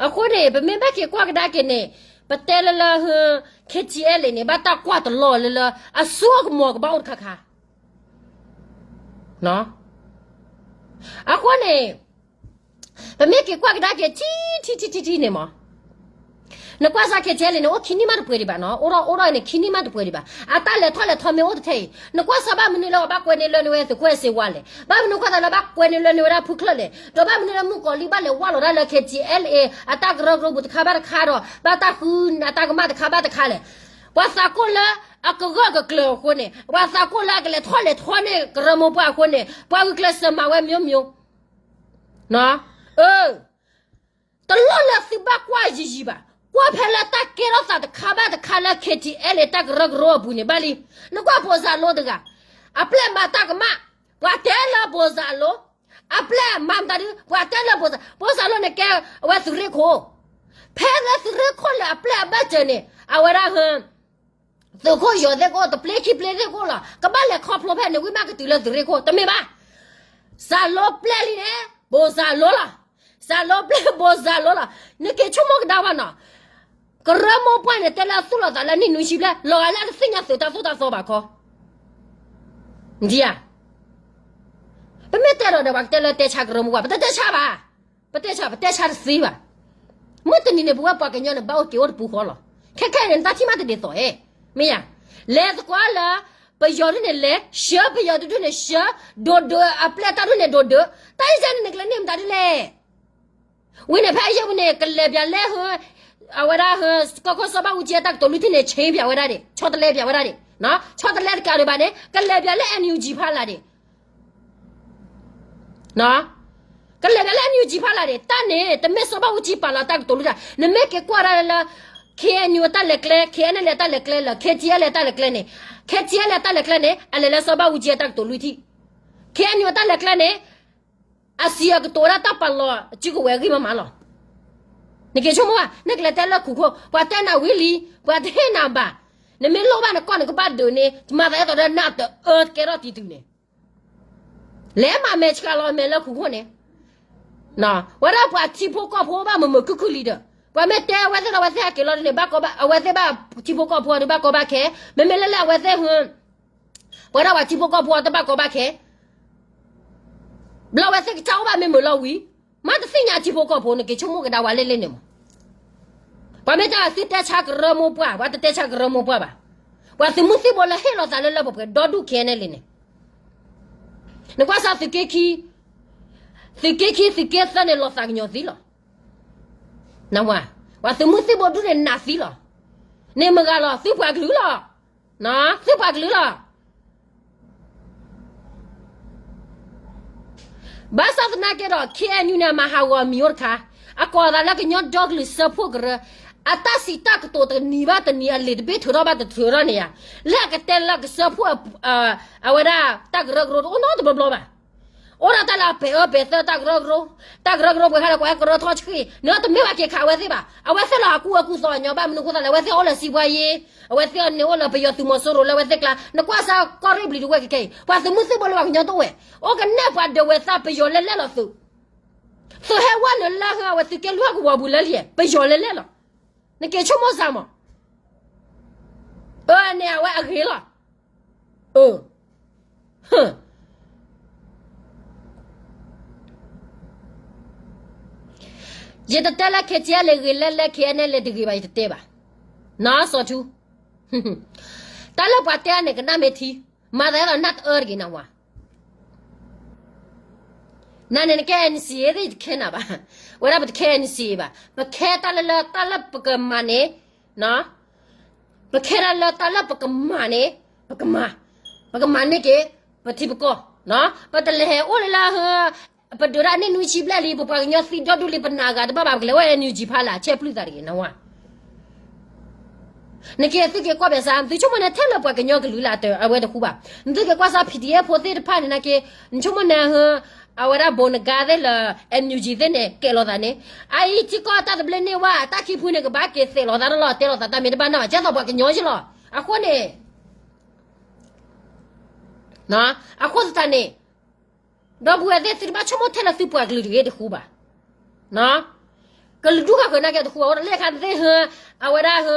အဃိန့ၣ် ပမ့ၢ်ဘၣ်က့ၤကွၢ်ကဒါက့ၤန့ၣ် ပတဲလၢလၢ KTLA န့ၣ် ဘၣ်တၢ်ကွၢ်တလီၤလၢလၢ အစိအကမီၤကဘၣ်အိၣ်တခါခါ အဃိန့ၣ် ပမ့ၢ်က့ၤကွၢ်ကဒါက့ၤထံထံထံထံထံန့ၣ်မး နကွၢ်စၢ် KTLA န့ၣ် အိၣ်ခံနံၣ်မးတပှဲၤဒံးဘၣ်နီၤ အိၣ်ထီၣ်အိၣ်ထီၣ်န့ၣ် ခံနံၣ်မးတပှဲၤဒံးဘၣ် အတၢ်လဲၤထီၣ်လဲၤထီမ့ၢ်အိၣ်တထဲအံၤ နကွၢ်စၢ်ဘၣ်မနုၤလၢပှၤဘၣ်ကွဲန့ၢ်လွဲန့ၢ်ဝဲသုးခိၣ်အဲၣ်စ့ဝါလဲၣ် ဘၣ်မနုၤကွၢ်သးလၢဘၣ်ကွဲန့ၢ်လွဲန့ၢ်ဝဲဒၣ်ဖုချၢၣ်လဲၣ် ဒီးဘၣ်မနုၤလၢမုၣ်ကီၤလံၢ်ဘၣ်လဲၤဝၢ်လီၤဒၣ်လၢ KTLA အတၢ်ကရၢကရိပူၤတခါဘၣ်တခါဒီး ဘၣ်တၢ်ဃုအတၢ်ကမၣ်တခါဘၣ်တခါလဲၣ် ပှၤသးကိၣ်လၢအကဂၢၢ်ကကျၢၤအဃိန့ၣ် ပှၤသးကိၣ်လၢအကလဲၤထီၣ်လဲၤထီန့ၢ်ကရၢမိၢ်ပှၢ်အဃိန့ၣ် ပှၤဂုာ်ကျဲးစၢးမၤဝဲ မျိုးမျိုး တလိၣ်လၢသုဘၣ်ကွၢ်ယံာ်ယံာ်ဘၣ် ကွၢ်ဖဲလၢတၢ်ကဲထီၣ်သးတခါဘၣ်တခါလၢ KTLA တၢ်ကရၢကရိအပူၤန့ၣ်ဘၣ်လံ နကွၢ်ဘိၣ်စၢ်လိတဂၤ အပျဲၢ်မၤတၢ်ကမၣ် ပှၤတဲလၢဘိၣ်စၢ်လိ အပျဲၢ်မၤမတၤဒု ပှၤတဲလၢဘိၣ်စၢ် ဘိၣ်စၢ်လိန့ၣ်ကဲအဝဲသုးရ့ၣ်ခိၣ် ဖဲလၢသုးရ့ၣ်ခိၣ်လၢအပျဲၢ်အဘၢၣ်စၢၤန့ၣ် အဝဲဒၣ်ဟ သုးခိၣ်ယီၤသ့ၣ်ကိၣ် တပျ့ခံပျ့သ့ၣ်ကိၣ်လီၤ ကဘၣ်လဲၤခီဖျိဖဲန့ၣ် ဝံၤမးကတုၤလၢသုးရ့ၣ်ခိၣ် တမ့ၢ်ဘၣ် စၢ်လိပျဲၢ်လံန့ၣ် ဘိၣ်စၢ်လိလီၤ စၢ်လိပျဲၢ်ဘိၣ်စၢ်လိလီၤ နက့ၤဆိကမိၣ်ကဒါဝဲနီၤ ကရၢမိၢ်ပှၢ်န့ၣ် တဲလၢအသူၣ်လီၤသးလၢနံၣ်နွံဆံဘျဲၣ် လီၤဂာ်လၢအတသ့ၣ်ညါသုးတၢ်သိၣ်တၢ်သီဘၣ်ခီ ဒ်ဧါ ပမ့ၢ်တဲဒီးဒီးပှၤကတဲလၢတဲဆါကရၢမိၢ်ပှၢ် ပတတဲဆါဘၣ် ပတဲဆါ ပတဲဆါတသ့ဘၣ် မုၢ်တနံၤန့ၣ် ပဝဲပှၤကညီန့ၣ် ဘၣ်အိၣ်က့ၤအိၣ်တပူၤဃီလီၤ ခဲခဲအံၤန့ၣ် နတၢ်ထံၣ်မးတဒ်သိးဧါ မ့ၢ်ဧါ လဲၤသကိးလၢ ပယီၤဒ်န့ၣ်လဲၤ ဆှၢပယီၤဒ်န့ၣ်ဆှၢ ဒိၣ်ဒိၣ်အပျဲၢ်တၢ်ဒ်န့ၣ်ဒိၣ်ဒိၣ် တၢ်အံၤန့ၣ်နကလဲၤန့ၢ်မတၤဒ်လဲၣ်. ဝံၤန့ၣ်ဖဲအယဲၢ်ဝံၤန့ၣ် ကလဲၤပၠးလဲၣ်ဟ အဝဲဒၣ်ဟ ကီၢ်ခိၣ်စီၤဘၣ်အူကၠံအတၢ်ကတိၤလွံၢ်ထံၣ်န့ၣ် ဆ့ပၠးဝဲဒၣ်ဒံး ဆီတလဲပၠးဝဲဒၣ်ဒံး ဆီတလဲတကးဒံးဘၣ်န့ၣ် ကလဲၤပၠးလၢ NUG ဖးလာ်ဒံး ကလဲၤပၠးလၢ NUG ဖးလာ်ဒံး တၢ်န့ၣ် တမ့ၢ်စီၤဘၣ်အူကၠံပာ်လီၤတၢ်ကတိၤလွံၢ်ထံၣ် နမ့ၢ်က့ၤကွၢ်ဒၣ်လၢ KNU အတၢ်လဲၤကျဲ KNLA အတၢ်လဲၤကျဲလၢ KTLA အတၢ်လဲၤကျဲန့ၣ် KTLA အတၢ်လဲၤကျဲန့ၣ် အလဲၤလၢစီၤဘၣ်အူကၠံအတၢ်ကတိၤလွံၢ်ထံၣ် KNU အတၢ်လဲၤကျဲန့ၣ် အစံးအကတိၤဝဲဒၣ်တၢ်ပာ်လီၤစုကဝဲၤအဂံၢ်မးမးလီၤ. နက့ၤဆိကမိၣ်ဘၣ် နကလဲၤတဲလၢခိၣ်ခိၣ် ပှၤတဲနၤဝံၤလံ ပှၤတဟ့ၣ်နၤဘၣ်. နမ့ၢ်လိၣ်ဘၣ်နကီၢ်နကဘၣ်ဒုးန့ၣ် မၤသးအဲၣ်ဒိးဒီးနတအၢကဲထီၣ်တံၤတုၤန့ၣ် လဲၤမၤမဲာ်ဆှးလီၤမဲာ်လၢခိၣ်ခိၣ်န့ၣ် ဝဲဒၣ်ပှၤထံဖိကီၢ်ဖိဘၣ်မုာ်မုာ်ခုၣ်ခုၣ်လံဒီး ပှၤမ့ၢ်တဲအဝဲသ့ၣ်ဒီးအဝဲသ့ၣ်ဟဲက့ၤလီၤဒ်န့ၣ် ဘၣ်ကီဘၣ် အဝဲသ့ၣ်ဘၣ်ထံဖိကီၢ်ဖိဒီးဘၣ်ကီဘၣ်ခဲ မ့မ့ၢ်လၢလၢအဝဲသ့ၣ် ပဝဲဒၣ်ပှၤထံဖိကီၢ်ဖိအတဘၣ်ကီဘၣ်ခဲ ဘျီဝဲသ့ၣ်ကစၢ်အိၣ်ဘၣ်မ့ၢ်မုာ်လီၤဝံၤ မ့ၢ်တသ့ၣ်ညါထံဖိကီၢ်ဖိ နက့ၤဆိကမိၣ်ကဒါဝဲလဲၣ်လဲၣ်န့ၣ်မး ပှၤမ့ၢ်တဲသုတဲဆါကရၢမိၢ်ပှၢ် ပှၤတတဲဆါကရၢမိၢ်ပှၢ်ဘၣ်. ပှၤသုးမုၢ်သံၣ်ဘိလၢဟ့ၣ်လီၤသးလၢလၢပှဲၤပှဲၤဒီဒူၣ်ခဲအံၤန့ၣ်လံန့ၣ် နကွၢ်စၢ်သုးက့ခံ သုးက့ခံသုးက့သၢန့ၣ်လီၤသးကညီၤသံလီၤ. နဝၤ ပှၤသုးမုၢ်သံၣ်ဘိဒူၣ်န့ၣ်နးသံလီၤ. န့ၣ်မုၢ်ဂၤလီၤ သုပှၤကလုာ်လီၤ. သုပှၤကလုာ်လီၤ. ဘၣ်ဆၣ်သနာ်က့ဒီး KNU န့ၣ် အမၤဟးဂီၤအမံၤအိၣ်တခါ, အကိးသးလၢကညီဒီကလုာ်စၢဖှိၣ်ကရၢ, အတၢ်စံးတၢ်ကတိၤတနံၤဘၣ်တနံၤ အလံာ်တဘ့ၣ်ထုးထီၣ်ဘၣ်တထုးထီၣ်န့ၣ်ယါ, လၢအကတဲလၢကစၢဖှိၣ် အဝဲဒၣ်တၢ်ကရၢကရိတအိၣ်နီတဘျီဘျီဘၣ်. အိၣ်ဒၣ်တၢ်လၢအပဲာ်အၢပဲာ်သၢတၢ်ကရၢကရိ, တၢ်ကရၢကရိပှဲၤခါလၢကွၢ်ကရၢထီၣ်ဆှံ, နတမ့ၢ်ဘၣ်က့ၤခးအဝဲသ့ၣ်ဘၣ်. အဝဲသ့ၣ်လီၤအကူအကူသီအညီဘၣ်မနုၤအဃိသတးလဲၣ်, အဝဲသ့ၣ်အိၣ်လၢစံးပှၤယ့, အဝဲသ့ၣ်န့ၣ်အိၣ်လၢပယီၤသုးမီၤစိရိၤလၢအဝဲသ့ၣ်ကျါ, နကွၢ်စၢ်ကီၢ်ရ့ၣ်ဘျံးတဝဲၢ်ကခဲအံၤ, ပှၤသုးမုၢ်သံၣ်ဘိလၢပှၤကညီတအိၣ်ဝဲ, အိၣ်ကနဲၣ်ပှၤဒၢးဝဲသးပယီၤလဲၣ်လဲၣ်လီၤသုး သုးဟဲဝဲနုာ်လၢဟၢအဝဲသုးက့လွံၢ်ဟီၣ်ကဝီၤပူၤလၢလံ, ပယီၤလဲၣ်လဲၣ်လီၤ. နက့ၤဆိကမိၣ်စၢ်မး, အၢန့ၣ်အဝဲအဂ့ၤလီၤ. အၢ, ယတတဲလၢ KTLA ဂ့ၤလဲၣ်လဲၣ် KNLA တဂ့ၤဘၣ် ယတတဲဘၣ်. နီၢ်စီၤထူ, တၢ်လၢပှၤတဲန့ၣ် ကနၣ်မ့ၢ်ထံ, မၤသးဒ်သိးနၢ်တအၢတဂ့ၤနဝၤ. နၤန့ၣ်နကဲ NCA သ့ၣ်ယတခဲနၤဘၣ်, ဝဲဒၣ်ပတခဲ NCA ဘၣ်, ပခဲတၢ်လၢလၢ တၢ်လၢပကမၤန့ၣ်, ပခဲတၢ်လၢတၢ်လၢပကမၤန့ၣ်, ပကမၤ, ပကမၤန့ၢ်က့ၤ ပထံပကီၢ်, ပတလဲၤဟဲအိၣ်လၢလၢ ပဒုးတၢ်န့ၢ်နွံဆံဘျဲၣ်လံ, ပပှၤကညီသံဒီဒူၣ်လံ, ပနာ်ဂၤတဘၣ်ဘၣ်, ပကလဲၤအိၣ် NUG ဖးလၢ်, ဆဲးပျုၢ်သးတဂ့ၤ နဝၤ. နက့ၤသုက့ၤကွၢ်ဘၣ်စၢ်, သုဆိကမိၣ်န့ၣ် ထဲလၢပှၤကညီကလုာ်လၢ် အဝဲတဃူဘၣ်. နသုက့ၤကွၢ်စၢ် PDF ဖိသ့ၣ်တဖၣ်န့ၣ်နာ်က့, နဆိကမိၣ်န့ၣ် အဝဲဒၣ်ဘိးနဂါသ့ၣ်လၢ NUG သ့ၣ်န့ၣ် ကဲးလိာ်သးန့ၣ်, အအံၤထံကီၢ်တၢ်သဘျ့န့ၢ်ဝဲ, တၢ်ခံဖုန့ၣ် ကဘၣ်က့ၤသဲးလိာ်သးလီၤ, တဲလိာ်သးတၢ်မ့ၢ်တဘၣ်နီၢ်ဘၣ်, ကဲသိးပှၤကညီယ့လီၤ. အဃိန့ၣ် အဃိသတးန့ၣ်, ဒီပုၢ်ဝဲၢ်သ့ၣ် သုတဘၣ်ဆိကမိၣ်ထဲလၢသုပှၤကလုာ်တဂ့ၤတဃူဘၣ်. ကလုာ်ဒူၣ်ဃၣ်ဃၢၤနာ်က့တဃူဘၣ်, အိၣ်ဒီးလၢခါသ့ၣ်ဟၢ, အဝဲဒၣ်ဟၢ,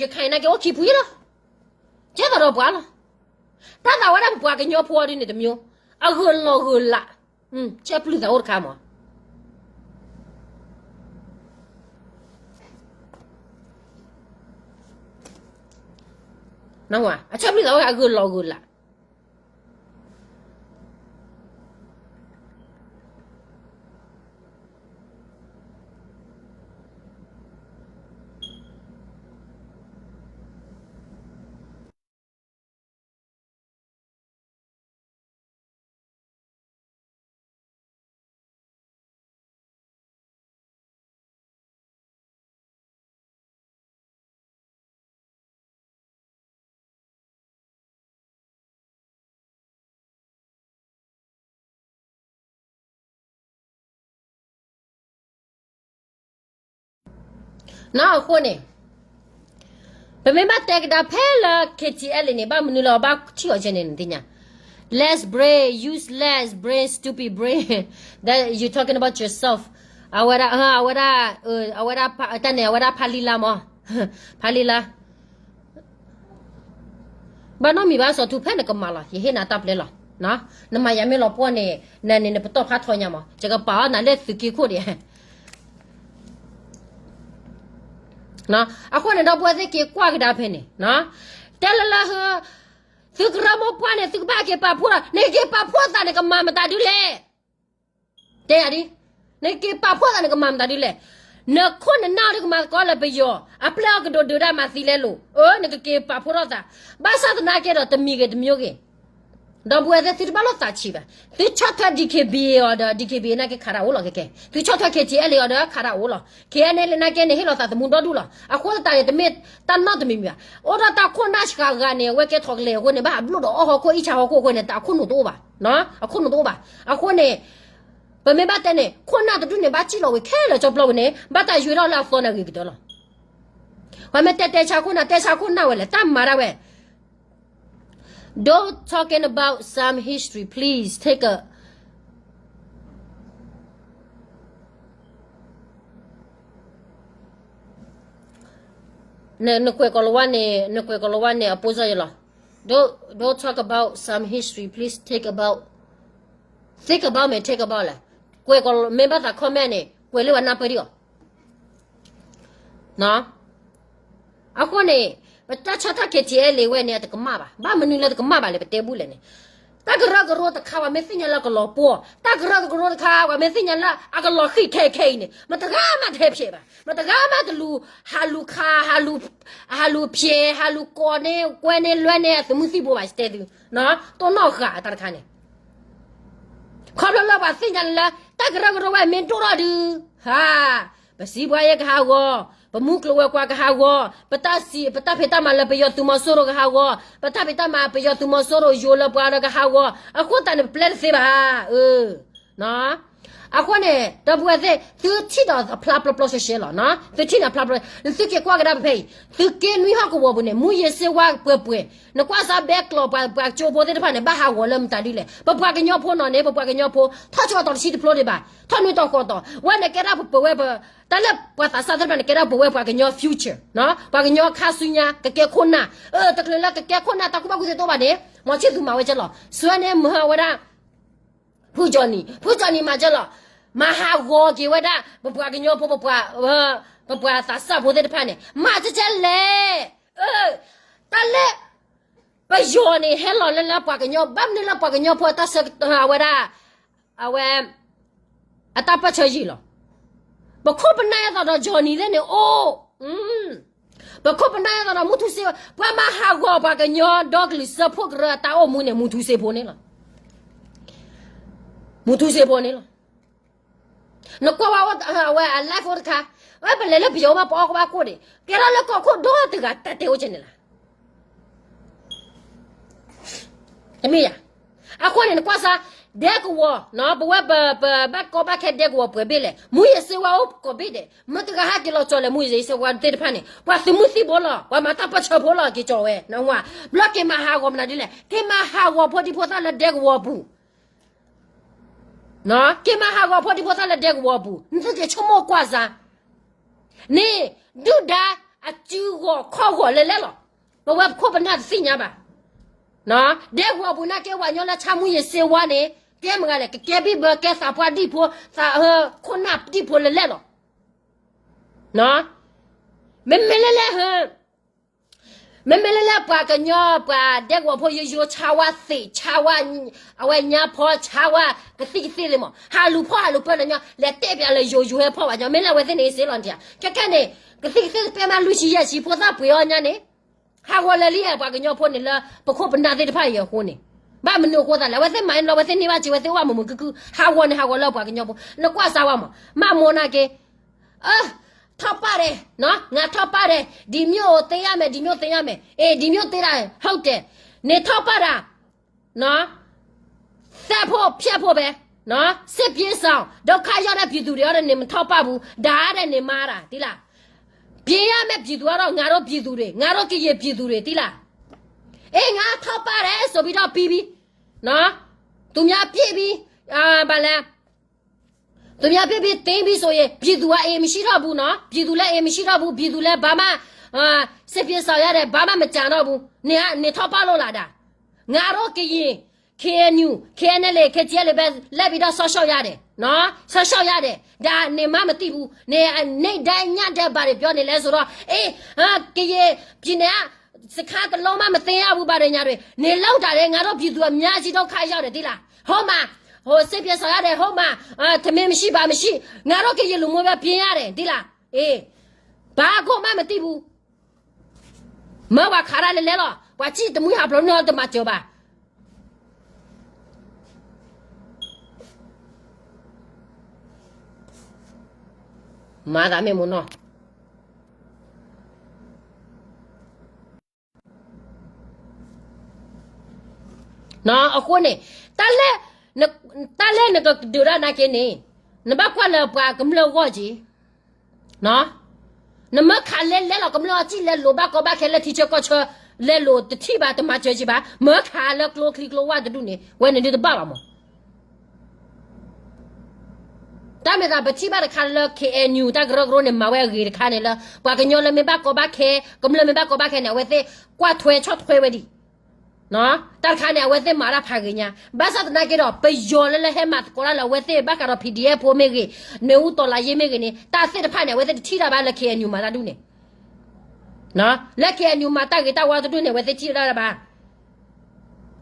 ရခိုင်နာ်က့အိၣ်ခံဖုယ့လီၤ. ကဲသိးဒီးပှၤလီၤ. တၢ်သးဝဲဒၣ်ပပှၤကညီဖိအီၤဒ်န့ၣ်တမျိုး, အဂၢၢ်လီၤဂၢၢ်လး, ဆဲးပျုၢ်သးအိၣ်တခါမး. အဆဲးပျုၢ်သးအိၣ်အဂၢၢ်လီၤဂၢၢ်လး. နီၢ်အဃိန့ၣ်, ပမ့ၢ်ဘၣ်တဲကဒါဖဲလၢ KTLA န့ၣ် ဘၣ်မနုၤလၢအဘၣ်ထံၣ်အီၤကဲန့ၣ် နသ့ၣ်ညါ, less brain, useless brain, stupid brain, that you talking about yourself. အဝဲဒၣ်, အဝဲဒၣ်, အဝဲဒၣ်, တၢ်န့ၣ် အဝဲဒၣ်ဖးလံလါမး, ဖးလံလါ ဘၣ်နီတမံၤဘၣ် စီၤထူ ဖဲနကမၤလီၤ ယဟ့ၣ်နၤတၢ်ပျဲလီၤ. နမၤယၤမ့ၢ်လီၤပှီၢ်န့ၣ် နန့ၣ် နပတီၢ်ဖးထီညါမး ယကပာ်အီၤနၤလၢသုးက့ခိၣ်ဒံး. အဃိန့ၣ်ဒီပုၢ်ဝဲၢ်သ့ၣ်က့ၤကွၢ်ကဒါဖဲန့ၣ်, တဲလၢလၢဟၢ သုကရၢမိၢ်ပှၢ်န့ၣ် သုကဘၣ်က့ၤပာ်ဖှိၣ်ဒီး နကက့ၤပာ်ဖှိၣ်သးန့ၣ် ကမၤမတၤဒုလဲၣ်. တဲယၤဒ်, နက့ၤပာ်ဖှိၣ်သးန့ၣ် ကမၤမတၤဒုလဲၣ်. နခိၣ်နနၢ်အိၣ်ဒုကမၤသကိးလၢပယီၤ, အပျဲၢ်အီၤကဒိၣ်ဒုးဒၣ်မၤသံလဲလိာ်, အၢ နကက့ၤပာ်ဖှိၣ်ထီၣ်သး, ဘၣ်ဆၣ်သနာ်က့ဒီး တမံၤဂ့ၤတမံၤဂ့ၤ ဒီပုၢ်ဝဲၢ်သ့ၣ် သုတဘၣ်လိာ်သးဆံးဘၣ်. သုဆီၣ်ထွဲ DKBA အီၤဒီး DKBA နာ်က့ခးတၢ်အိၣ်လီၤခဲခဲ, သုဆီၣ်ထွဲ KTLA အီၤဒီးခးတၢ်အိၣ်လီၤ. KNLA နာ်က့န့ၣ် ဟ့ၣ်လီၤသးသမူဒီဒူၣ်လီၤ. အဃိသတးန့ၣ် တမ့ၢ်တၢ်နီတမံၤမံၤဘၣ်. အိၣ်ဒီးတၢ်ခိၣ်နၢ်စှၤဂၤန့ၣ် အဝဲကဲထီၣ်ကလဲာ်အဃိန့ၣ် ဘၣ်ဘျိၣ်ဒီးအီၣ်ဟီၣ်ခိၣ် အံၣ်ဆၣ်ဟီၣ်ခိၣ်အဃိန့ၣ် တၢ်အခိၣ်နူာ်တအိၣ်ဘၣ်, အခိၣ်နူာ်တအိၣ်ဘၣ်. အဃိန့ၣ် ပမ့ၢ်ဘၣ်တဲန့ၣ် ခိၣ်နၢ်တဒူၣ်န့ၣ် ဘၣ်စံၣ်လီၤဝံၤခဲလၢာ်ကၠီပျီဝံၤန့ၣ် ဘၣ်တၢ်ယွဲထီၣ်လၢအသီန့ၣ်အဂ့ၤကတၢၢ်လီၤ. ပှၤမ့ၢ်တဲတဲဆါခိၣ်နၢ် တဲဆါခိၣ်နၢ်ဝဲလဲၣ်, တၢ်မၤဒၣ်ဝဲ Don't talking about some history, please take a နကွဲးကီၤလၤဝါန့ၣ် နကွဲးကီၤလၤဝါန့ၣ် အပိစၢ်ယလီၤ. Don't, don't talk about some history, please take about, think about မ့ၢ် take about လဲၣ်. ကွဲးကီၤ မ့ၢ်ဘၣ်သး comment န့ၣ် ကွဲးလၢပှၤနၢ်ပၢၢ်ဒံးအီၤ. အဃိန့ၣ် ပတၢ်ဆါတၢ် KTLA ဝဲန့ၣ် အတကမၣ်ဘၣ်. ဘၣ်မနုၤလၢတကမၣ်ဘၣ်လဲၣ် ပတဲဘူၣ်လဲၣ်န့ၣ်, တၢ်ကရၢကရိတခါ ပှၤမ့ၢ်သ့ၣ်ညါလၢကလီၤပှီၢ်, တၢ်ကရၢကရိတခါ ပှၤမ့ၢ်သ့ၣ်ညါလၢအကလီၤဃံၣ်ခဲခဲအံၤန့ၣ် မတဂၤမးတဟဲဖျဲးဘၣ်, မတဂၤမးတလူၤ ဟးလူၤခး ဟးလူၤဖျဲး ဟးလူၤကိးန့ၢ်ကွဲန့ၢ်လွဲန့ၢ် အသုးမုၢ်သံၣ်ဘိဘၣ်တဲသု, တိၢ်နီၣ်ဃာ်တၢ်တခါန့ၣ် ခီဖျိလၢပှၤသ့ၣ်ညါလၢ တၢ်ကရၢကရိဝဲမ့ၢ်ဒိၣ်ထီၣ်ဒုး, ဟါ, ပစံးပှၤယဲကဟးဂီၤ, ပမူကျိၤဝဲၤကွာ်ကဟးဂီၤ, ပတၢ်စံး ပတၢ်ဖံးတၢ်မၤလၢပယီၤသုးမီၤစိရိၤကဟးဂီၤ, ပတၢ်ဖံးတၢ်မၤပယီၤသုးမီၤစိရိၤယိၤလၢပှၤဒီးကဟးဂီၤ, အဃိသတးန့ၣ် ပပျဲတသ့ဘၣ်, အၢ အဃိန့ၣ် ဒီပုၢ်ဝဲၢ်သ့ၣ် သုထံၣ်ဒီးအဖျါပျီပျီရှဲရှဲလီၤ, သုထံၣ်န့ၣ်အဖျါပျီ, သုက့ၤကွၢ်ကဒါဖဲအံၤ, သုက့ၤနွံဟီၣ်ကဝီၤပူၤန့ၣ် မူယ့ၤစ့ဝါပှဲၤပှဲၤ, နကွၢ်စါဘဲကျိာ်ပှၤကၠိဖိသ့ၣ်တဖၣ်န့ၣ် ဘၣ်ဟးဂီၤလၢမတၤဒ်လဲၣ်, ပပှၤကညီဖိနီၤန့ၣ် ပပှၤကညီဖိ ထီၣ်ကၠိအတီၤတဆံတဖျိဒံးဘၣ်, ထီၣ်နွံတီၤဃိးတီၤ, ဝဲန့ၣ်ကဲဒၣ်ပပဝဲပ တၢ်လၢပှၤသးစၢ်သ့ၣ်တဖၣ်န့ၣ် ကဲဒၣ်ပဝဲပှၤကညီ future, ပှၤကညီခါဆူညါ ကကဲခိၣ်နၢ်, အၢ တချုးလၢကကဲခိၣ်နၢ် တၢ်ကူၣ်ဘၣ်ကူၣ်သ့တအိၣ်ဘၣ်န့ၣ် မီၤဆံၣ်သူမၤဝဲကဲလီၤ, စွဲန့ၣ်မၤဝဲဒၣ် ဖုကၠီနံၤ, ဖုကၠီနံၤမၤကဲလီၤ, မၤဟးဂီၤက့ၤဝဲဒၣ် ပပှၤကညီဖိ ပပှၤသးစၢ်ဖိသ့ၣ်တဖၣ်န့ၣ် မၤကဲကဲလဲၣ်, တၢ်လၢ ပယီၤန့ၣ် ဟဲလီၤလၢလၢပှၤကညီ ဘၣ်မနုၤလၢပှၤကညီဖိအတၢ်ဆၢကတီၢ်ဝဲဒၣ် အဝဲ အတၢ်ပၢၢ်ဆၢယံာ်လီၤ, ပခိၣ်ပနၢ်အသးဒီး ကၠီနံၤသ့ၣ်န့ၣ် အိၣ် ပခိၣ်ပနၢ်အသးဒီး မူထူစ့, ပှၤမၤဟးဂီၤပှၤကညီဒီကလုာ်စၢဖှိၣ်ကရၢအတၢ်အိၣ်မူန့ၣ် မူထူစ့ဖိန့ၣ်လီၤ, မူထူစ့ဖိန့ၣ်လီၤ. နကွၢ်ဝဲအဝဲအ live အိၣ်တခါ, ဝဲပလဲၤလၢပယီၤမး ပအီၣ်ကဘၣ်ကိၣ်န့ၣ် ကဲထီၣ်လၢကီၢ်ခိၣ်ဒီတဂၤတၢ်တဲအိၣ်ကဲန့ၣ်လီၤ. တမ့ၢ်ယၤ, အဃိန့ၣ် နကွၢ်စါ ဒဲကဝီၤ ပဝဲပဘၣ်ကီဘၣ်ခဲဒဲကဝီၤပှဲၤဘ့ၣ်လဲၣ်, မူယ့ၤစ့ဝါအိၣ်ကိးဘ့ၣ်ဒဲး, မတဂၤဟဲက့ၤလီၤကၠီၤလဲၣ် မူယ့ၤစ့ဝါသ့ၣ်တဖၣ်န့ၣ် ပှၤသုးမုၢ်သံၣ်ဘိလီၤ, ပှၤမၤတၢ်ပၢၢ်ဆၢဖိလီၤ က့ၤကၠီၤဝဲ, ဘျီက့ၤမၤဟးဂီၤမနုၤဒ်လဲၣ်, က့ၤမၤဟးဂီၤဖိဒံဖိသၣ်လၢဒဲကဝီၤပူၤ က့ၤမၤဟးဂီၤဖိဒံဖိသၣ်လၢဒဲကဝီၤပူၤ, နသုက့ၤဆိကမိၣ်ကွၢ်စါ, န့ၣ် ဒုၣ်ဒါအစုဂီၤခီၣ်ဂီၤလဲၤလဲၣ်လီၤ, ပဝဲပခိၣ်ပနၢ်တသ့ၣ်ညါဘၣ်, ဒဲကဝီၤပူၤနာ်က့ ပှၤကညီလၢဆါမူယ့ၤစ့ဝါန့ၣ် ကဲမတၤလဲၣ်, ကကဲဘံၣ်ဘၢ ကဲသးပှၢ်ဒံၣ်ဖိ, သး ခိၣ်နၢ်ဒံၣ်ဖိလဲၤလဲၣ်လီၤ. မ့မ့ၢ်လၢလဲၣ် မ့မ့ၢ်လၢလဲၣ် ပှၤကညီ ပှၤဒဲကဝီၤဖိယိယိ ဆါဝါသ့ၣ် ဆါဝါ အဝဲညါဖီ ဆါဝါကသံၣ်ကသ့ၣ်လံမး, ဟးလူၤဖီၣ်ဟးလူၤပၢၢ်ဒီးညီ လဲၤတဲပၠးလၢယိယိဟဲဖီၣ်ဘၣ်ညီ မ့ၢ်လၢအဝဲသ့ၣ်န့ၣ်စ့လီၤနထံၣ်ဧါ, ခဲခဲန့ၣ် ကသံၣ်ကသ့ၣ်တပဲမး လွံၢ်ဆံယဲၢ်ဆံ ဖိသၣ်ပှ့ၤအီၣ်ညါန့ၣ် ဟးဂီၤလၢာ်လံဧါ ပှၤကညီဖိန့ၣ်လၢ ပခိၣ်ပနၢ်သ့ၣ်တဖၣ်အံၤအဃိန့ၣ်, ဘၣ်မနုၤအဃိသတးလဲၣ် အဝဲသ့ၣ်မၤအံၤလီၤ အဝဲသ့ၣ်န့ၢ်ဘၣ်စ့ အဝဲသ့ၣ်အိၣ်ဘၣ်မုာ်မုာ်ခုၣ်ခုၣ် ဟးဂီၤန့ၣ် ဟးဂီၤလၢပှၤကညီဖိ နကွၢ်စါဝဲမး, မၤမိၢ်နာ်က့ အၢ ထီၣ်ပၢ်ဒဲး, ငါထီၣ်ပၢ်ဒဲး, ဒီမျိုးသင်ရမယ်, ဒီမျိုးသင်ရမယ်, အေး ဒီမျိုးသင်တာ ဟုတ်တယ်, နထီၣ်ပၢ်ဒၣ်, သတ်ဖို့ ဖြတ်ဖို့ပဲ, စစ်ပြေးရှောင်, ဒုက္ခရောက်တဲ့ ပြည်သူတွေကတော့ နမထီၣ်ပၢ်ဘူး, ဒါတဲ့ နမၤတာ သိလား, ပြေးရမယ့် ပြည်သူကတော့ ငါတို့ ပြည်သူတွေ, ငါတို့ ကရင်ပြည်သူတွေ သိလား, အေး ငါထီၣ်ပၢ်ဒဲးဆိုပြီးတော့ ပြီးပြီ, သူများပစ်ပြီး, ဘာလဲ သူများပစ်ပြီးသိမ်းပြီးဆိုရင် ပြည်သူက အိမ်မရှိတော့ဘူးနော်, ပြည်သူလည်း အိမ်မရှိတော့ဘူး, ပြည်သူလည်း ဘာမှ စစ်ပြေးရှောင်ရတယ်, ဘာမှမကျန်တော့ဘူး, နင်က နင်ထီၣ်ပၢ်လို့လားဒါ, ငါတို့ ကရင် KNU KNLA KTLA ပဲ လိုက်ပြီးတော့ စောင့်ရှောက်ရတယ်နော်, စောင့်ရှောက်ရတယ်, ဒါ နင်မှမသိဘူး, နင် နေ့တိုင်းညတိုင်း ဘာတွေပြောနေလဲဆိုတော့ အေး ကရင်ပြည်နယ်က စခန်းတစ်လုံးမှ မသိမ်းရဘူး ဘၣ်ဒီးညါတွေ နေလောက်တာတဲ့ ငါတို့ပြည်သူအများကြီး ဒုက္ခရောက်တယ် သိလား ဟုတ်မှာ ဟိုစစ်ပြေးရှောင်ရတယ် ဟုတ်မှာ အဲ ထမင်းမရှိ ဘာမရှိ ငါတို့ကရေလိုမျိုးပဲ ပြင်ရတယ် သိလား အေး ဘာကိုမှမသိဘူး မၢပှၤခးတၢ်လဲၤလဲၤလီၤ ပှၤစံၣ်တမှံဟးဖျိးန့ၢ်တမၤစၢၤဘၣ် မၤသးမ့ၢ်မ့ၢ်နီၤ အဃိန့ၣ် တၢ်လၢ တၢ်လၢနကဒုးတၢ်နာ်က့န့ၣ် နဘၣ်ကွၢ်လၢပှၤကမျၢၢ်ဂီၢ်က့ၤ နမၢခးလဲၤလဲၤလီၤ ကမျၢၢ်အစံၣ်လဲၤလိာ်ဘၣ်ကီဘၣ်ခဲလၢထံဆၢကီၢ်ဆၢ လဲၤလိာ်တထံၣ်ဘၣ် တမၤစၢၤက့ၤဘၣ် မၢခးလၢကျိချံကျိဝၢ်တဒူၣ်န့ၣ် ဝဲန့ၣ်ဒုးတဘၣ်ဘၣ်မး တၢ်မ့ၢ်သးပထံၣ်ဘၣ်တခါလၢ K N U တၢ်ကရၢကရိန့ၣ် မၤဝဲအဂ့ၤတခါန့ၣ်လၢ ပှၤကညီလၢမ့ၢ်ဘၣ်ကီဘၣ်ခဲ ကမျၢၢ်မ့ၢ်ဘၣ်ကီဘၣ်ခဲန့ၣ် အဝဲသ့ၣ်ကွၢ်ထွဲဆီၣ်ထွဲဝဲဒံး တၢ်တခါန့ၣ် အဝဲသ့ၣ်မၤတၢ်ဖးဂ့ၤညါ ဘၣ်ဆၣ်သနာ်က့ဒီး ပယီၤလၢလၢဟဲမၤသကိးတၢ်လၢအဝဲသ့ၣ် ဘၣ်ဃးဒီး P D F ဖိမ့ၢ်ဂ့ၤ နွေဦးတော်လှန်ရေးမ့ၢ်ဂ့ၤန့ၣ် တၢ်သ့ၣ်တဖၣ်န့ၣ် အဝဲသ့ၣ်တထံၣ်တၢ်ဘၣ်လၢ K N U မၤတၢ်ဒူၣ်န့ၣ် လၢ K N U မၤတၢ်ဂ့ၤတၢ်ဝါတဒူၣ်န့ၣ် အဝဲသ့ၣ်ထံၣ်တၢ်ဘၣ်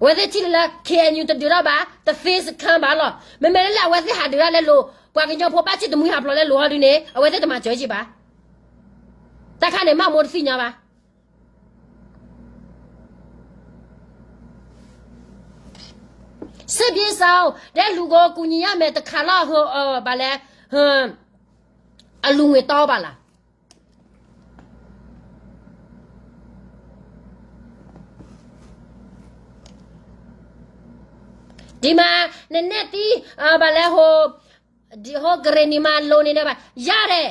အဝဲသ့ၣ်ထံၣ်လၢ K N U တဒုးထီၣ်ဘၣ် တသ့စခန်းဘၣ်လီၤ မ့မ့ၢ်လၢလၢအဝဲသ့ၣ်ဟးဒုးတၢ်လဲၤလိာ် ပှၤကညီဖိဘၣ်စံၣ်တမှံဟးဖျိးလဲၤလိာ်ဟီဒုန့ၣ် အဝဲသ့ၣ်တမၤစၢၤက့ၤဘၣ် တၢ်ခါန့ၣ် မၤမိၢ်တသ့ၣ်ညါဘၣ် စစ်ပြေးရှောင် ဒီးလူကိုကူညီရမယ် တခါလီၤ ဟိ ဘၣ်လဲၣ် ဟိ အလူငွေတောင်းပါလား ဒ်မး နနဲၣ်သံ ဘၣ်လဲၣ် ဟိ ဟိ ကရ့ၣ်နံၤမၤလိၤန့ၣ်ဘၣ် ရတယ်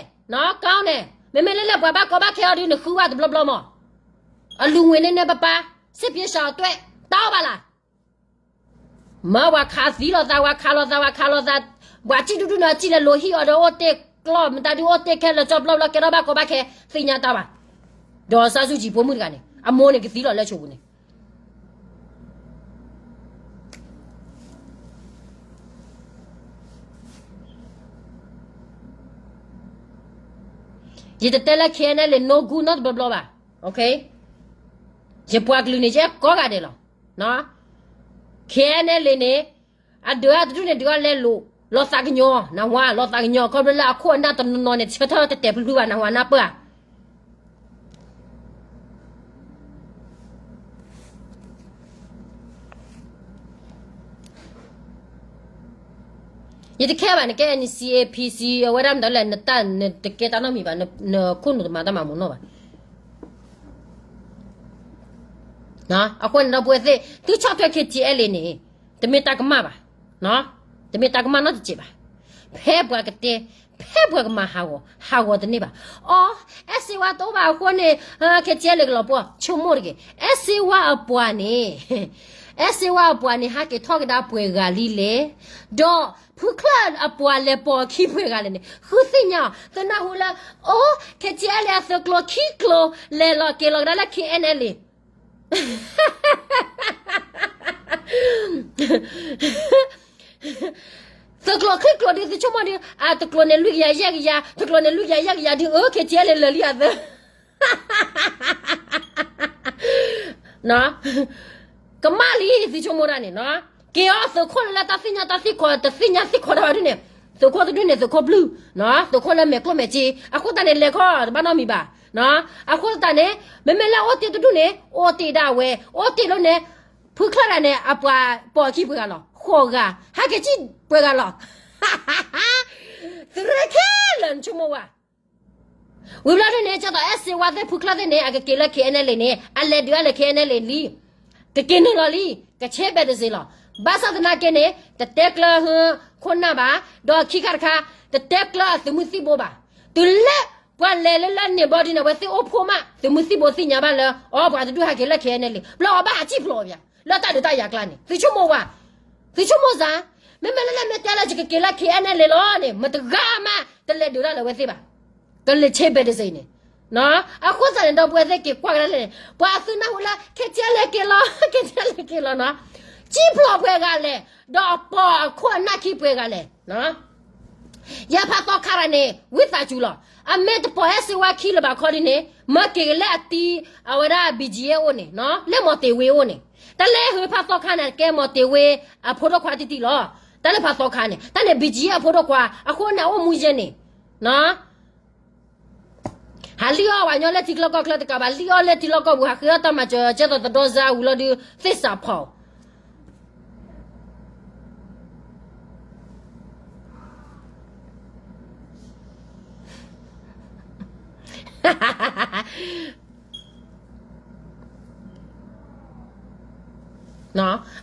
ကောင်းတယ် မ့မ့ၢ်လၢလၢပှၤဘၣ်ကီဘၣ်ခဲအီၤဒုး နဃုဝဲတဘျီဘျီမး အလူငွေန့ၣ်နဲၣ်ပပၢ် စစ်ပြေးရှောင်အတွက် တောင်းပါလား မၢပှၤခးသံလိာ်သး ပှၤခးလိာ်သး ပှၤခးလိာ်သး ပှၤစံၣ်ဒူဒူန့ၣ် စံၣ်လဲၤလိၤဟံၣ်အီၤဒီး အိၣ်တ့ၢ်ကျီၢ်မတၤဒုး အိၣ်တ့ၢ်ခဲလၢာ်ကၠီဘျီဘျီ ကဲထီၣ်ဘၣ်ကီဘၣ်ခဲ သ့ၣ်ညါတၢ်ဘၣ် ဒီးစၢ်စုကြည်ဖိမုၣ်တဂၤန့ၣ် အမိၢ်န့ၣ်ကသံလီၤလၢဆိပူၤန့ၣ် ယတတဲလၢ K N L A no good နီတဘျီဘျီဘၣ် ယပှၤကလုာ်န့ၣ် ယဲကိးဂၤဒဲးလီၤ K N L A န့ၣ် အဒုးအတဒူၣ်န့ၣ် ဒုးအလဲၤလိာ် လီၤသးကညီၤ နဝါ လီၤသးကညီၤ ခီဖျိလၢအခိၣ်အနၢ်တနီၤနီၤန့ၣ် ဆၢထၢၣ်တတဲာ်ဖျုးဖျုးဘၣ် နဝါနၢ်ပၢၢ်ဧါ ယတခဲဘၣ် နကဲ N C A P C အဝဲဒၣ်မတၤလဲၣ် နတၢ်နတကဲတၢ်နီတမံၤဘၣ် နခိၣ်နူာ်တမၤတၢ်မၤမူနီၢ်ဘၣ် အဃိန့ၣ်ဒီပုၢ်ဝဲၢ်သ့ၣ် သုဆီၣ်ထွဲ K T L A န့ၣ် တမ့ၢ်တၢ်ကမၣ်ဘၣ် တမ့ၢ်တၢ်ကမၣ်နီတစဲးဘၣ် ဖဲပှၤကတဲ ဖဲပှၤကမၤဟးဂီၤ ဟးဂီၤတန့ၢ်ဘၣ် အီ အဲၣ်စ့ဝါတအိၣ်ဘၣ်အဃိန့ၣ် K T L A ကလီၤပှီၢ် ဆိကမိၣ်တဂ့ၤ အဲၣ်စ့ဝါအပှၤန့ၣ် အဲၣ်စ့ဝါအပှၤန့ၣ် ဟးက့ၤထီၣ်ကဒါပှဲၤဂၤလံလဲၣ် ဒီးဖုချၢၣ်အပှၤလဲၤပိာ်အခံပှဲၤဂၤလဲၣ်န့ၣ် ဃုသ့ၣ်ညါအီၤ သုနၢ်ဟူလၢ အိ K T L A အသုးကျိၤခံကျိၤ လဲၤလီၤက့ၤလီၤကဒါလၢ K N L A သုးကျိၤခံကျိၤဒ်သုဆိကမိၣ်ဒ် အတကျိၤန့ၣ် လွံၢ်ကယၤယဲၢ်ကယၤ တကျိၤန့ၣ် လွံၢ်ကယၤယဲၢ်ကယၤ တကျိၤန့ၣ် လွံၢ်ကယၤလၢာ်လံအသၢ ကမၣ်လံ သုဆိကမိၣ်တၢ်န့ၣ်နီၤ က့ၤအီၤသုးခိၣ်လၢတၢ်သ့ၣ်ညါတၢ်သ့ၣ်ခီ တသ့ၣ်ညါသ့ၣ်ခီတၢ်ဘၣ်ဒ်န့ၣ် သုးခိၣ်တဒူၣ်န့ၣ် သုးခိၣ်ဘျုၣ် သုးခိၣ်လၢမဲာ်ကျိၣ်မဲာ်စ့ အဃိသတးန့ၣ် လဲၤခီတဘၣ်နီတမံၤဘၣ် အဃိသတးန့ၣ် မ့မ့ၢ်လၢအိၣ်တ့ၢ်တဒူၣ်န့ၣ် အိၣ်တ့ၢ်ဒၣ်ဝဲ အိၣ်တ့ၢ်လီၤန့ၣ် ဖုချၢၣ်ဒၣ်န့ၣ် အပှၤပိာ်အခံပှဲၤဂၤလီၤ ဃိးဂၤ ဟဲက့ၤစံၣ်ပှဲၤဂၤလီၤ သုးရဲခဲလၢာ် နဆိကမိၣ်ဝဲ ဝံၤဘျီဒ်န့ၣ် ကၢ်သိးအဲၣ်စ့ဝါသ့ၣ်ဖုချၢၣ်သ့ၣ်န့ၣ် အကက့ၤလၢ K N L A န့ၣ် အလဲၤဒုးအါလၢ K N L A လံ ကက့ၤနုာ်လီၤလံ ကဆ့ဘဲးတစ့လီၤ ဘၣ်ဆၣ်သနာ်က့န့ၣ် တတဲကျၢၤဟၢခိၣ်နၢ်ဘၣ် ဒီးခံခါတခါ တတဲကျၢၤအသုးမုၢ်သံၣ်ဘိဘၣ် တုၤလၢပှၤလဲၤလၢလၢန့ၣ်ဘျီဒ်န့ၣ် အဝဲသ့ၣ်အိၣ်ဖှိၣ်မး သုးမုၢ်သံၣ်ဘိသ့ၣ်ညါဘၣ်လၢ အီ ပှၤတဒူၣ်ဟဲက့ၤလၢ K N L A ဘျီအီၤဘၣ်ဟးစံၣ်ဖျိးအီၤ လၢတၢ်ဒုးတၢ်ယၤကျါန့ၣ် သုဆိကမိၣ်ဝဲ သုဆိကမိၣ်စ့ၢ် မ့မ့ၢ်လၢလၢမ့ၢ်တဲလၢယကက့ၤလၢ K N L A လီၤန့ၣ် မတဂၤမး တလဲၤဒုးတၢ်လၢအဝဲသ့ၣ်ဘၣ် ကလဲၤဆ့ဘဲးတစ့န့ၣ် အဃိသတးန့ၣ် ဒီပုၢ်ဝဲၢ်သ့ၣ်က့ၤကွၢ်ကဒါလဲၣ်န့ၣ် ပှၤသုးနၢ်ဟူလၢ K T L A က့ၤလီၤ K T L A က့ၤလီၤနီၤ စံၣ်ဖျိးပှဲၤဂၤလဲၣ် ဒီးအပိာ်အခိၣ်အနၢ်ခံပှဲၤဂၤလဲၣ် ယဖးသီခါရၤန့ၣ် ဝံသးစူၤလီၤ အမ့ၢ်တပိာ်ဟဲစ့ဝါခံလၢၤဘၣ်ခီဒ်န့ၣ် မၢက့ၤကလၢအတံၤ အဝဲဒၣ် ဘံၣ်ကၠံၣ်အ့ၣ် အိၣ်န့ၣ်, လၢမီၤတ့ၤဝ့အိၣ်န့ၣ်, တၢ်လၢဟၢဖးသီခါန့ၣ် ကဲမီၤတ့ၤဝ့အဖိဒိၣ်ခွါတံၢ်တံၢ်လီၤ. တၢ်လၢဖးသီခါန့ၣ် တၢ်န့ၣ် ဘံၣ်ကၠံၣ်အ့ၣ်အဖိဒိၣ်ခွါ အဃိန့ၣ် အအိၣ်မူယဲန့ၣ် ဟးလံၣ်အီၣ်ဝဲညီလၢထံကျိကီၢ်ချၢတကးဘၣ်, လံၣ်အီၣ်လၢထံလီၢ်ကီၢ်ပူၤ, ဟးဃ့အီၣ်တၢ်မၤစၢၤ ကဲသိးသဒီစါဝံၤလီၤဒုး သ့ၣ်စးဖီၣ်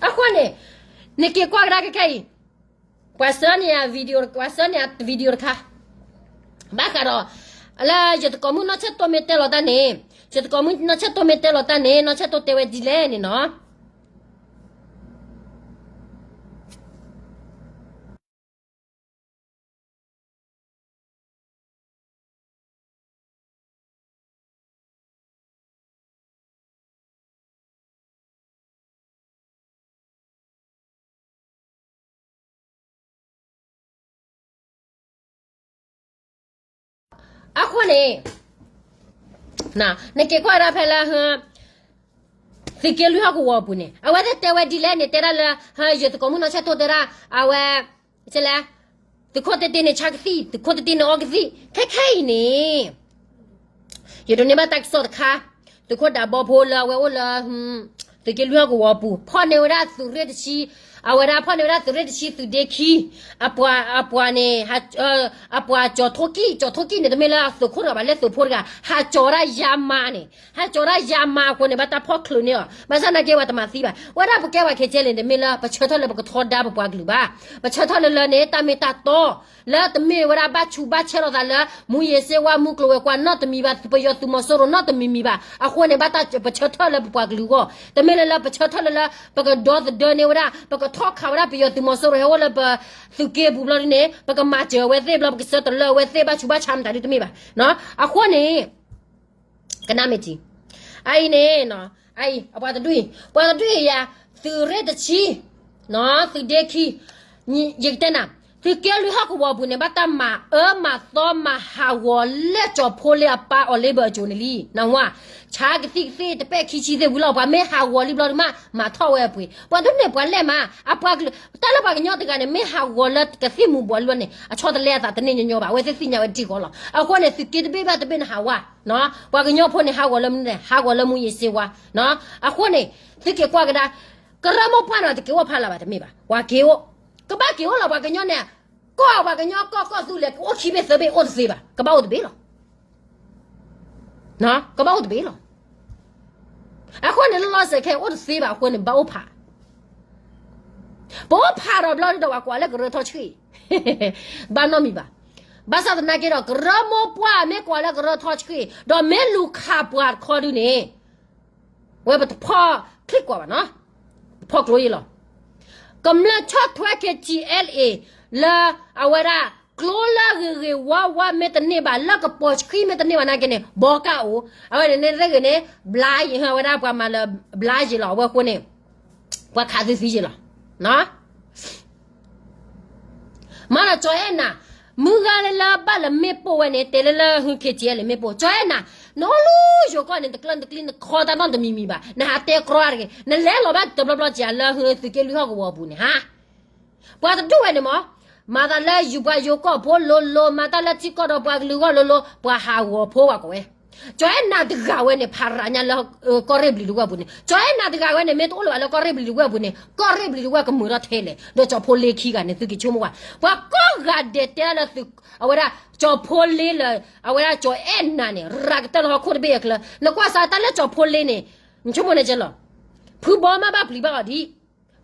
အဃိန့ၣ် နက့ၤကွၢ်ကဒါခဲခဲအံၤ, ပှၤဆှၢန့ၢ် video, ပှၤဆှၢန့ၢ် video တခါ, ဘၣ်ဃးဒီး လၢယသကိးမုၣ်နီၢ်ဆဲၣ်တိၢ်မ့ၢ်တဲလီၤတၢ်န့ၣ်, ယသကိးမုၣ်နီၢ်ဆဲၣ်တိၢ်မ့ၢ်တဲလီၤတၢ်န့ၣ် နီၢ်ဆဲၣ်တိၢ်တဲဝဲဒ်လဲၣ်န့ၣ်နီၤ. အဃိန့ၣ် နက့ၤကွၢ်ဒၣ်ဖဲလၢ သုးက့လွံၢ်ဟီၣ်ကဝီၤအပူၤန့ၣ် အဝဲသ့ၣ်တဲဝဲဒ်လဲၣ်န့ၣ် တဲဒၣ်လၢ ယသကိးမုၣ်နီၢ်ဆဲၣ်တိၢ်တဲဒၣ် အဝဲ လဲ သုးခိၣ်တ့တ့န့ၣ်ဆါကသံၣ်, သုးခိၣ်တ့တ့န့ၣ်အီကသံၣ်, ခဲခဲအံၤန့ၣ် ယဒိးန့ၢ်ဘၣ်တၢ်ကစီၣ်တခါ, သုးခိၣ်ဒးဘီဖိလၢအဝဲအိၣ်လၢ သုးက့လွံၢ်ဟီၣ်ကဝီၤအပူၤ ဖီၣ်န့ၢ်ဝဲဒၣ်သုးရ့ၣ်တဆံ, အဝဲဒၣ်ဖီၣ်န့ၢ်ဝဲဒၣ်သုးရ့ၣ်တဆံသုးဒ့ခံ, အပှၤ အပှၤန့ၣ် အပှၤကၠီၤထိၣ်ကံၣ်, ကၠီၤထိၣ်ကံၣ်န့ၣ် တမ့ၢ်လၢအသုးခိၣ်တဂၤဘၣ်, လၢသုးဖိတဂၤ ဟးကၠီၤဝဲဒၣ်ယါမါန့ၣ်, ဟးကၠီၤဝဲဒၣ်ယါမါအဃိန့ၣ် ဘၣ်တၢ်ဖီၣ်ချုးန့ၢ်အီၤ, ဘၣ်ဆၣ်သနာ်က့ပှၤတမၤသံဘၣ်, ဝဲဒၣ်ပကဲပှၤခဲကဲန့ၣ် တမ့ၢ်လၢပဆၢထၢၣ်လၢပကထီဒါပပှၤကလုာ်ဘၣ်, ပဆၢထၢၣ်လၢလၢန့ၣ် တၢ်မ့ၢ်တၢ်တီ လၢတမ့ၢ်ဝဲဒၣ်ဘၣ်ဆူးဘၣ်ဆဲးလိာ်သးလၢ မူယ့ၤစ့ဝါ မူကျိၤဝဲၤကွာ်နီတမံၤဘၣ်, ပယီၤသုးမီၤစိရိၤနီတမံၤမံၤဘၣ်, အဃိန့ၣ် ဘၣ်တၢ်ပဆၢထၢၣ်လၢပပှၤကလုာ်အဂီၢ်, တမ့ၢ်လၢလၢပဆၢထၢၣ်လၢလၢ ပကဒီသဒၢန့ၢ်ဝဲဒၣ် ပကထီၣ်ခးဝဲဒၣ်ပယီၤသုးမီၤစိရိၤဟဲအိၣ်လၢပသုးက့ပူၤဘျီဒ်န့ၣ် ပကမၤစၢၤအဝဲသ့ၣ်ဘျီ ပကဆၢတလၢအဝဲသ့ၣ်ဘၣ်ဆူးဘၣ်ဆါမတၤဒ်တမ့ၢ်ဘၣ်, အဃိန့ၣ် ကနၣ်မ့ၢ်ထံ, အအံၤန့ၣ် အအံၤ အပှၤတဒူၣ်အံၤ ပှၤတဒူၣ်အံၤယၤ သုးရ့ၣ်တဆံ သုးဒ့ခံ, ယကတဲနၤ, သုးက့လွံၢ်ဟီၣ်ကဝီၤအပူၤန့ၣ် ဘၣ်တၢ်မၤအၢမၤသီမၤဟးဂီၤလၢကၠီၤဖိလ့အပၢ်အီၤလ့ဘၢၣ်အစိၤန့ၣ်လံ, နဝါ, ဆါကသံၣ်ကသ့ၣ်တပဲၣ်ခံဆံသ့ၣ်ဝံၤလီၤ, ပှၤမ့ၢ်ဟးဂီၤလံဘျီဒုးမး မၤထီၣ်ဝဲအပှ့ၤ, ပှၤဒ်န့ၣ်ပှၤလဲၣ်မး, အပှၤကလုာ် တၢ်လၢပှၤကညီတဂၤန့ၣ် မ့ၢ်ဟးဂီၤလၢကသံၣ်မူၤဘှီးလံန့ၣ် အဆီတလဲအသးတန့ၢ်ညီညီဘၣ်, အဝဲသ့ၣ်သ့ၣ်ညါဝဲတံၢ်ဃီလီၤ, အဃိန့ၣ် သုးက့တဘ့ၣ်ဘၣ်တဘ့ၣ်န့ၣ်ဟးဝါ ပှၤကညီဖိန့ၣ် ဟးဂီၤလၢမနုၤလဲၣ်, ဟးဂီၤလၢမူယ့ၤစ့ဝါ, အဃိန့ၣ် သုက့ၤကွၢ်ကဒါ, ကရၢမိၢ်ပှၢ်န့ၣ် တက့ၤအိၣ်ဖးလၢၤဘၣ်တမ့ၢ်ဘၣ်, ပှၤက့ၤအိၣ်, ကဘၣ်က့ၤအိၣ်လီၤ, ပှၤကညီန့ၣ်, ကီၢ်ပှၤကညီကီၢ်ကီၢ်သူလ့ၤ ကအိၣ်ခံဘ့ၣ်သၢဘ့ၣ်အိၣ်တသ့ဘၣ်, ကဘၣ်အိၣ်တဘ့ၣ်လီၤ, ကဘၣ်အိၣ်တဘ့ၣ်လီၤ, အဃိန့ၣ် လီၤစဲးခဲအိၣ်တသ့ဘၣ်အဃိန့ၣ် ဘၣ်အိၣ်ဖး ပအိၣ်ဖးဒီးဘျီဒုးဒီးပှၤကွၢ်လၢကရၢထီၣ်ဆှံ, ဘၣ်နီတမံၤဘၣ်, ဘၣ်ဆၣ်သနာ်က့ဒီး ကရၢမိၢ်ပှၢ်မ့ၢ်ကွၢ်လၢကရၢထီၣ်ဆှံ ဒီးမ့ၢ်လူၤခးပှၤတခီဒုးန့ၣ်, ဝဲပတဖီၣ်ချံကွၢ်ဘၣ်နီၤ, တဖီၣ်ကျိယ့လီၤ, ကမျၢၢ်ဆီၣ်ထွဲ K T L A လၢအဝဲဒၣ် ကျိလၢဂ့ၤဂ့ၤဝါဝါမ့ၢ်တန့ၢ်ဘၣ် လၢကပိာ်ဆှံမ့ၢ်တန့ၢ်ဘၣ်နာ်က့န့ၣ် ဘီကၣ်အိၣ်, အဝဲန့ၣ်န့ၣ်သ့ၣ်ဂ့ၤန့ၣ် ဘျါယ့ၤ အဝဲဒၣ်ပှၤမၤလၢ ဘျါယ့ၤလီၤ, အဝဲအဃိန့ၣ် ပှၤခးသုသံယ့ၤလီၤ. မ့ၢ်ဒီးကၠီၤအဲၣ်နၤ, မုၢ်ဂၤလၢလၢဘၣ်လၢမ့ၣ်ပိၢ်ဝဲန့ၣ် တဲလၢလၢဟု K T L A မ့ၣ်ပိၢ်, ကၠီၤအဲၣ်နၤ, နအိၣ်လၢယိၤကီၢ်န့ၣ် တကျၢၢ်တကျံ နခီတၢ်နီတမံၤမံၤဘၣ်, နဟးတဲကြီတဂ့ၤ, နလဲၤလီၤဘၣ်တဘျီဘျီကလၢဟုသုးက့လွံၢ်ဟီၣ်ကဝီၤအပူၤန့ၣ်ဟါ ပှၤတဒူၣ်ဝဲန့ၣ်မ့ၢ်, မၤသးလၢယူၤပှၤယိၤကီၢ်ဖိလိၤလိၤ, မၤတၢ်လၢထံကီၢ်ဒီးပှၤကလုာ်ဂီၢ်လိၤလိၤ, ပှၤဟးဂီၤဖိဘၣ်ကီးဝဲ. ကၠီၤအဲၣ်နၤတဂၤဝဲန့ၣ် ဖးရၤညါလၢ ကီၢ်ရ့ၣ်ဘျံၤတဝဲၢ်ပူၤန့ၣ်, ကၠီၤအဲၣ်နၤတဂၤဝဲန့ၣ် မ့ၢ်တအိၣ်လၢၤဘၣ်လၢကီၢ်ရ့ၣ်ဘျံၤတဝဲၢ်ပူၤန့ၣ် ကီၢ်ရ့ၣ်ဘျံၤတဝဲၢ်ကမုာ်ထီၣ်ထဲလဲၣ်, ဒီးကၠီၤဖိလ့ခံဂၤန့ၣ် သုက့ၤဆိကမိၣ်ဝဲ, ပှၤကိးဂၤဒဲးတဲလၢ အဝဲဒၣ်ကၠီၤဖိလ့လၢ အဝဲဒၣ်ကၠီၤအဲၣ်နၤန့ၣ် ရၤကတၢၢ်လၢဟီၣ်ခိၣ်တဘ့ၣ်အချၢ, နကွၢ်စးတၢ်လၢကၠီၤဖိလ့န့ၣ်, နဆိကမိၣ်န့ၣ်ကလီၤ, ဖုဘီမးဘၣ်ပျံၤဘၣ်အီၤဒံး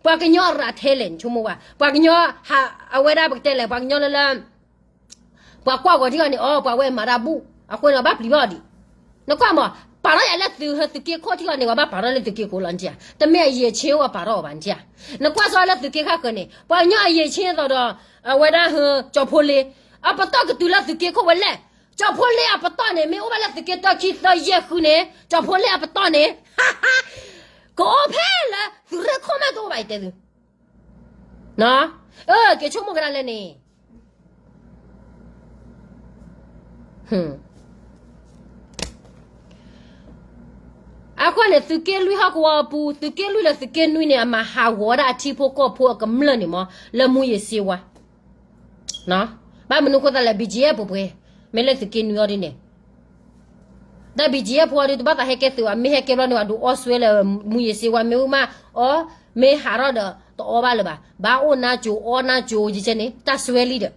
ပှၤကညီရၤထဲလဲၣ် နဆိကမိၣ်ဝဲ, ပှၤကညီဟး အဝဲဒၣ်ပကတဲလဲၣ် ပှၤကညီလၢလၢ ပှၤကွၢ်ဂီၤထံဂီၤန့ၣ် အီ ပှၤဝဲမၤတၢ်ဘူၣ် အဃိန့ၣ် ဘၣ်ပျံၤဘၣ်အီၤဒံး, နကွၢ်မး, ပာ်ထီၣ်ယၤလၢသုး သုးက့ခိၣ်ထံဂီၤန့ၣ် ပှၤဘၣ်ပာ်ထီၣ်လၢသုးက့ခိၣ်လီၤနထံၣ်ဧါ, တမ့ၢ်အယံာ်ဆ့အိၣ်ပှၤပာ်ထီၣ်အီၤဘၣ်နထံၣ်ဧါ, နကွၢ်စီလၢသုးက့ခါဃၢၤန့ၣ် ပှၤကညီအယံာ်ဆ့သိးဒီး အဝဲဒၣ် ကၠီၤဖိလ့ အပတီၢ်ကတုၤလၢသုးက့ခိၣ်ဝဲလဲၣ်, ကၠီၤဖိလ့အပတီၢ်န့ၣ် မ့ၢ်အိၣ်ဘၣ်လၢသုးက့တၢခံသၢယဲၢ်ဃုန့ၣ် ကၠီၤဖိလ့အပတီၢ်န့ၣ် ကအိၣ်ဖဲလၢသုးရ့ၣ်ခိၣ်မးတအိၣ်ဘၣ် ယတဲသု, က့ၤဆိကမိၣ်ကဒါလဲၣ်န့ၣ်, အဃိန့ၣ် သုးက့လွံၢ်ဟီၣ်ကဝီၤအပူၤ သုးက့လွံၢ်လၢသုးက့နွံန့ၣ် အမၤဟးဂီၤဝဲဒၣ်အထံဖိကီၢ်ဖိအကမျၢၢ်န့ၣ်မး လၢမူယ့ၤစ့ဝါ ဘၣ်မနုၤအဃိသတးလဲၣ် ဘံၣ်ကၠံၣ်အဲၣ်ပှဲၤပှဲၤ မ့ၢ်လၢသုးက့နွံအီၤဒ်န့ၣ် ဒီးဘံၣ်ကၠံၣ်အဲၣ်ဖိအီၤဒ် တဘၣ်သးဟဲကဲသုးဘၣ် မ့ၢ်ဟဲကဲဘျီန့ၣ် အဒိးအီစွဲလၢမူယ့ၤစ့ဝါ မ့ၢ်အူမးအီ မ့ၢ်ဟးထီၣ်ဒီးတအီဘၣ်လၢၤဘၣ် ဘၣ်အိၣ်နါကၠိအီနါကၠိယကဲန့ၣ် တၢ်စွဲလံဒီး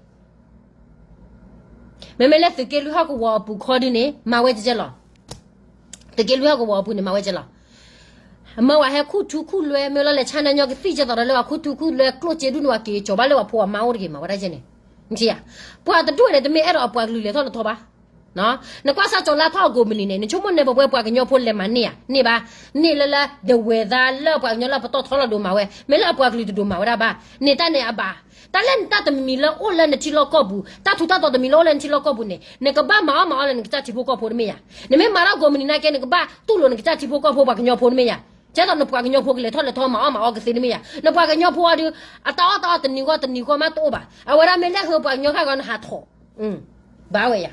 မ့မ့ၢ်လၢသုးက့လွံၢ်ဟီၣ်ကဝီၤအပူၤခီဒ်န့ၣ် မၤဝဲကဲကဲလီၤ. သုးက့လွံၢ်ဟီၣ်ကဝီၤအပူၤန့ၣ် မၤဝဲကဲလီၤ. မ့ၢ်ဝဲဟဲခူၣ်ထူခူၣ်လွဲ မ့ၢ်လီၤလဲၤဆါနါညီကသံၣ်ကဲသိးဒီးလၢပှၤခူၣ်ထူခူၣ်လွဲ ကျိၣ်စ့ဒူၣ်န့ၣ် ပှၤက့ၤကၠီၤဘၣ်လၢပှၤဖိအမါအိၣ်တဂ့ၤ မၤဝဲဒၣ်ကဲန့ၣ် ပှၤတဒူၣ်န့ၣ် တမ့ၢ်အဲၣ်ဒိးအပှၤကလုာ်လဲၤထီၣ်လဲၤထီဘၣ် နကွၢ်စၢ်ကၠီၤလါထီၣ်အကိးမုၢ်နံၤန့ၣ် နဆိကမိၣ်န့ၣ် ပဝဲပှၤကညီဖိလဲၤမၤန့ၢ်ဧါ န့ၢ်ဘၣ် န့ၢ်လၢလၢ ဒဝဲၢ်သးလၢပှၤကညီလၢပတီၢ်ထီလီၤဒိၣ်မၤဝဲ မ့ၢ်လၢအပှၤကလုာ်တဒိၣ်မၤဝဲဒၣ်ဘၣ် န့ၢ်တၢ်န့ၣ်အဘၣ် တၢ်လၢနတၢ်တမံၤမံၤလၢအိၣ်လၢနထံလီၢ်ကီၢ်ပူၤ တၢ်ထူးတၢ်တီၤတမံၤလၢအိၣ်လၢနထံလီၢ်ကီၢ်ပူၤန့ၣ် နကဘၣ်မၤအီၣ်မၤအီလၢနကစၢ်ထံဖိကီၢ်ဖိတမ့ၢ်ယၤ နမ့ၢ်မၤထီၣ်ကိးမုၢ်နံၤနာ်က့ နကဘၣ်တူၢ်လိာ်နကစၢ်ထံဖိကီၢ်ဖိပှၤကညီဖိတမ့ၢ်ယၤ ကဲသိးနပှၤကညီဖိကလဲၤထီၣ်လဲၤထီမၤအီၣ်မၤအီကသ့တမ့ၢ်ယၤ နပှၤကညီဖိအီၤဒုး အတၢ်အီၣ်တၢ်အီတနံၤဃီတနံၤဃီမးတအိၣ်ဘၣ် အဝဲဒၣ်မ့ၢ်လၢဟၢပှၤကညီဃၣ်ဂီၤနဟးထီၣ် ဘၣ်ဝဲယၤ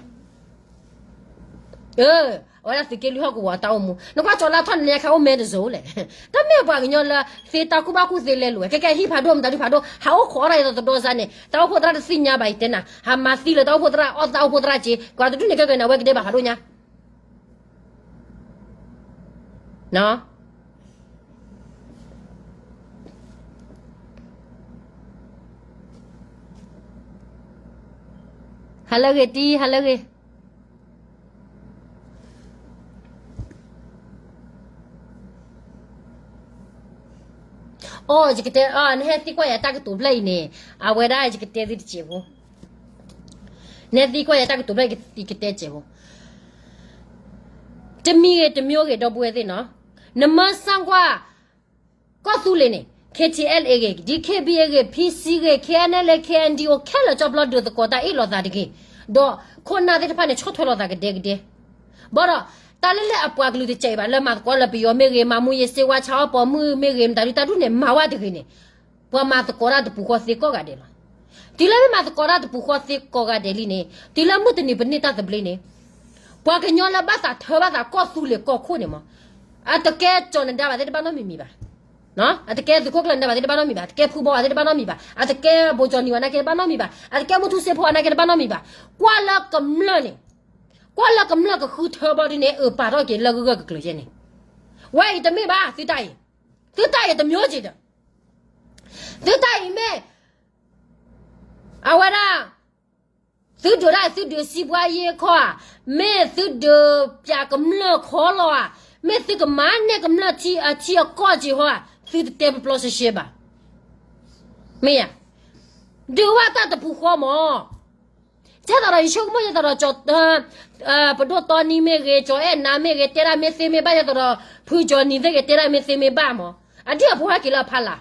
အဝဲဒၣ်သုးက့လွံၢ်ဟီၣ်ကဝီၤအတၢ်အိၣ်မူ နကွၢ်ကၠီၤလါထီၣ်န့ၣ်ခါအိၣ်မဲတစိၤလဲၣ် တမ့ၢ်ပှၤကညီလၢ သ့တၢ်ကူၣ်ဘၣ်ကူၣ်သ့လဲလိာ်ဝဲ ကဲကဲဟံၣ်ဖးဒိၣ်မတၤဒုဖးဒိၣ် ဟးအိၣ်ခိးအီၣ်တၢ်အံၤတဒီစါန့ၣ် တၢ်အိၣ်ဖှိၣ်သရၣ်တသ့ၣ်ညါဘၣ်အံၤတဲနၤ ဟးမၤသံလၢတၢ်အိၣ်ဖှိၣ်သရၣ် အီၣ်သးအိၣ်ဖှိၣ်သရၣ်က့ ပှၤတဒူၣ်န့ၣ်ကဲကဲန့ၣ် အဝဲကဒဲဘၣ်ဖးဒိၣ်ညါ ဟါလၢအဂ့ၤတံ ဟါလၢအဂ့ၤ အိ ယကတဲ နဟဲသံကွၢ်ယၤတၢ်ကတိၤဖျၢၣ်အံၤန့ၣ် အဝဲဒၣ်ယကတဲသုတစဲးဖိ နဟဲသံကွၢ်ယၤတၢ်ကတိၤဖျၢၣ် ယကတဲစဲးဖိ တမံၤဂ့ၤတမံၤဂ့ၤ ဒီပုၢ်ဝဲၢ်သ့ၣ်နီၤ နမ့ၢ်စၢ်ကွၢ် ကီၢ်သူလ့ၤန့ၣ် KTLA ဂ့ၤ DKBA ဂ့ၤ PC ဂ့ၤ KNLA KNDO ခဲလၢာ်ကၠီဖျီဒုးသကိးတၢ်အ့ၣ်လိာ်သးတဂ့ၤ ဒီးခိၣ်နၢ်သ့ၣ်တဖၣ်န့ၣ် ဆီၣ်ထွဲလိာ်သးကဒဲကဒဲ ဘၣ်ဒီး တၢ်လၢလၢအပှၤကလုာ်တစဲးအံၤဘၣ် လၢမၤသကိးလၢပယီၤမ့ၢ်ဂ့ၤ မၤမူယ့ၤစ့ဝါ ဆါအီၣ်ပိာ်မုၣ်မ့ၢ်ဂ့ၤ မတၤဒုတၢ်ဒူၣ်န့ၣ် မၤဝဲတဂ့ၤန့ၣ် ပှၤမၤသကိးတၢ်တပူၤဃီသ့ကိးဂၤဒဲးလီၤ. တုၤလၢမ့ၢ်မၤသကိးတၢ်တပူၤဃီသ့ကိးဂၤဒဲးလံန့ၣ် တုၤလၢမုၢ်တနံၤပန့ၢ်တၢ်သဘျ့န့ၣ် ပှၤကညီလၢဘၣ်သးထၢဘၣ်သးကီၢ်သူလ့ၤကီၢ်ခိၣ်န့ၣ်မး အတကဲကၠီၤနဒါဘၣ်သ့ၣ်တဘၣ်နီတမံၤမံၤဘၣ်. အတကဲသုးခိၣ်ကျၢၢ်နဒါဘၣ်သ့ၣ်တဘၣ်နီတမံၤဘၣ်, အတကဲဖုဘီဘၣ်သ့ၣ်တဘၣ်နီတမံၤဘၣ်, အတကဲဘိၣ်ကၠီၤနံၤဝဲနာ်က့တဘၣ်နီတမံၤဘၣ်, အတကဲမုၢ်ထူစ့ဖိနာ်က့တဘၣ်နီတမံၤဘၣ်. ကွၢ်လၢကမျၢၢ်န့ၣ်, ကွၢ်လၢကမျၢၢ်ကဃုထၢဘျီဒ်န့ၣ် အပာ်ထီၣ်က့ၤလၢဂၢၢ်ဂၢၢ်ကျၢၤကျၢၤယဲန့ၣ်, ဝဲအံၤတမ့ၢ်ဘၣ်သုတၢ်အံၤ, သုတၢ်အံၤတမျိုးစ့ၢ်ဒီး, သုတၢ်အံၤမ့ၢ် အဝဲဒၣ် သုဒုးဒၣ် သုဒုးစံးဘှါယ့ခီဧါ, မ့ၢ်သုဒုးပၠးကမျၢၢ်ခီလီၤဧါ, မ့ၢ်သုကမၤန့ၢ်ကမျၢၢ်ထံအထံအကီၢ်က့ၤဟီဧါ, သုတတဲပျီရှဲရှဲဘၣ်. မ့ၢ်ဧါ, ဒုးဝဲတၢ်တပူၤဃီမး. ကဲသိးဒီးယဆိကမိၣ် ကဲသိးဒီး ပဒိၣ်တီနံမ့ၢ်ဂ့ၤ, ကၠီၤအဲၣ်နါမ့ၢ်ဂ့ၤ, တဲဒၣ်မ့ၢ်သ့မ့ၢ်ဘၣ်, ကဲသိးဒီးဖုကၠီၤနံၤသ့ၣ်ဂ့ၤ တဲဒၣ်မ့ၢ်သ့မ့ၢ်ဘၣ်မး, အဒံၣ်အဖိဟဲက့ၤလၢအဖီလာ်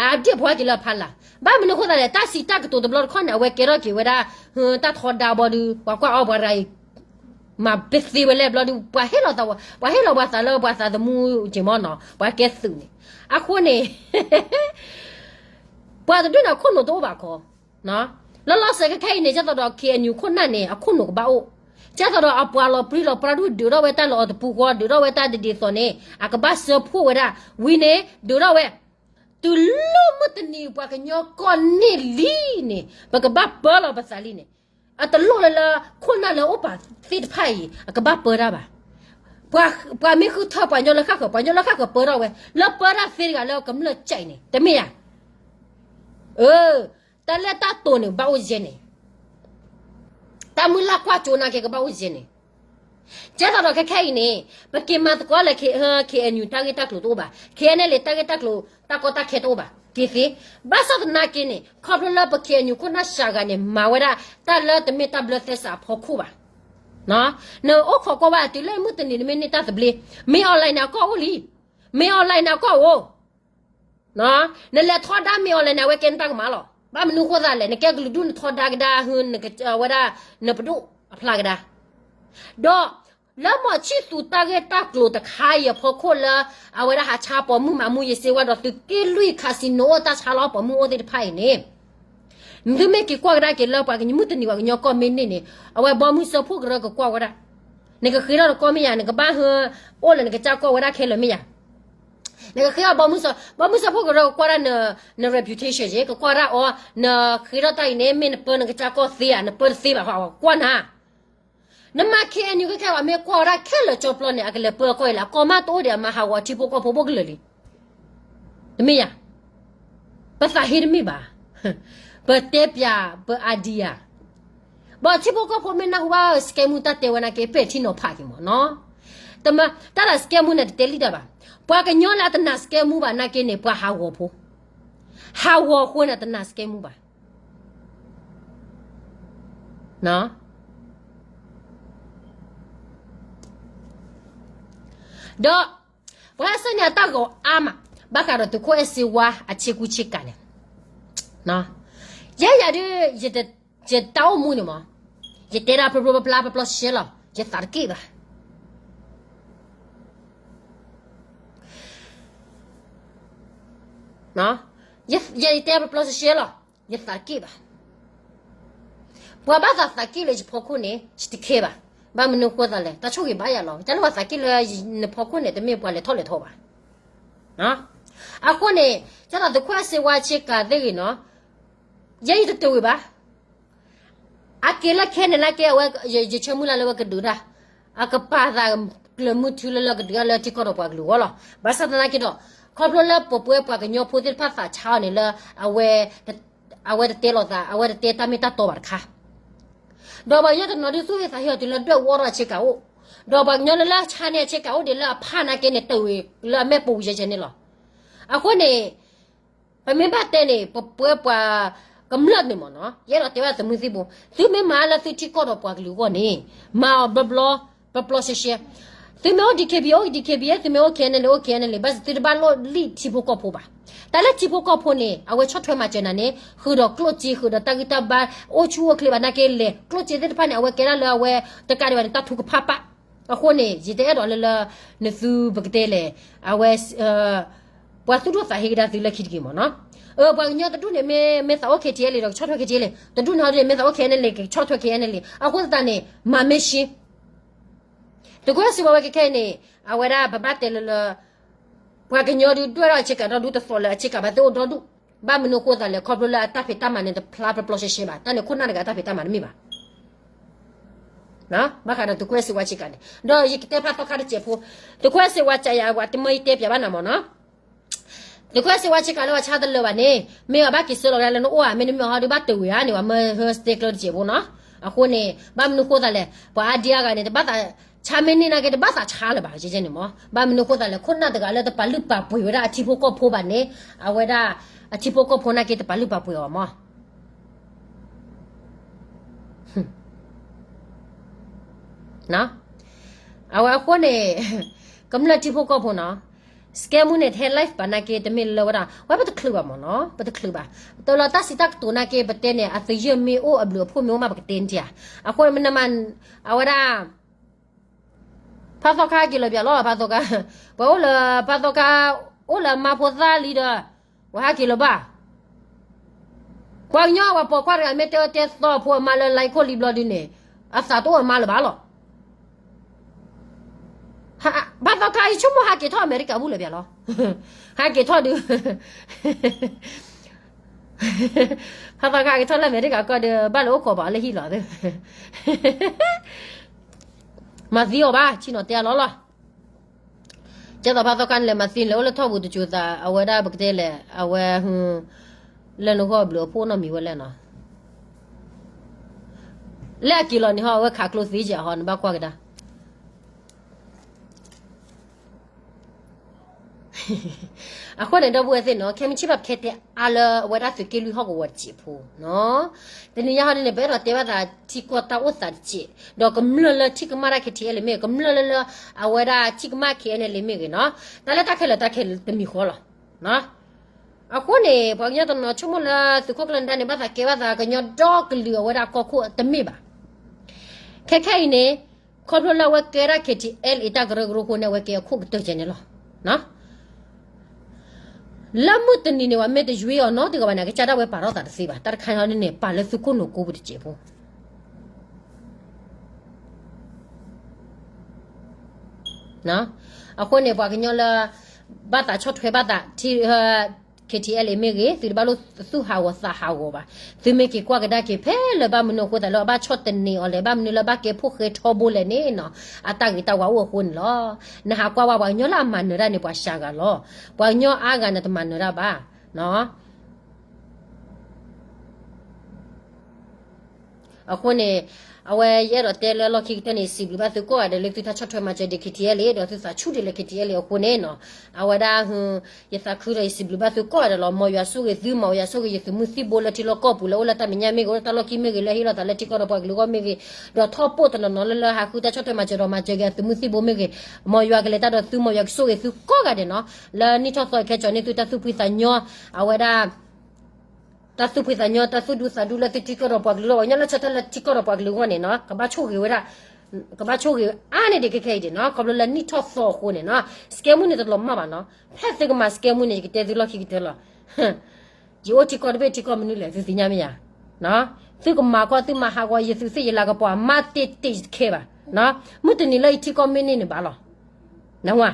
အဒံၣ်အဖိဟဲက့ၤလၢအဖီလာ်. ဘၣ်မနုၤအဃိသတးလဲၣ်, တၢ်စံးတၢ်ကတိၤတဘျီတခီၣ်န့ၣ် အဝဲကဲထီၣ်က့ၤဝဲဒၣ် တၢ်ထီဒါဘျီဒုး ပှၤကွၢ်အီၣ်ပှၤရၤအံၤ မၤပသ့ဝဲလဲၣ်ဘျီဒုး ပှၤဟ့ၣ်လီၤသး, ပှၤဟ့ၣ်လီၤပှၤသးလၢပှၤသးသမူက့ၤမးနီၤ, ပှၤကဲသုးန့ၣ်. အဃိန့ၣ် ပှၤတဒူၣ်န့ၣ် အခိၣ်နူာ်တအိၣ်ဘၣ်ခီ. လီၤလီၤဆဲးခဲခဲအံၤန့ၣ် ကဲသိးဒီး ခ့ၣ်အဲၣ်ယူၣ် ခိၣ်နၢ်န့ၣ် အခိၣ်နူာ်ကဘၣ်အိၣ်, ကဲသိးဒီးအပှၤလီၤပြံလီၤပြါဒုး ဒုးထီၣ်ဝဲတၢ်လီၢ်အတပူၤဃီ ဒုးထီၣ်ဝဲတၢ်ဒ်သိးန့ၣ် အကဘၣ်စၢဖှိၣ်ဝဲဒၣ် ဝံၤန့ၣ် ဒုးထီၣ်ဝဲ တုၤလၢမုၢ်တနံၤပှၤကညီကီၢ်န့ၢ်လံန့ၣ် ပကဘၣ်ပၢလီၤပသးလံန့ၣ်, အတလိၣ်လၢလၢ ခိၣ်နၢ်လၢအိၣ်ပာ်သ့ၣ်တဖၣ်အံၤ အကဘၣ်ပၢတၢ်ဘၣ်. ပှၤမ့ၢ်ဃုထၢပှၤကညီလၢဃၣ်ဃၢၤ ပှၤကညီလၢဃၣ်ဃၢၤပၢထီၣ်ဝဲ လၢပၢတၢ်သ့တဂၤလၢကမျၢၢ်ကဲးန့ၣ် တမ့ၢ်ဧါ. တၢ်လၢတၢ်တိာ်န့ၣ် ဘၣ်အိၣ်ယဲန့ၣ်, တၢ်မုၢ်လၢ်ကွၢ်ကၠိနာ်က့ကဘၣ်အိၣ်ယဲန့ၣ်. ကဲသိးဒီးခဲခဲအံၤန့ၣ် ပက့ၤမၤသကိးလၢ ခ့ၣ်အဲၣ်ယူၣ် တၢ်ဂ့ၢ်တၢ်ကျိၤတအိၣ်ဘၣ်, ခ့ၣ်အဲၣ်ယူၣ် တၢ်ဂ့ၢ်တၢ်ကျိၤ တၢ်ကီတၢ်ခဲတအိၣ်ဘၣ်, က့ၤသ့. ဘၣ်ဆၣ်သနာ်က့န့ၣ် ခီဖျိလၢပ ခ့ၣ်အဲၣ်ယူၣ် ခိၣ်နၢ်စှၤဂၤန့ၣ် မၤဝဲဒၣ်တၢ်လၢတမ့ၢ်တၢ်ဘျၢသဲစးအဖီခိၣ်ဘၣ်. နအိၣ်ခိးကွၢ်ဝဲတုၤလၢမုၢ်တနံၤနမ့ၢ်န့ၢ်တၢ်သဘျ့, မင်းအောင်လှိုင်န့ၣ် အကီၢ်အိၣ်လံ, မင်းအောင်လှိုင်န့ၣ် အကီၢ်အိၣ် နလဲၤထီဒါမ့ၢ်အီၤလဲၣ်န့ၣ် အဝဲကဲနတၢ်ကမၣ်လီၤ. ဘၣ်မနုၤအဃိသတးလဲၣ်, နကဲကလုာ်ဒူၣ်နထီဒါကဒါ ဝဲဒၣ် နပဒိၣ်အဖျါကဒါ. ဒီး လၢမီၤဆံၣ်သူးတၢ်ဂ့ၢ်တၢ်ကျိၤတခါအံၤအဖီခိၣ်လၢ အဝဲဒၣ်ဟးဆါပိာ်မုၣ်မၤမူယစ့ဝါဒီးသုးက့လွံၢ် casino အိၣ်တၢ်ဆါလီၤပိာ်မုၣ်အိၣ်သ့ၣ်တဖၣ်အံၤန့ၣ် သုမ့ၢ်က့ၤကွၢ်ကဒါက့ၤလၢပှၤကညီမုၢ်တနံၤပှၤကညီကီၢ်မ့ၢ်န့ၢ်န့ၣ် အဝဲဘီမုၢ်စၢဖှိၣ်ကရၢကကွၢ်ဝဲဒၣ်, နကဃ့ထီၣ်နကီၢ်မ့ၢ်ယၤ, နကဘၣ်ဟၢ အိၣ်လၢနကစၢ်ကီၢ်ဝဲဒၣ်ခဲလၢာ်မ့ၢ်ယၤ, နကဃ့ထီၣ်ဘီမုၢ်စၢ, ဘီမုၢ်စၢဖှိၣ်ကရၢကကွၢ်ဒၣ်န reputation က့, ကကွၢ်ဒၣ်အီၤ, နဃ့ထီၣ်တၢ်အံၤန့ၣ် မ့ၢ်နပၢနကစၢ်ကီၢ်သ့ဧါ, နပၢတသ့ဘၣ်, ကွၢ်နၤ နမၤ K N U ခဲခဲအီၤ မ့ၢ်ကွၢ်ဝဲဒၣ်ခဲလၢာ်ကၠီပျီန့ၣ် အကလဲၤပၢအကီၢ်အံၤလဲၣ်, အကီၢ်မးတအိၣ်ဒီးအမၤဟးဂီၤထံဖိကီၢ်ဖိဘိၣ်ကလၢာ်လံ, တမ့ၢ်ယၤ, ပသးဟ့တမ့ၢ်ဘၣ်, ပတဲပၠး ပ idea, ဘၣ်ထံဖိကီၢ်ဖိမ့ၢ်နၢ်ဟူဘၣ် scam မူတၢ်တဲဝဲနာ်က့ ပဲာ်ထံနီၤဖးက့ၤမးနီၤ, တမ့ၢ် တၢ်ဒီး scam မူန့ၣ် တတဲလံတၢ်ဘၣ်, ပှၤကညီလၢအတနာ် scam မူဘၣ်နာ်က့န့ၣ် ပှၤဟးဂီၤဖိ, ဟးဂီၤအဃိန့ၣ် တနာ် scam မူဘၣ် ဒီး ပှၤဟဲဆှၢန့ၢ်အတၢ်ဂီၤအါမး, ဘၣ်ဃးဒီးသုးခိၣ်အဲၣ်စ့ဝါအဆ့ကူဆ့ကၤန့ၣ်, ယဲယၤဒုး ယတၢ်အိၣ်မူန့ၣ်မး, ယတဲဒၣ်ဖျိဖျိဖျါဖျါ ပျီပျီရှဲရှဲလီၤ, ယသးတက့ၣ်ဘၣ် ယတဲပျီပျီရှဲရှဲလီၤ, ယသးတက့ၣ်ဘၣ်. ပှၤဘၣ်သးသးက့ၣ်လၢယဖီခိၣ်န့ၣ် ယတခဲဘၣ်. ဘၣ်မနုၤဃိသးလဲၣ်, တၢ်ဆိၣ်ဂ့ၤဘၣ်ယၤလီၤ. တၢ်လၢပှၤသးက့ၣ်လၢနဖီခိၣ်န့ၣ် တမ့ၢ်ပှၤလဲၤထီၣ်လဲၤထီဘၣ်. အဃိန့ၣ် ကၢ်သိးသုးခိၣ်အဲၣ်စ့ဝါဆ့ကၤသ့ၣ်ဂ့ၤနီၤ, ယဲယတတဝံၤဘၣ်. အက့ၤလၢခဲန့ၣ်နာ်က့ အဝဲ ယဆၢမုၢ်လၢ်လၢဝဲကဒုးဒၣ်, အကပာ်သးကျၢၤမုၢ်ထူလၢလၢကဒုးဒၣ်လၢထံကီၢ်ဒီးပှၤကလုာ်အဂီၢ်လီၤ. ဘၣ်ဆၣ်သနာ်က့ဒီး ခီဖျိလၢပပှဲၤပှၤကညီဖိသ့ၣ်တဖၣ်သးဆါအီၤန့ၣ်လၢ အဝဲတတဲလိာ်သး, အဝဲတတဲတၢ်မ့ၢ်တၢ်တီဘၣ်တခါ ဒီးပှၤကညီတနီၤဒုးသူၣ်ဂ့ၤသးဟ့အီၤတုၤလၢဒွဲၣ်ဝီထီၣ်အဆ့ကၤအိၣ်, ဒီးပှၤကညီလၢလၢအဆါန့ၢ်အဆ့ကၤအိၣ်ဒံးလၢအဖးနာ်က့န့ၣ် တဝံၤလၢအမဲာ်ပူၤယဲၢ်ယဲၢ်န့ၣ်လီၤ. အဃိန့ၣ် ပမ့ၢ်ဘၣ်တဲန့ၣ် ပပှဲၤပှၤကမျၢၢ်န့ၣ်မ့ၢ်နီၤ, ယအဲၣ်ဒိးတဲဝဲဒၣ်သုးမုၢ်သံၣ်ဘိ, သုမ့ၢ်မၤလၢသုထံကီၢ်ဒီးပှၤကလုာ်အဂီၢ်န့ၣ် မၤအီၤဘျီဘျီ, ပျီပျီရှဲရှဲ. သုမ့ၢ်အိၣ် D K B A အိၣ် D K B A, သုမ့ၢ်အိၣ် K N L A အိၣ် K N L A, ဘၣ်ဆၣ်သုတဘၣ်လိၣ်လံၣ်ထံဖိကီၢ်ဖိဘၣ်. တၢ်လၢထံဖိကီၢ်ဖိန့ၣ် အဝဲဆီၣ်ထွဲမၤစၢၤနၤန့ၣ် ဃုာ်ဒီးကျိၣ်စ့ ဃုာ်ဒီးတၢ်ဂံၢ်တၢ်ဘါ, အိၣ်ဆူၣ်အိၣ်ချ့ဘၣ်နာ်က့လဲၣ်, ကျိၣ်စ့သ့ၣ်တဖၣ်န့ၣ် အဝဲကဲဒၣ်လၢအဝဲတကးဒံးဘၣ်န့ၣ် တၢ်ထုကဖၣ်ပၣ်. အဃိန့ၣ် ယတအဲၣ်ဒိးလၢလၢ နသုပကတဲလဲၣ်, အဝဲ ပှၤသူၣ်ဒိၣ်သးဟ့ကဒါသုလၢခံတဂ့ၤမ့ၢ်နီၤ. ပှၤကညီတဒူၣ်န့ၣ် မ့ၢ်မ့ၢ်သးအိၣ် K T L A ဒီးကဆီၣ်ထွဲ K T L A, တဒူၣ်န့ၣ်ဟီဒ်န့ၣ် မ့ၢ်သးအိၣ် K N L A ကဆီၣ်ထွဲ K N L A. အဃိသတးန့ၣ် မၤမ့ၢ်ရှ့ သုးခိၣ်အဲၣ်စ့ဝါဝဲခဲခဲအံၤန့ၣ် အဝဲဒၣ်ပဘၣ်တဲလၢလၢ ပှၤကညီဒုးဒွဲၣ်ထီၣ်အဆ့ကၤဒီဒူၣ်တသိးလၢအဆ့ကၤဘၣ်သ့ၣ်အိၣ်ဒီဒူၣ်, ဘၣ်မနုၤဃိသးလဲၣ်, ခီဖျိလၢအတၢ်ဖံးတၢ်မၤန့ၣ် တဖျါပျီပျီရှဲရှဲဘၣ်, တၢ်န့ၣ်ခိၣ်နၢ်တဂၤအတၢ်ဖံးတၢ်မၤတမ့ၢ်ဘၣ်. ဘၣ်ဃးဒီးသုးခိၣ်အဲၣ်စ့ဝါဆ့ကၤန့ၣ်, ဒီးယကတဲဖးသီခါတစဲးဖိ, သုးခိၣ်အဲၣ်စ့ဝါကယၤဝဲတမၢယတဲပၠးဘၣ်နၤမ့ၢ်နီၤ. သုးခိၣ်အဲၣ်စ့ဝါဆ့ကၤလၢပှၤဆါတလၢာ်ဘၣ်န့ၣ် မ့ၢ်အဘၣ်က့ၤဆှၢလီၤဝဲဒၣ်လၢနအိၣ်ဧါ, မ့တမ့ၢ်ဟီဒုးဘၣ်တဝံၤဧါန့ၣ် ပှၤမၢဟၢစတဲကျၢတစဲးဖိနီၤ. အဃိန့ၣ် ဘၣ်မနုၤဃိသးလဲၣ်, ပှၤအါဒံအါဂၤန့ၣ် တဘၣ်သးဆါမ့ၢ်န့ၢ်နာ်က့ တဘၣ်သးဆါလၢၤဘၣ် ကဲကဲန့ၣ်မ့ၢ်, ဘၣ်မနုၤဃိသးလဲၣ်, ခိၣ်နၢ်တဂၤလၢတပာ်လုၢ်ပာ်ပှ့ၤဝဲဒၣ်အထံဖိကီၢ်ဖိဘၣ်န့ၣ်, အဝဲဒၣ် အထံဖိကီၢ်ဖိနာ်က့ တပာ်လုၢ်ပာ်ပှ့ၤအီၤမ့ၢ် အဝဲအဃိန့ၣ် ကမျၢၢ်ထံဖိကီၢ်ဖိနီၤ, scam မူန့ၣ် ထဲ live ဘၣ်နာ်က့ တမ့ၢ်လၢဝဲဒၣ် ဝဲပတချုးဘၣ်မ့ၢ်နီၤ, ပတချုးဘၣ်. တလီၤတၢ်စံးတၢ်ကတိၤနာ်က့ ပတဲန့ၣ် အသယုၢ်မ့ၢ်အိၣ် အဘျုးအဖှိၣ်မ့ၢ်အိၣ်မး ပကတဲန့ၣ်ဧါ. အဃိန့ၣ် မနမၤ အဝဲဒၣ် ဖးသီခါက့ၤလီၤပၠးလီၤ, ဖးသီခါ, ပှၤအိၣ်လၢ ဖးသီခါ အိၣ်လၢအမါဖိသၣ်လံဒီး ပှၤဟးက့ၤလီၤဘၣ်. ပှၤကညီပှၤပိာ်ခွါတဂၤ မ့ၢ်တဲအၢတဲသီဖိအမါလၢ line ခိၣ်လံဘျီဒုန့ၣ် အသးတအိၣ်အမါလၢၤဘၣ်လီၤ. ဖးသီခါ ယဆိကမိၣ်ဟးက့ၤထီၣ်အမဲရကၤဘူၣ်လၢၤပၠးလီၤ. ဟးက့ၤထီၣ်ဒုး ဖးသီခါက့ၤထီၣ်လၢအမဲရကၤကီၢ်ဒီး ဘၣ်လၢအိၣ်ခိးပှၤလၢဟံၣ်လီၤသ့. မၤသံအီၤဘၣ် ဆ့ၣ်နီၤတဲအလီၢ်လီၤ. ကဲသိးဖးသီခါန့ၣ်လဲၤမၤသံန့ၣ် အိၣ်လၢထီၣ်ပူၤတစိၤသး အဝဲဒၣ်ပကတဲလဲၣ် အဝဲ လၢနဂီၢ်ဘျုးအဖှိၣ်နီတမံၤဝဲလဲၣ်နီၤ. လၢအက့ၤလီၤန့ၣ်ဟီ အဝဲခးကျိသ့ကဲးဟီ နဘၣ်ကွၢ်ကဒါ အဃိန့ၣ် ဒီပုၢ်ဝဲၢ်သ့ၣ်နီၤ ခဲမုၢ်ဆ့ၣ်ဘၣ်ပခဲတဲအါလၢအဝဲဒၣ်သုးက့လွံၢ်ဟီၣ်ကဝီၤတစဲးဖိ, တနံၤညါဟီဒ်န့ၣ် ပအဲၣ်ဒိးတဲဘၣ်သးထံကီၢ်တၢ်အိၣ်သးတစဲး, ဒီးကမျၢၢ်လၢထံၣ်ကမၣ်တၢ် KTLA မ့ၢ်ဂ့ၤ, ကမျၢၢ်လၢလၢ အဝဲဒၣ်ထံၣ်ကမၣ် KNLA မ့ၢ်ဂ့ၤနီၤ, တၢ်လၢတၢ်ခဲလၢာ်တၢ်ခဲလၢာ်တမံၤဃီလီၤ. အဃိန့ၣ် ပှၤကညီတနီၤဆိကမိၣ်လၢသုးခိၣ်ကျၢၢ်နဒါန့ၣ် ဘၣ်သးကဲဘၣ်သးကညီဒီကလုာ်အဝဲဒၣ်ကီၢ်ခိၣ်တမ့ၢ်ဘၣ်. ခဲခဲအံၤန့ၣ် ခီဖျိလၢအဝဲကဲဒၣ် KTLA တၢ်ကရၢကရိအဃိန့ၣ် အဝဲကဲအခိၣ်ကတၢၢ်ကဲန့ၣ်လီၤ. လၢမုၢ်တနံၤန့ၣ် ပှၤမ့ၢ်တယွ့အီၤနီတဂၤဘၣ်န့ၣ် အကစၢ်ဒၣ်ဝဲပာ်ထီၣ်သးတသ့ဘၣ်. တၢ်တခါန့ၣ်န့ၣ် ပာ်လၢသုခိၣ်နူာ်ကိပူၤတစဲးဖိ အဃိန့ၣ် ပှၤကညီလၢ ဘၣ်သးဆီၣ်ထွဲဘၣ်သး KTLA မ့ၢ်ဂ့ၤ, သုတဘၣ်လိၣ်သူၣ်ဟးဂီၤသးဟးဂီၤဘၣ်. သုမ့ၢ်က့ၤကွၢ်ကဒါက့ၤ ဖဲလၢဘၣ်မနုၤအဃိသတးလၢအဘၣ်ဆီၣ်သနံးအီၤလဲၣ်, ဘၣ်မနုၤလၢဘၣ်ကဲဖိၣ်ဃဲထီဘိလဲၣ်န့ၣ်နီၤ, အတၢ်ဂ့ၤတၢ်ဝါအိၣ်အဃိန့ၣ်လီၤ. နဟးကွၢ်ဝဲပှၤကညီလၢအမၤနၢၤတၢ်န့ၣ် ပှၤစှၤဂၤလီၤ. ပှၤကညီအါဂၤန့ၣ် တမၤနၢၤတၢ်ဘၣ်. အဃိန့ၣ် အဝဲယအဲၣ်ဒိးတဲလၢလီၢ်ခံကတၢၢ်န့ၣ် ယစံးဘျုးဘၣ်သုကိးဂၤဒဲးလၢသုတၢ်ဆီၣ်ထွဲမၤစၢၤဒံး KTLA ဒီးသုသးဆူၣ်ဒံးလၢ KTLA အဃိန့ၣ်နီၤ, အဝဲဒၣ် ယသးခုဒီးယစံးဘျုးဘၣ်သုကိးဂၤဒဲးလီၤ. မ်ယွၤဆိၣ်ဂ့ၤသု, မ်ယွၤဆိၣ်ဂ့ၤယသုးမုၢ်သံၣ်ဘိလၢထံလီၢ်ကီၢ်ပူၤ လၢအိၣ်လၢတၢ်မဲာ်ညါမ့ၢ်ဂ့ၤ, အိၣ်လၢတၢ်လီၢ်ခံမ့ၢ်ဂ့ၤ, လၢဟ့ၣ်လီၤသးလၢထံကီၢ်ဒီးပှၤကလုာ်အဂီၢ်မ့ၢ်ဂ့ၤ, ဒီးထီၣ်ပိၣ်တနီၤနီၤလၢလၢဟးဃုတၢ်ဆီၣ်ထွဲမၤစၢၤဒီးမၤစၢၤက့ၤအသုးမုၢ်သံၣ်ဘိမ့ၢ်ဂ့ၤ, မ်ယွၤကလဲၤတၢ်ဒီးသု, မ်ယွၤကဆိၣ်ဂ့ၤသုကိးဂၤဒဲးနီၤ, လၢနံၣ်ထီၣ်သီခဲကၠီၤန့ၢ်သုတၢ်သူၣ်ဖှံသးညီ, အဝဲဒၣ် တၢ်သူၣ်ဖှံသးညီ, တၢ်သူၣ်ဒူသးဒူလၢသုထံကီၢ်ဒီးပှၤကလုာ်အဂီၢ်, ပှၤကညီလၢဆၢထၢၣ်လၢထံကီၢ်ဒီးပှၤကလုာ်အဂီၢ်န့ၣ်နီၤ, ကဘၣ်ဆိၣ်ဂ့ၤဝဲဒၣ်, ကဘၣ်ဆိၣ်ဂ့ၤအါန့ၢ်ဒံးခဲခဲအံၤဒံးနီၤ, ခီဖျိလၢနံၣ်ထီၣ်သီအဃိန့ၣ်နီၤ, စကဲမူန့ၣ်တလီၤမၢ်ဘၣ်နီၤ, ဖဲသုကမၤစကဲမူန့ၣ် ယကတဲသုလီၢ်ခံကတၢၢ်လီၤ. ယအိၣ်ထံကီၢ်တဘ့ၣ်ထံကီၢ်မနုၤလဲၣ် သုသ့ၣ်ညါမ့ၢ်ဧါ. သုကမၤကီၢ်သုမၤဟးဂီၤယသုးသ့ၣ်ယလၤကပီၤ မၤတ့ၢ်တ့ၢ်တခဲဘၣ်. မုၢ်တနံၤလၢယထံကီၢ်မ့ၢ်န့ၢ်န့ၣ်ဘၣ်လီၤ. နဝၤ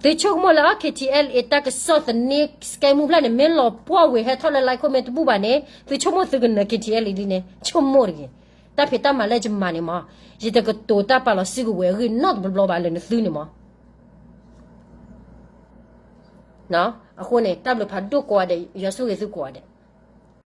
သုဆိကမိၣ်လၢ KTLA တၢ်ကစီၣ်သန့ စကဲမူဖျၢၣ်န့ၣ် မ့ၢ်လီၤပှီၢ်ဝံၤဟဲထီၣ်လၢ live ခိၣ် မ့ၢ်တဘူၣ်ဘၣ်န့ၣ် သုဆိကမိၣ်သုကနၢၤ KTLA ဒ်န့ၣ် ဆိကမိၣ်တဂ့ၤ. တၢ်ဖံးတၢ်မၤလၢယမၤန့ၣ်မး ယတကတိၤတၢ်ပာ်လီၤစုကဝဲၤအဂ့ၢ်နီတဘျီဘျီဘၣ်လၢနသုန့ၣ်မး. အဃိန့ၣ် တၢ်ဘျုးဖးဒိၣ်ကိးဂၤဒဲး, ယွၤဆိၣ်ဂ့ၤသုကိးဂၤဒဲး.